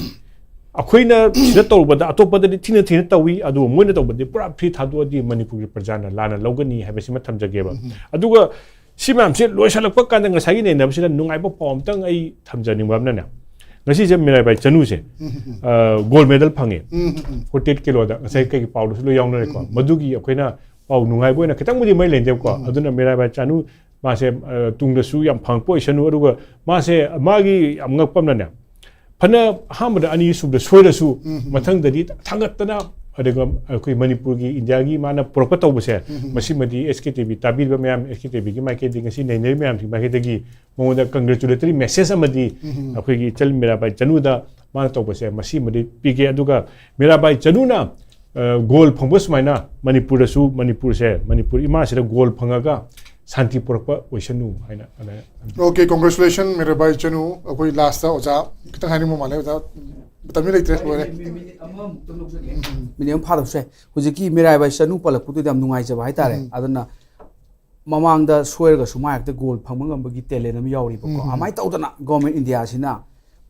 ꯑꯩꯈꯣꯏꯅ ꯁꯤꯗ ꯇꯧꯔꯨꯕꯗ ꯑꯇꯣꯞꯄꯗꯗꯤ ꯊꯤꯅ ꯊꯤꯅ ꯇꯧꯏ, ꯑꯗꯨꯕꯨ ꯃꯣꯏꯅ ꯇꯧꯕꯗꯤ ꯄꯨꯔꯥ free ꯊꯥꯗꯣꯛꯑꯗꯤ ꯃꯅꯤꯄꯨꯔꯒꯤ ꯄ꯭ꯔꯖꯥꯅ ꯂꯥꯟꯅ ꯂꯧꯒꯅꯤ ꯍꯥꯏꯕꯁꯤꯃ ꯊꯝꯖꯒꯦꯕ꯫ ꯎꯝ꯫ ꯑꯗꯨꯒ ꯁꯤ ꯃꯌꯥꯝꯁꯦ ꯂꯣꯏꯁꯤꯜꯂꯛꯄ ꯀꯥꯟꯗ ꯉꯁꯥꯏꯒꯤ ꯅꯩꯅꯕꯁꯤꯗ ꯅꯨꯡꯉꯥꯏꯕ ꯄꯥꯎ ꯑꯝꯇꯪ ꯑꯩ ꯊꯝꯖꯅꯤꯡꯕ ꯑꯃꯅꯅꯦ, ꯉꯁꯤꯁꯦ ꯃꯤꯔꯥꯏꯕꯥꯏ ꯆꯅꯨꯁꯦ ꯎꯝ, ꯎꯝ, ꯎꯝ. ꯒꯣꯜ ꯃꯦꯗꯜ ꯐꯪꯉꯦ꯫ ꯎꯝ, ꯎꯝ, ꯎꯝ. ꯐꯣꯔꯇꯤ ꯑꯩꯠ ꯀꯤꯂꯣꯗ ꯉꯁꯥꯏ ꯀꯩꯒꯤ ꯄꯥꯎꯗꯁꯨ ꯂꯣꯏ ꯌꯥꯎꯅꯔꯦꯀꯣ꯫ ꯃꯗꯨꯒꯤ ꯑꯩꯈꯣꯏꯅ ꯄꯥꯎ ꯅꯨꯡꯉꯥꯏꯕ ꯑꯣꯏꯅ ꯈꯤꯇꯪꯕꯨꯗꯤ ꯃꯩ ꯂꯩꯅꯗꯦꯕꯀꯣ꯫ ꯑꯗꯨꯅ ꯃꯤꯔꯥꯕꯥꯏ ꯆꯅꯨ ꯃꯥꯁꯦ ꯑ, ꯇꯨꯡꯗꯁꯨ ꯌꯥꯝ ꯐꯪꯉꯛꯄ ꯑꯣꯏꯁꯅꯨ꯫ ꯑꯗꯨꯒ ꯃꯥꯁꯦ ꯃꯥꯒꯤ ꯌꯥꯝ ꯉꯛꯄ ꯑꯃꯅꯅꯦ, ꯐꯅ ꯑꯍꯥꯟꯕꯗ ꯑꯅꯤ ꯁꯨꯕꯗ ꯁꯣꯏꯔꯁꯨ ꯃꯊꯪꯗꯗꯤ ꯊꯥꯡꯒꯠꯇꯅ, ꯑꯗꯨꯒ ꯑꯩꯈꯣꯏ ꯃꯅꯤꯄꯨꯔꯒꯤ, ꯏꯟꯗꯤꯌꯥꯒꯤ ꯃꯥꯅ ꯄꯨꯔꯛꯄ ꯇꯧꯕꯁꯦ, ꯃꯁꯤꯃꯗꯤ ꯑꯦꯁ ꯀꯦ ꯇꯤ ꯚꯤ ꯇꯥꯕꯤꯔꯤꯕ ꯃꯌꯥꯝ, ꯑꯦꯁ ꯀꯦ ꯇꯤ ꯚꯤꯒꯤ ꯃꯥꯏꯀꯩꯗꯒꯤ, ꯉꯁꯤ ꯅꯩꯅꯔꯤꯕ ꯃꯌꯥꯝꯁꯤꯒꯤ ꯃꯥꯏꯀꯩꯗꯒꯤ ꯃꯉꯣꯟꯗ congratulatory message ꯑꯃꯗꯤ ꯑꯩꯈꯣꯏꯒꯤ ꯏꯆꯜ ꯃꯤꯔꯥꯕꯥꯏ ꯆꯅꯨꯗ ꯃꯥꯅ ꯇꯧꯕꯁꯦ ꯃꯁꯤꯃꯗꯤ ꯄꯤꯒꯦ꯫ ꯑꯗꯨꯒ ꯃꯤꯔꯥꯕꯥꯏ ꯆꯅꯨꯅ ꯑ, ꯒꯣꯜ ꯐꯪꯕ ꯁꯨꯃꯥꯏꯅ ꯃꯅꯤꯄꯨꯔꯗꯁꯨ, ꯃꯅꯤꯄꯨꯔꯁꯦ, ꯃꯅꯤꯄꯨꯔ ꯏꯃꯥꯁꯤꯗ ꯒꯣꯜ ꯐꯪꯉꯒ ꯁꯥꯟꯇꯤ ꯄꯨꯔꯛꯄ ꯑꯣꯏꯁꯅꯨ ꯍꯥꯏꯅ ꯑꯗꯨꯃꯥꯏꯅ Okay, congratulation ꯃꯤꯔꯥꯕꯥꯏ ꯆꯅꯨ꯫ ꯑꯩꯈꯣꯏ ꯂꯥꯁꯇ ꯑꯣꯖꯥ ꯈꯤꯇꯪ ꯍꯥꯏꯅꯤꯡꯕ ꯃꯥꯜꯂꯦ ꯑꯣꯖꯥ, ꯃꯇꯝꯗꯤ ꯂꯩꯇ꯭ꯔꯦ, ꯂꯣꯏꯔꯦ꯫ ꯃꯤꯅꯤꯠ ꯑꯃꯇꯪ ꯂꯧꯖꯒꯦ꯫ ꯍꯧꯖꯤꯛꯀꯤ ꯃꯤꯔꯥꯏꯕꯥꯏ ꯆꯅꯨ ꯄꯜꯂꯛꯄꯗꯨꯗ ꯌꯥꯝ ꯅꯨꯡꯉꯥꯏꯖꯕ ꯍꯥꯏꯇꯥꯔꯦ꯫ ꯑꯗꯨꯅ ꯃꯃꯥꯡꯗ ꯁꯣꯏꯔꯒꯁꯨ ꯃꯥ ꯍꯦꯛꯇ ꯒꯣꯜ ꯐꯪꯕ ꯉꯝꯕꯒꯤ ꯇꯦꯂꯦꯟ ꯑꯃ ꯌꯥꯎꯔꯤꯕꯀꯣ꯫ ꯑꯗꯨꯃꯥꯏꯅ ꯇꯧꯗꯅ ꯒꯣꯔꯃꯦꯟ ꯏꯟꯗꯤꯌꯥꯁꯤꯅ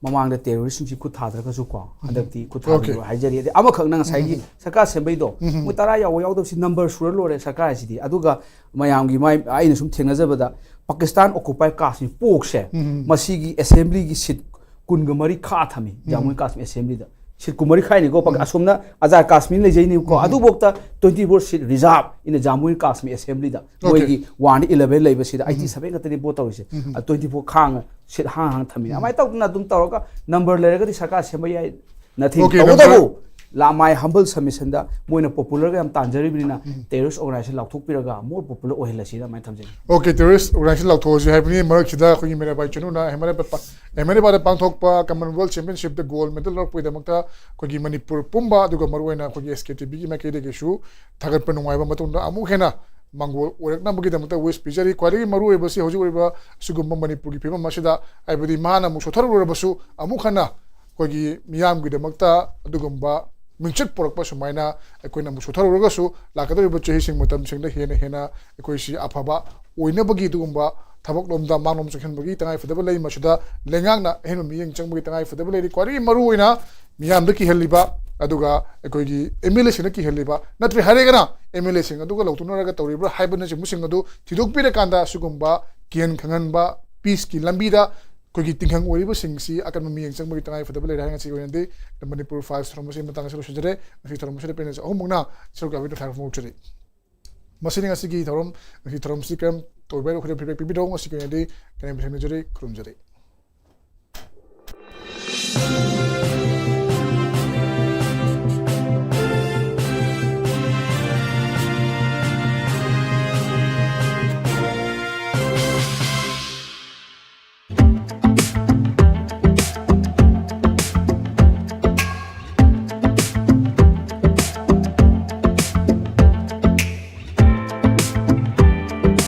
ꯃꯃꯥꯡꯗ ꯇꯦꯔꯣꯔꯤꯁꯁꯤꯡꯁꯤ ꯈꯨꯠ ꯊꯥꯗ꯭ꯔꯒꯁꯨ ꯀꯣ, ꯍꯟꯗꯛꯇꯤ ꯈꯨꯠ ꯊꯥꯗ꯭ꯔꯤꯕ ꯍꯥꯏꯖꯔꯤ꯫ ꯑꯗꯩ ꯑꯃꯈꯛꯅ ꯉꯁꯥꯏꯒꯤ ꯁꯔꯀꯥꯔ ꯁꯦꯝꯕꯩꯗꯣ, ꯃꯣꯏ ꯇꯔꯥ ꯌꯥꯎꯕ ꯌꯥꯎꯗꯕꯁꯤ ꯅꯝꯕꯔ ꯁꯨꯔ ꯂꯣꯏꯔꯦ ꯁꯔꯀꯥꯔꯁꯤꯗꯤ꯫ ꯑꯗꯨꯒ ꯃꯌꯥꯝꯒꯤ ꯃꯥꯏ, ꯑꯩꯅ ꯁꯨꯝ ꯊꯦꯡꯅꯖꯕꯗ, ꯄꯥꯀꯤꯁꯇꯥꯟ ꯑꯣꯀꯨꯄꯥꯏ ꯀꯥꯁꯃꯤꯔ ꯄꯣꯛꯁꯦ, ꯃꯁꯤꯒꯤ ꯑꯦꯁꯦꯝꯕ꯭ꯂꯤꯒꯤ ꯁꯤꯠ ꯀꯨꯟꯒ ꯃꯔꯤ ꯈꯥ ꯊꯝꯃꯤ ꯖꯥꯃꯨ ꯑꯦꯟ ꯀꯥꯁꯃꯤꯔ ꯑꯦꯁꯦꯝꯕ꯭ꯂꯤꯗ꯫ ꯁꯤꯠ ꯀꯨꯟꯃꯔꯤ ꯈꯥꯏꯅꯤꯀꯣ, ꯄꯥꯀ-, ꯑꯁꯣꯝꯅ Azad Kashmir ꯂꯩꯖꯩꯅꯤꯀꯣ, ꯑꯗꯨꯐꯥꯎꯗ twenty four seat reserve in the Jammu and Kashmir Assembly the. Okay. ꯃꯣꯏꯒꯤ one eleven ꯂꯩꯕꯁꯤꯗ eighty seven ꯈꯛꯇꯅꯤ ꯚꯣꯠ ꯇꯧꯔꯤꯁꯦ꯫ ꯑ, twenty four ꯈꯥꯡꯉ ꯁꯤꯠ ꯍꯥꯡ ꯍꯥꯡ ꯊꯝꯃꯤꯅꯦ꯫ ꯑꯗꯨꯃꯥꯏꯅ ꯇꯧꯗꯅ ꯑꯗꯨꯝ ꯇꯧꯔꯒ ꯅꯝꯕꯔ ꯂꯩꯔꯒꯗꯤ ꯁꯔꯀꯥꯔ ꯁꯦꯝꯕ ꯌꯥꯏ꯫ Nothing. Okay, ꯇꯧꯕꯇꯕꯨ number- ꯂꯥ-, my humble submission ꯗ ꯃꯣꯏꯅ ꯄꯣꯄꯨꯂꯔꯒ ꯌꯥꯝ ꯇꯥꯟꯖꯔꯤꯕꯅꯤꯅ terrorist organization ꯂꯥꯎꯊꯣꯛꯄꯤꯔꯒ more popular ꯑꯣꯏꯍꯜꯂꯁꯤꯅ ꯑꯗꯨꯃꯥꯏꯅ ꯊꯝꯖꯒꯦ꯫ Okay, terrorist organization ꯂꯥꯎꯊꯣꯛꯑꯁꯤ ꯍꯥꯏꯕꯅꯤ꯫ ꯃꯔꯛꯁꯤꯗ ꯑꯩꯈꯣꯏꯒꯤ ꯃꯤꯔꯥꯕꯥꯏ ꯆꯅꯨꯅ ꯑꯍꯃꯦꯗꯕꯥꯗ ꯄꯥꯡꯊꯣꯛꯄ Commonwealth Championship ꯗ ꯒꯣꯜ ꯃꯦꯗꯜ ꯂꯧꯔꯛꯄꯒꯤꯗꯃꯛꯇ ꯑꯩꯈꯣꯏꯒꯤ ꯃꯅꯤꯄꯨꯔ ꯄꯨꯝꯕ, ꯑꯗꯨꯒ ꯃꯔꯨꯑꯣꯏꯅ ꯑꯩꯈꯣꯏꯒꯤ ꯑꯦꯁ ꯀꯦ ꯇꯤ ꯚꯤꯒꯤ ꯃꯥꯏꯀꯩꯗꯒꯤꯁꯨ ꯊꯥꯒꯠꯄ ꯅꯨꯡꯉꯥꯏꯕ, ꯃꯇꯨꯡꯗ ꯑꯃꯨꯛ ꯍꯦꯟꯅ ꯃꯥꯡꯒꯣꯜ ꯑꯣꯏꯔꯛꯅꯕꯒꯤꯗꯃꯛꯇ wish ꯄꯤꯖꯔꯤ꯫ ꯈ꯭ꯋꯥꯏꯗꯒꯤ ꯃꯔꯨꯑꯣꯏꯕꯁꯤ ꯍꯧꯖꯤꯛ ꯑꯣꯏꯔꯤꯕ ꯑꯁꯤꯒꯨꯝꯕ ꯃꯅꯤꯄꯨꯔꯒꯤ ꯐꯤꯕꯝ ꯑꯁꯤꯗ, ꯍꯥꯏꯕꯗꯤ ꯃꯥꯅ ꯑꯃꯨꯛ ꯁꯣꯊꯔꯨꯔꯕꯁꯨ, ꯑꯃꯨꯛ ꯍꯟꯅ ꯑꯩꯈꯣꯏꯒꯤ ꯃꯤꯌꯥꯝꯒꯤꯗꯃꯛꯇ ꯑꯗꯨꯒꯨꯝꯕ ꯃꯤꯡꯆꯠ ꯄꯨꯔꯛꯄ ꯁꯨꯃꯥꯏꯅ ꯑꯩꯈꯣꯏꯅ ꯑꯃꯨꯛ ꯁꯣꯊꯔꯨꯔꯒꯁꯨ, ꯂꯥꯛꯀꯗꯧꯔꯤꯕ ꯆꯍꯤꯁꯤꯡ, ꯃꯇꯝꯁꯤꯡꯗ ꯍꯦꯟꯅ ꯍꯦꯟꯅ ꯑꯩꯈꯣꯏꯁꯤ ꯑꯐꯕ ꯑꯣꯏꯅꯕꯒꯤ ꯑꯗꯨꯒꯨꯝꯕ ꯊꯕꯛ ꯂꯣꯝꯗ ꯃꯥꯡꯂꯣꯝ ꯆꯪꯍꯟꯕꯒꯤ ꯇꯉꯥꯏ ꯐꯗꯕ ꯂꯩ꯫ ꯃꯁꯤꯗ ꯂꯩꯉꯥꯛꯅ ꯑꯍꯦꯟꯕ ꯃꯤꯠꯌꯦꯡ ꯆꯪꯕꯒꯤ ꯇꯉꯥꯏ ꯐꯗꯕ ꯂꯩꯔꯤ꯫ ꯈ꯭ꯋꯥꯏꯗꯒꯤ ꯃꯔꯨꯑꯣꯏꯅ ꯃꯤꯌꯥꯝꯗ ꯀꯤꯍꯜꯂꯤꯕ, ꯑꯗꯨꯒ ꯑꯩꯈꯣꯏꯒꯤ ꯑꯦꯝ ꯑꯦꯜ ꯑꯦꯁꯤꯡꯅ ꯀꯤꯍꯜꯂꯤꯕ, ꯅꯠꯇ꯭ꯔꯦ ꯍꯥꯏꯔꯒꯅ ꯑꯦꯝ ꯑꯦꯜ ꯑꯦꯁꯤꯡ ꯑꯗꯨꯒ ꯂꯧꯊꯣꯛꯅꯔꯒ ꯇꯧꯔꯤꯕ꯭ꯔꯥ ꯍꯥꯏꯕꯅꯆꯤꯡꯕꯁꯤꯡ ꯑꯗꯨ ꯊꯤꯗꯣꯛꯄꯤꯔꯀꯥꯟꯗ, ꯑꯁꯤꯒꯨꯝꯕ ꯀꯤꯍꯟ ꯈꯪꯍꯟꯕ, ꯄꯤꯁꯀꯤ ꯂꯝꯕꯤꯗ ꯑꯩꯈꯣꯏꯒꯤ ꯇꯤꯡꯈꯪ ꯑꯣꯏꯔꯤꯕꯁꯤꯡꯁꯤ ꯑꯀꯟꯕ ꯃꯤꯠꯌꯦꯡ ꯆꯪꯕꯒꯤ ꯇꯉꯥꯏ ꯐꯗꯕ ꯂꯩꯔꯦ ꯍꯥꯏꯅ ꯉꯁꯤꯒꯤ ꯑꯣꯏꯅꯗꯤ ꯃꯅꯤꯄꯨꯔ ꯐꯥꯏꯜꯁ ꯊꯧꯔꯝ ꯑꯁꯤ ꯃꯇꯥꯡ ꯑꯁꯤꯗ ꯂꯣꯏꯁꯤꯟꯖꯔꯦ꯫ ꯉꯁꯤ ꯊꯧꯔꯝ ꯑꯁꯤꯗ ꯄꯦꯅꯦꯜ ꯑꯍꯨꯝꯃꯛꯅ ꯁꯔꯨꯛ ꯌꯥꯕꯤꯗꯨꯅ ꯊꯥꯒꯠꯄ ꯐꯣꯡꯗꯣꯛꯆꯔꯤ꯫ ꯃꯁꯤꯅꯤ ꯉꯁꯤꯒꯤ ꯊꯧꯔꯝ꯫ ꯉꯁꯤ ꯊꯧꯔꯝꯁꯤ ꯀꯔꯝ ꯇꯧꯕ ꯌꯥꯏ? ꯑꯩꯈꯣꯏꯗ feedback ꯄꯤꯕꯤꯔꯛꯎ꯫ ꯉꯁꯤꯒꯤ ꯑꯣꯏꯅꯗꯤ ꯀꯩꯅꯣ ꯊꯦꯡꯅꯖꯔꯤ, ꯈꯨꯔꯨꯝꯖꯔꯤ꯫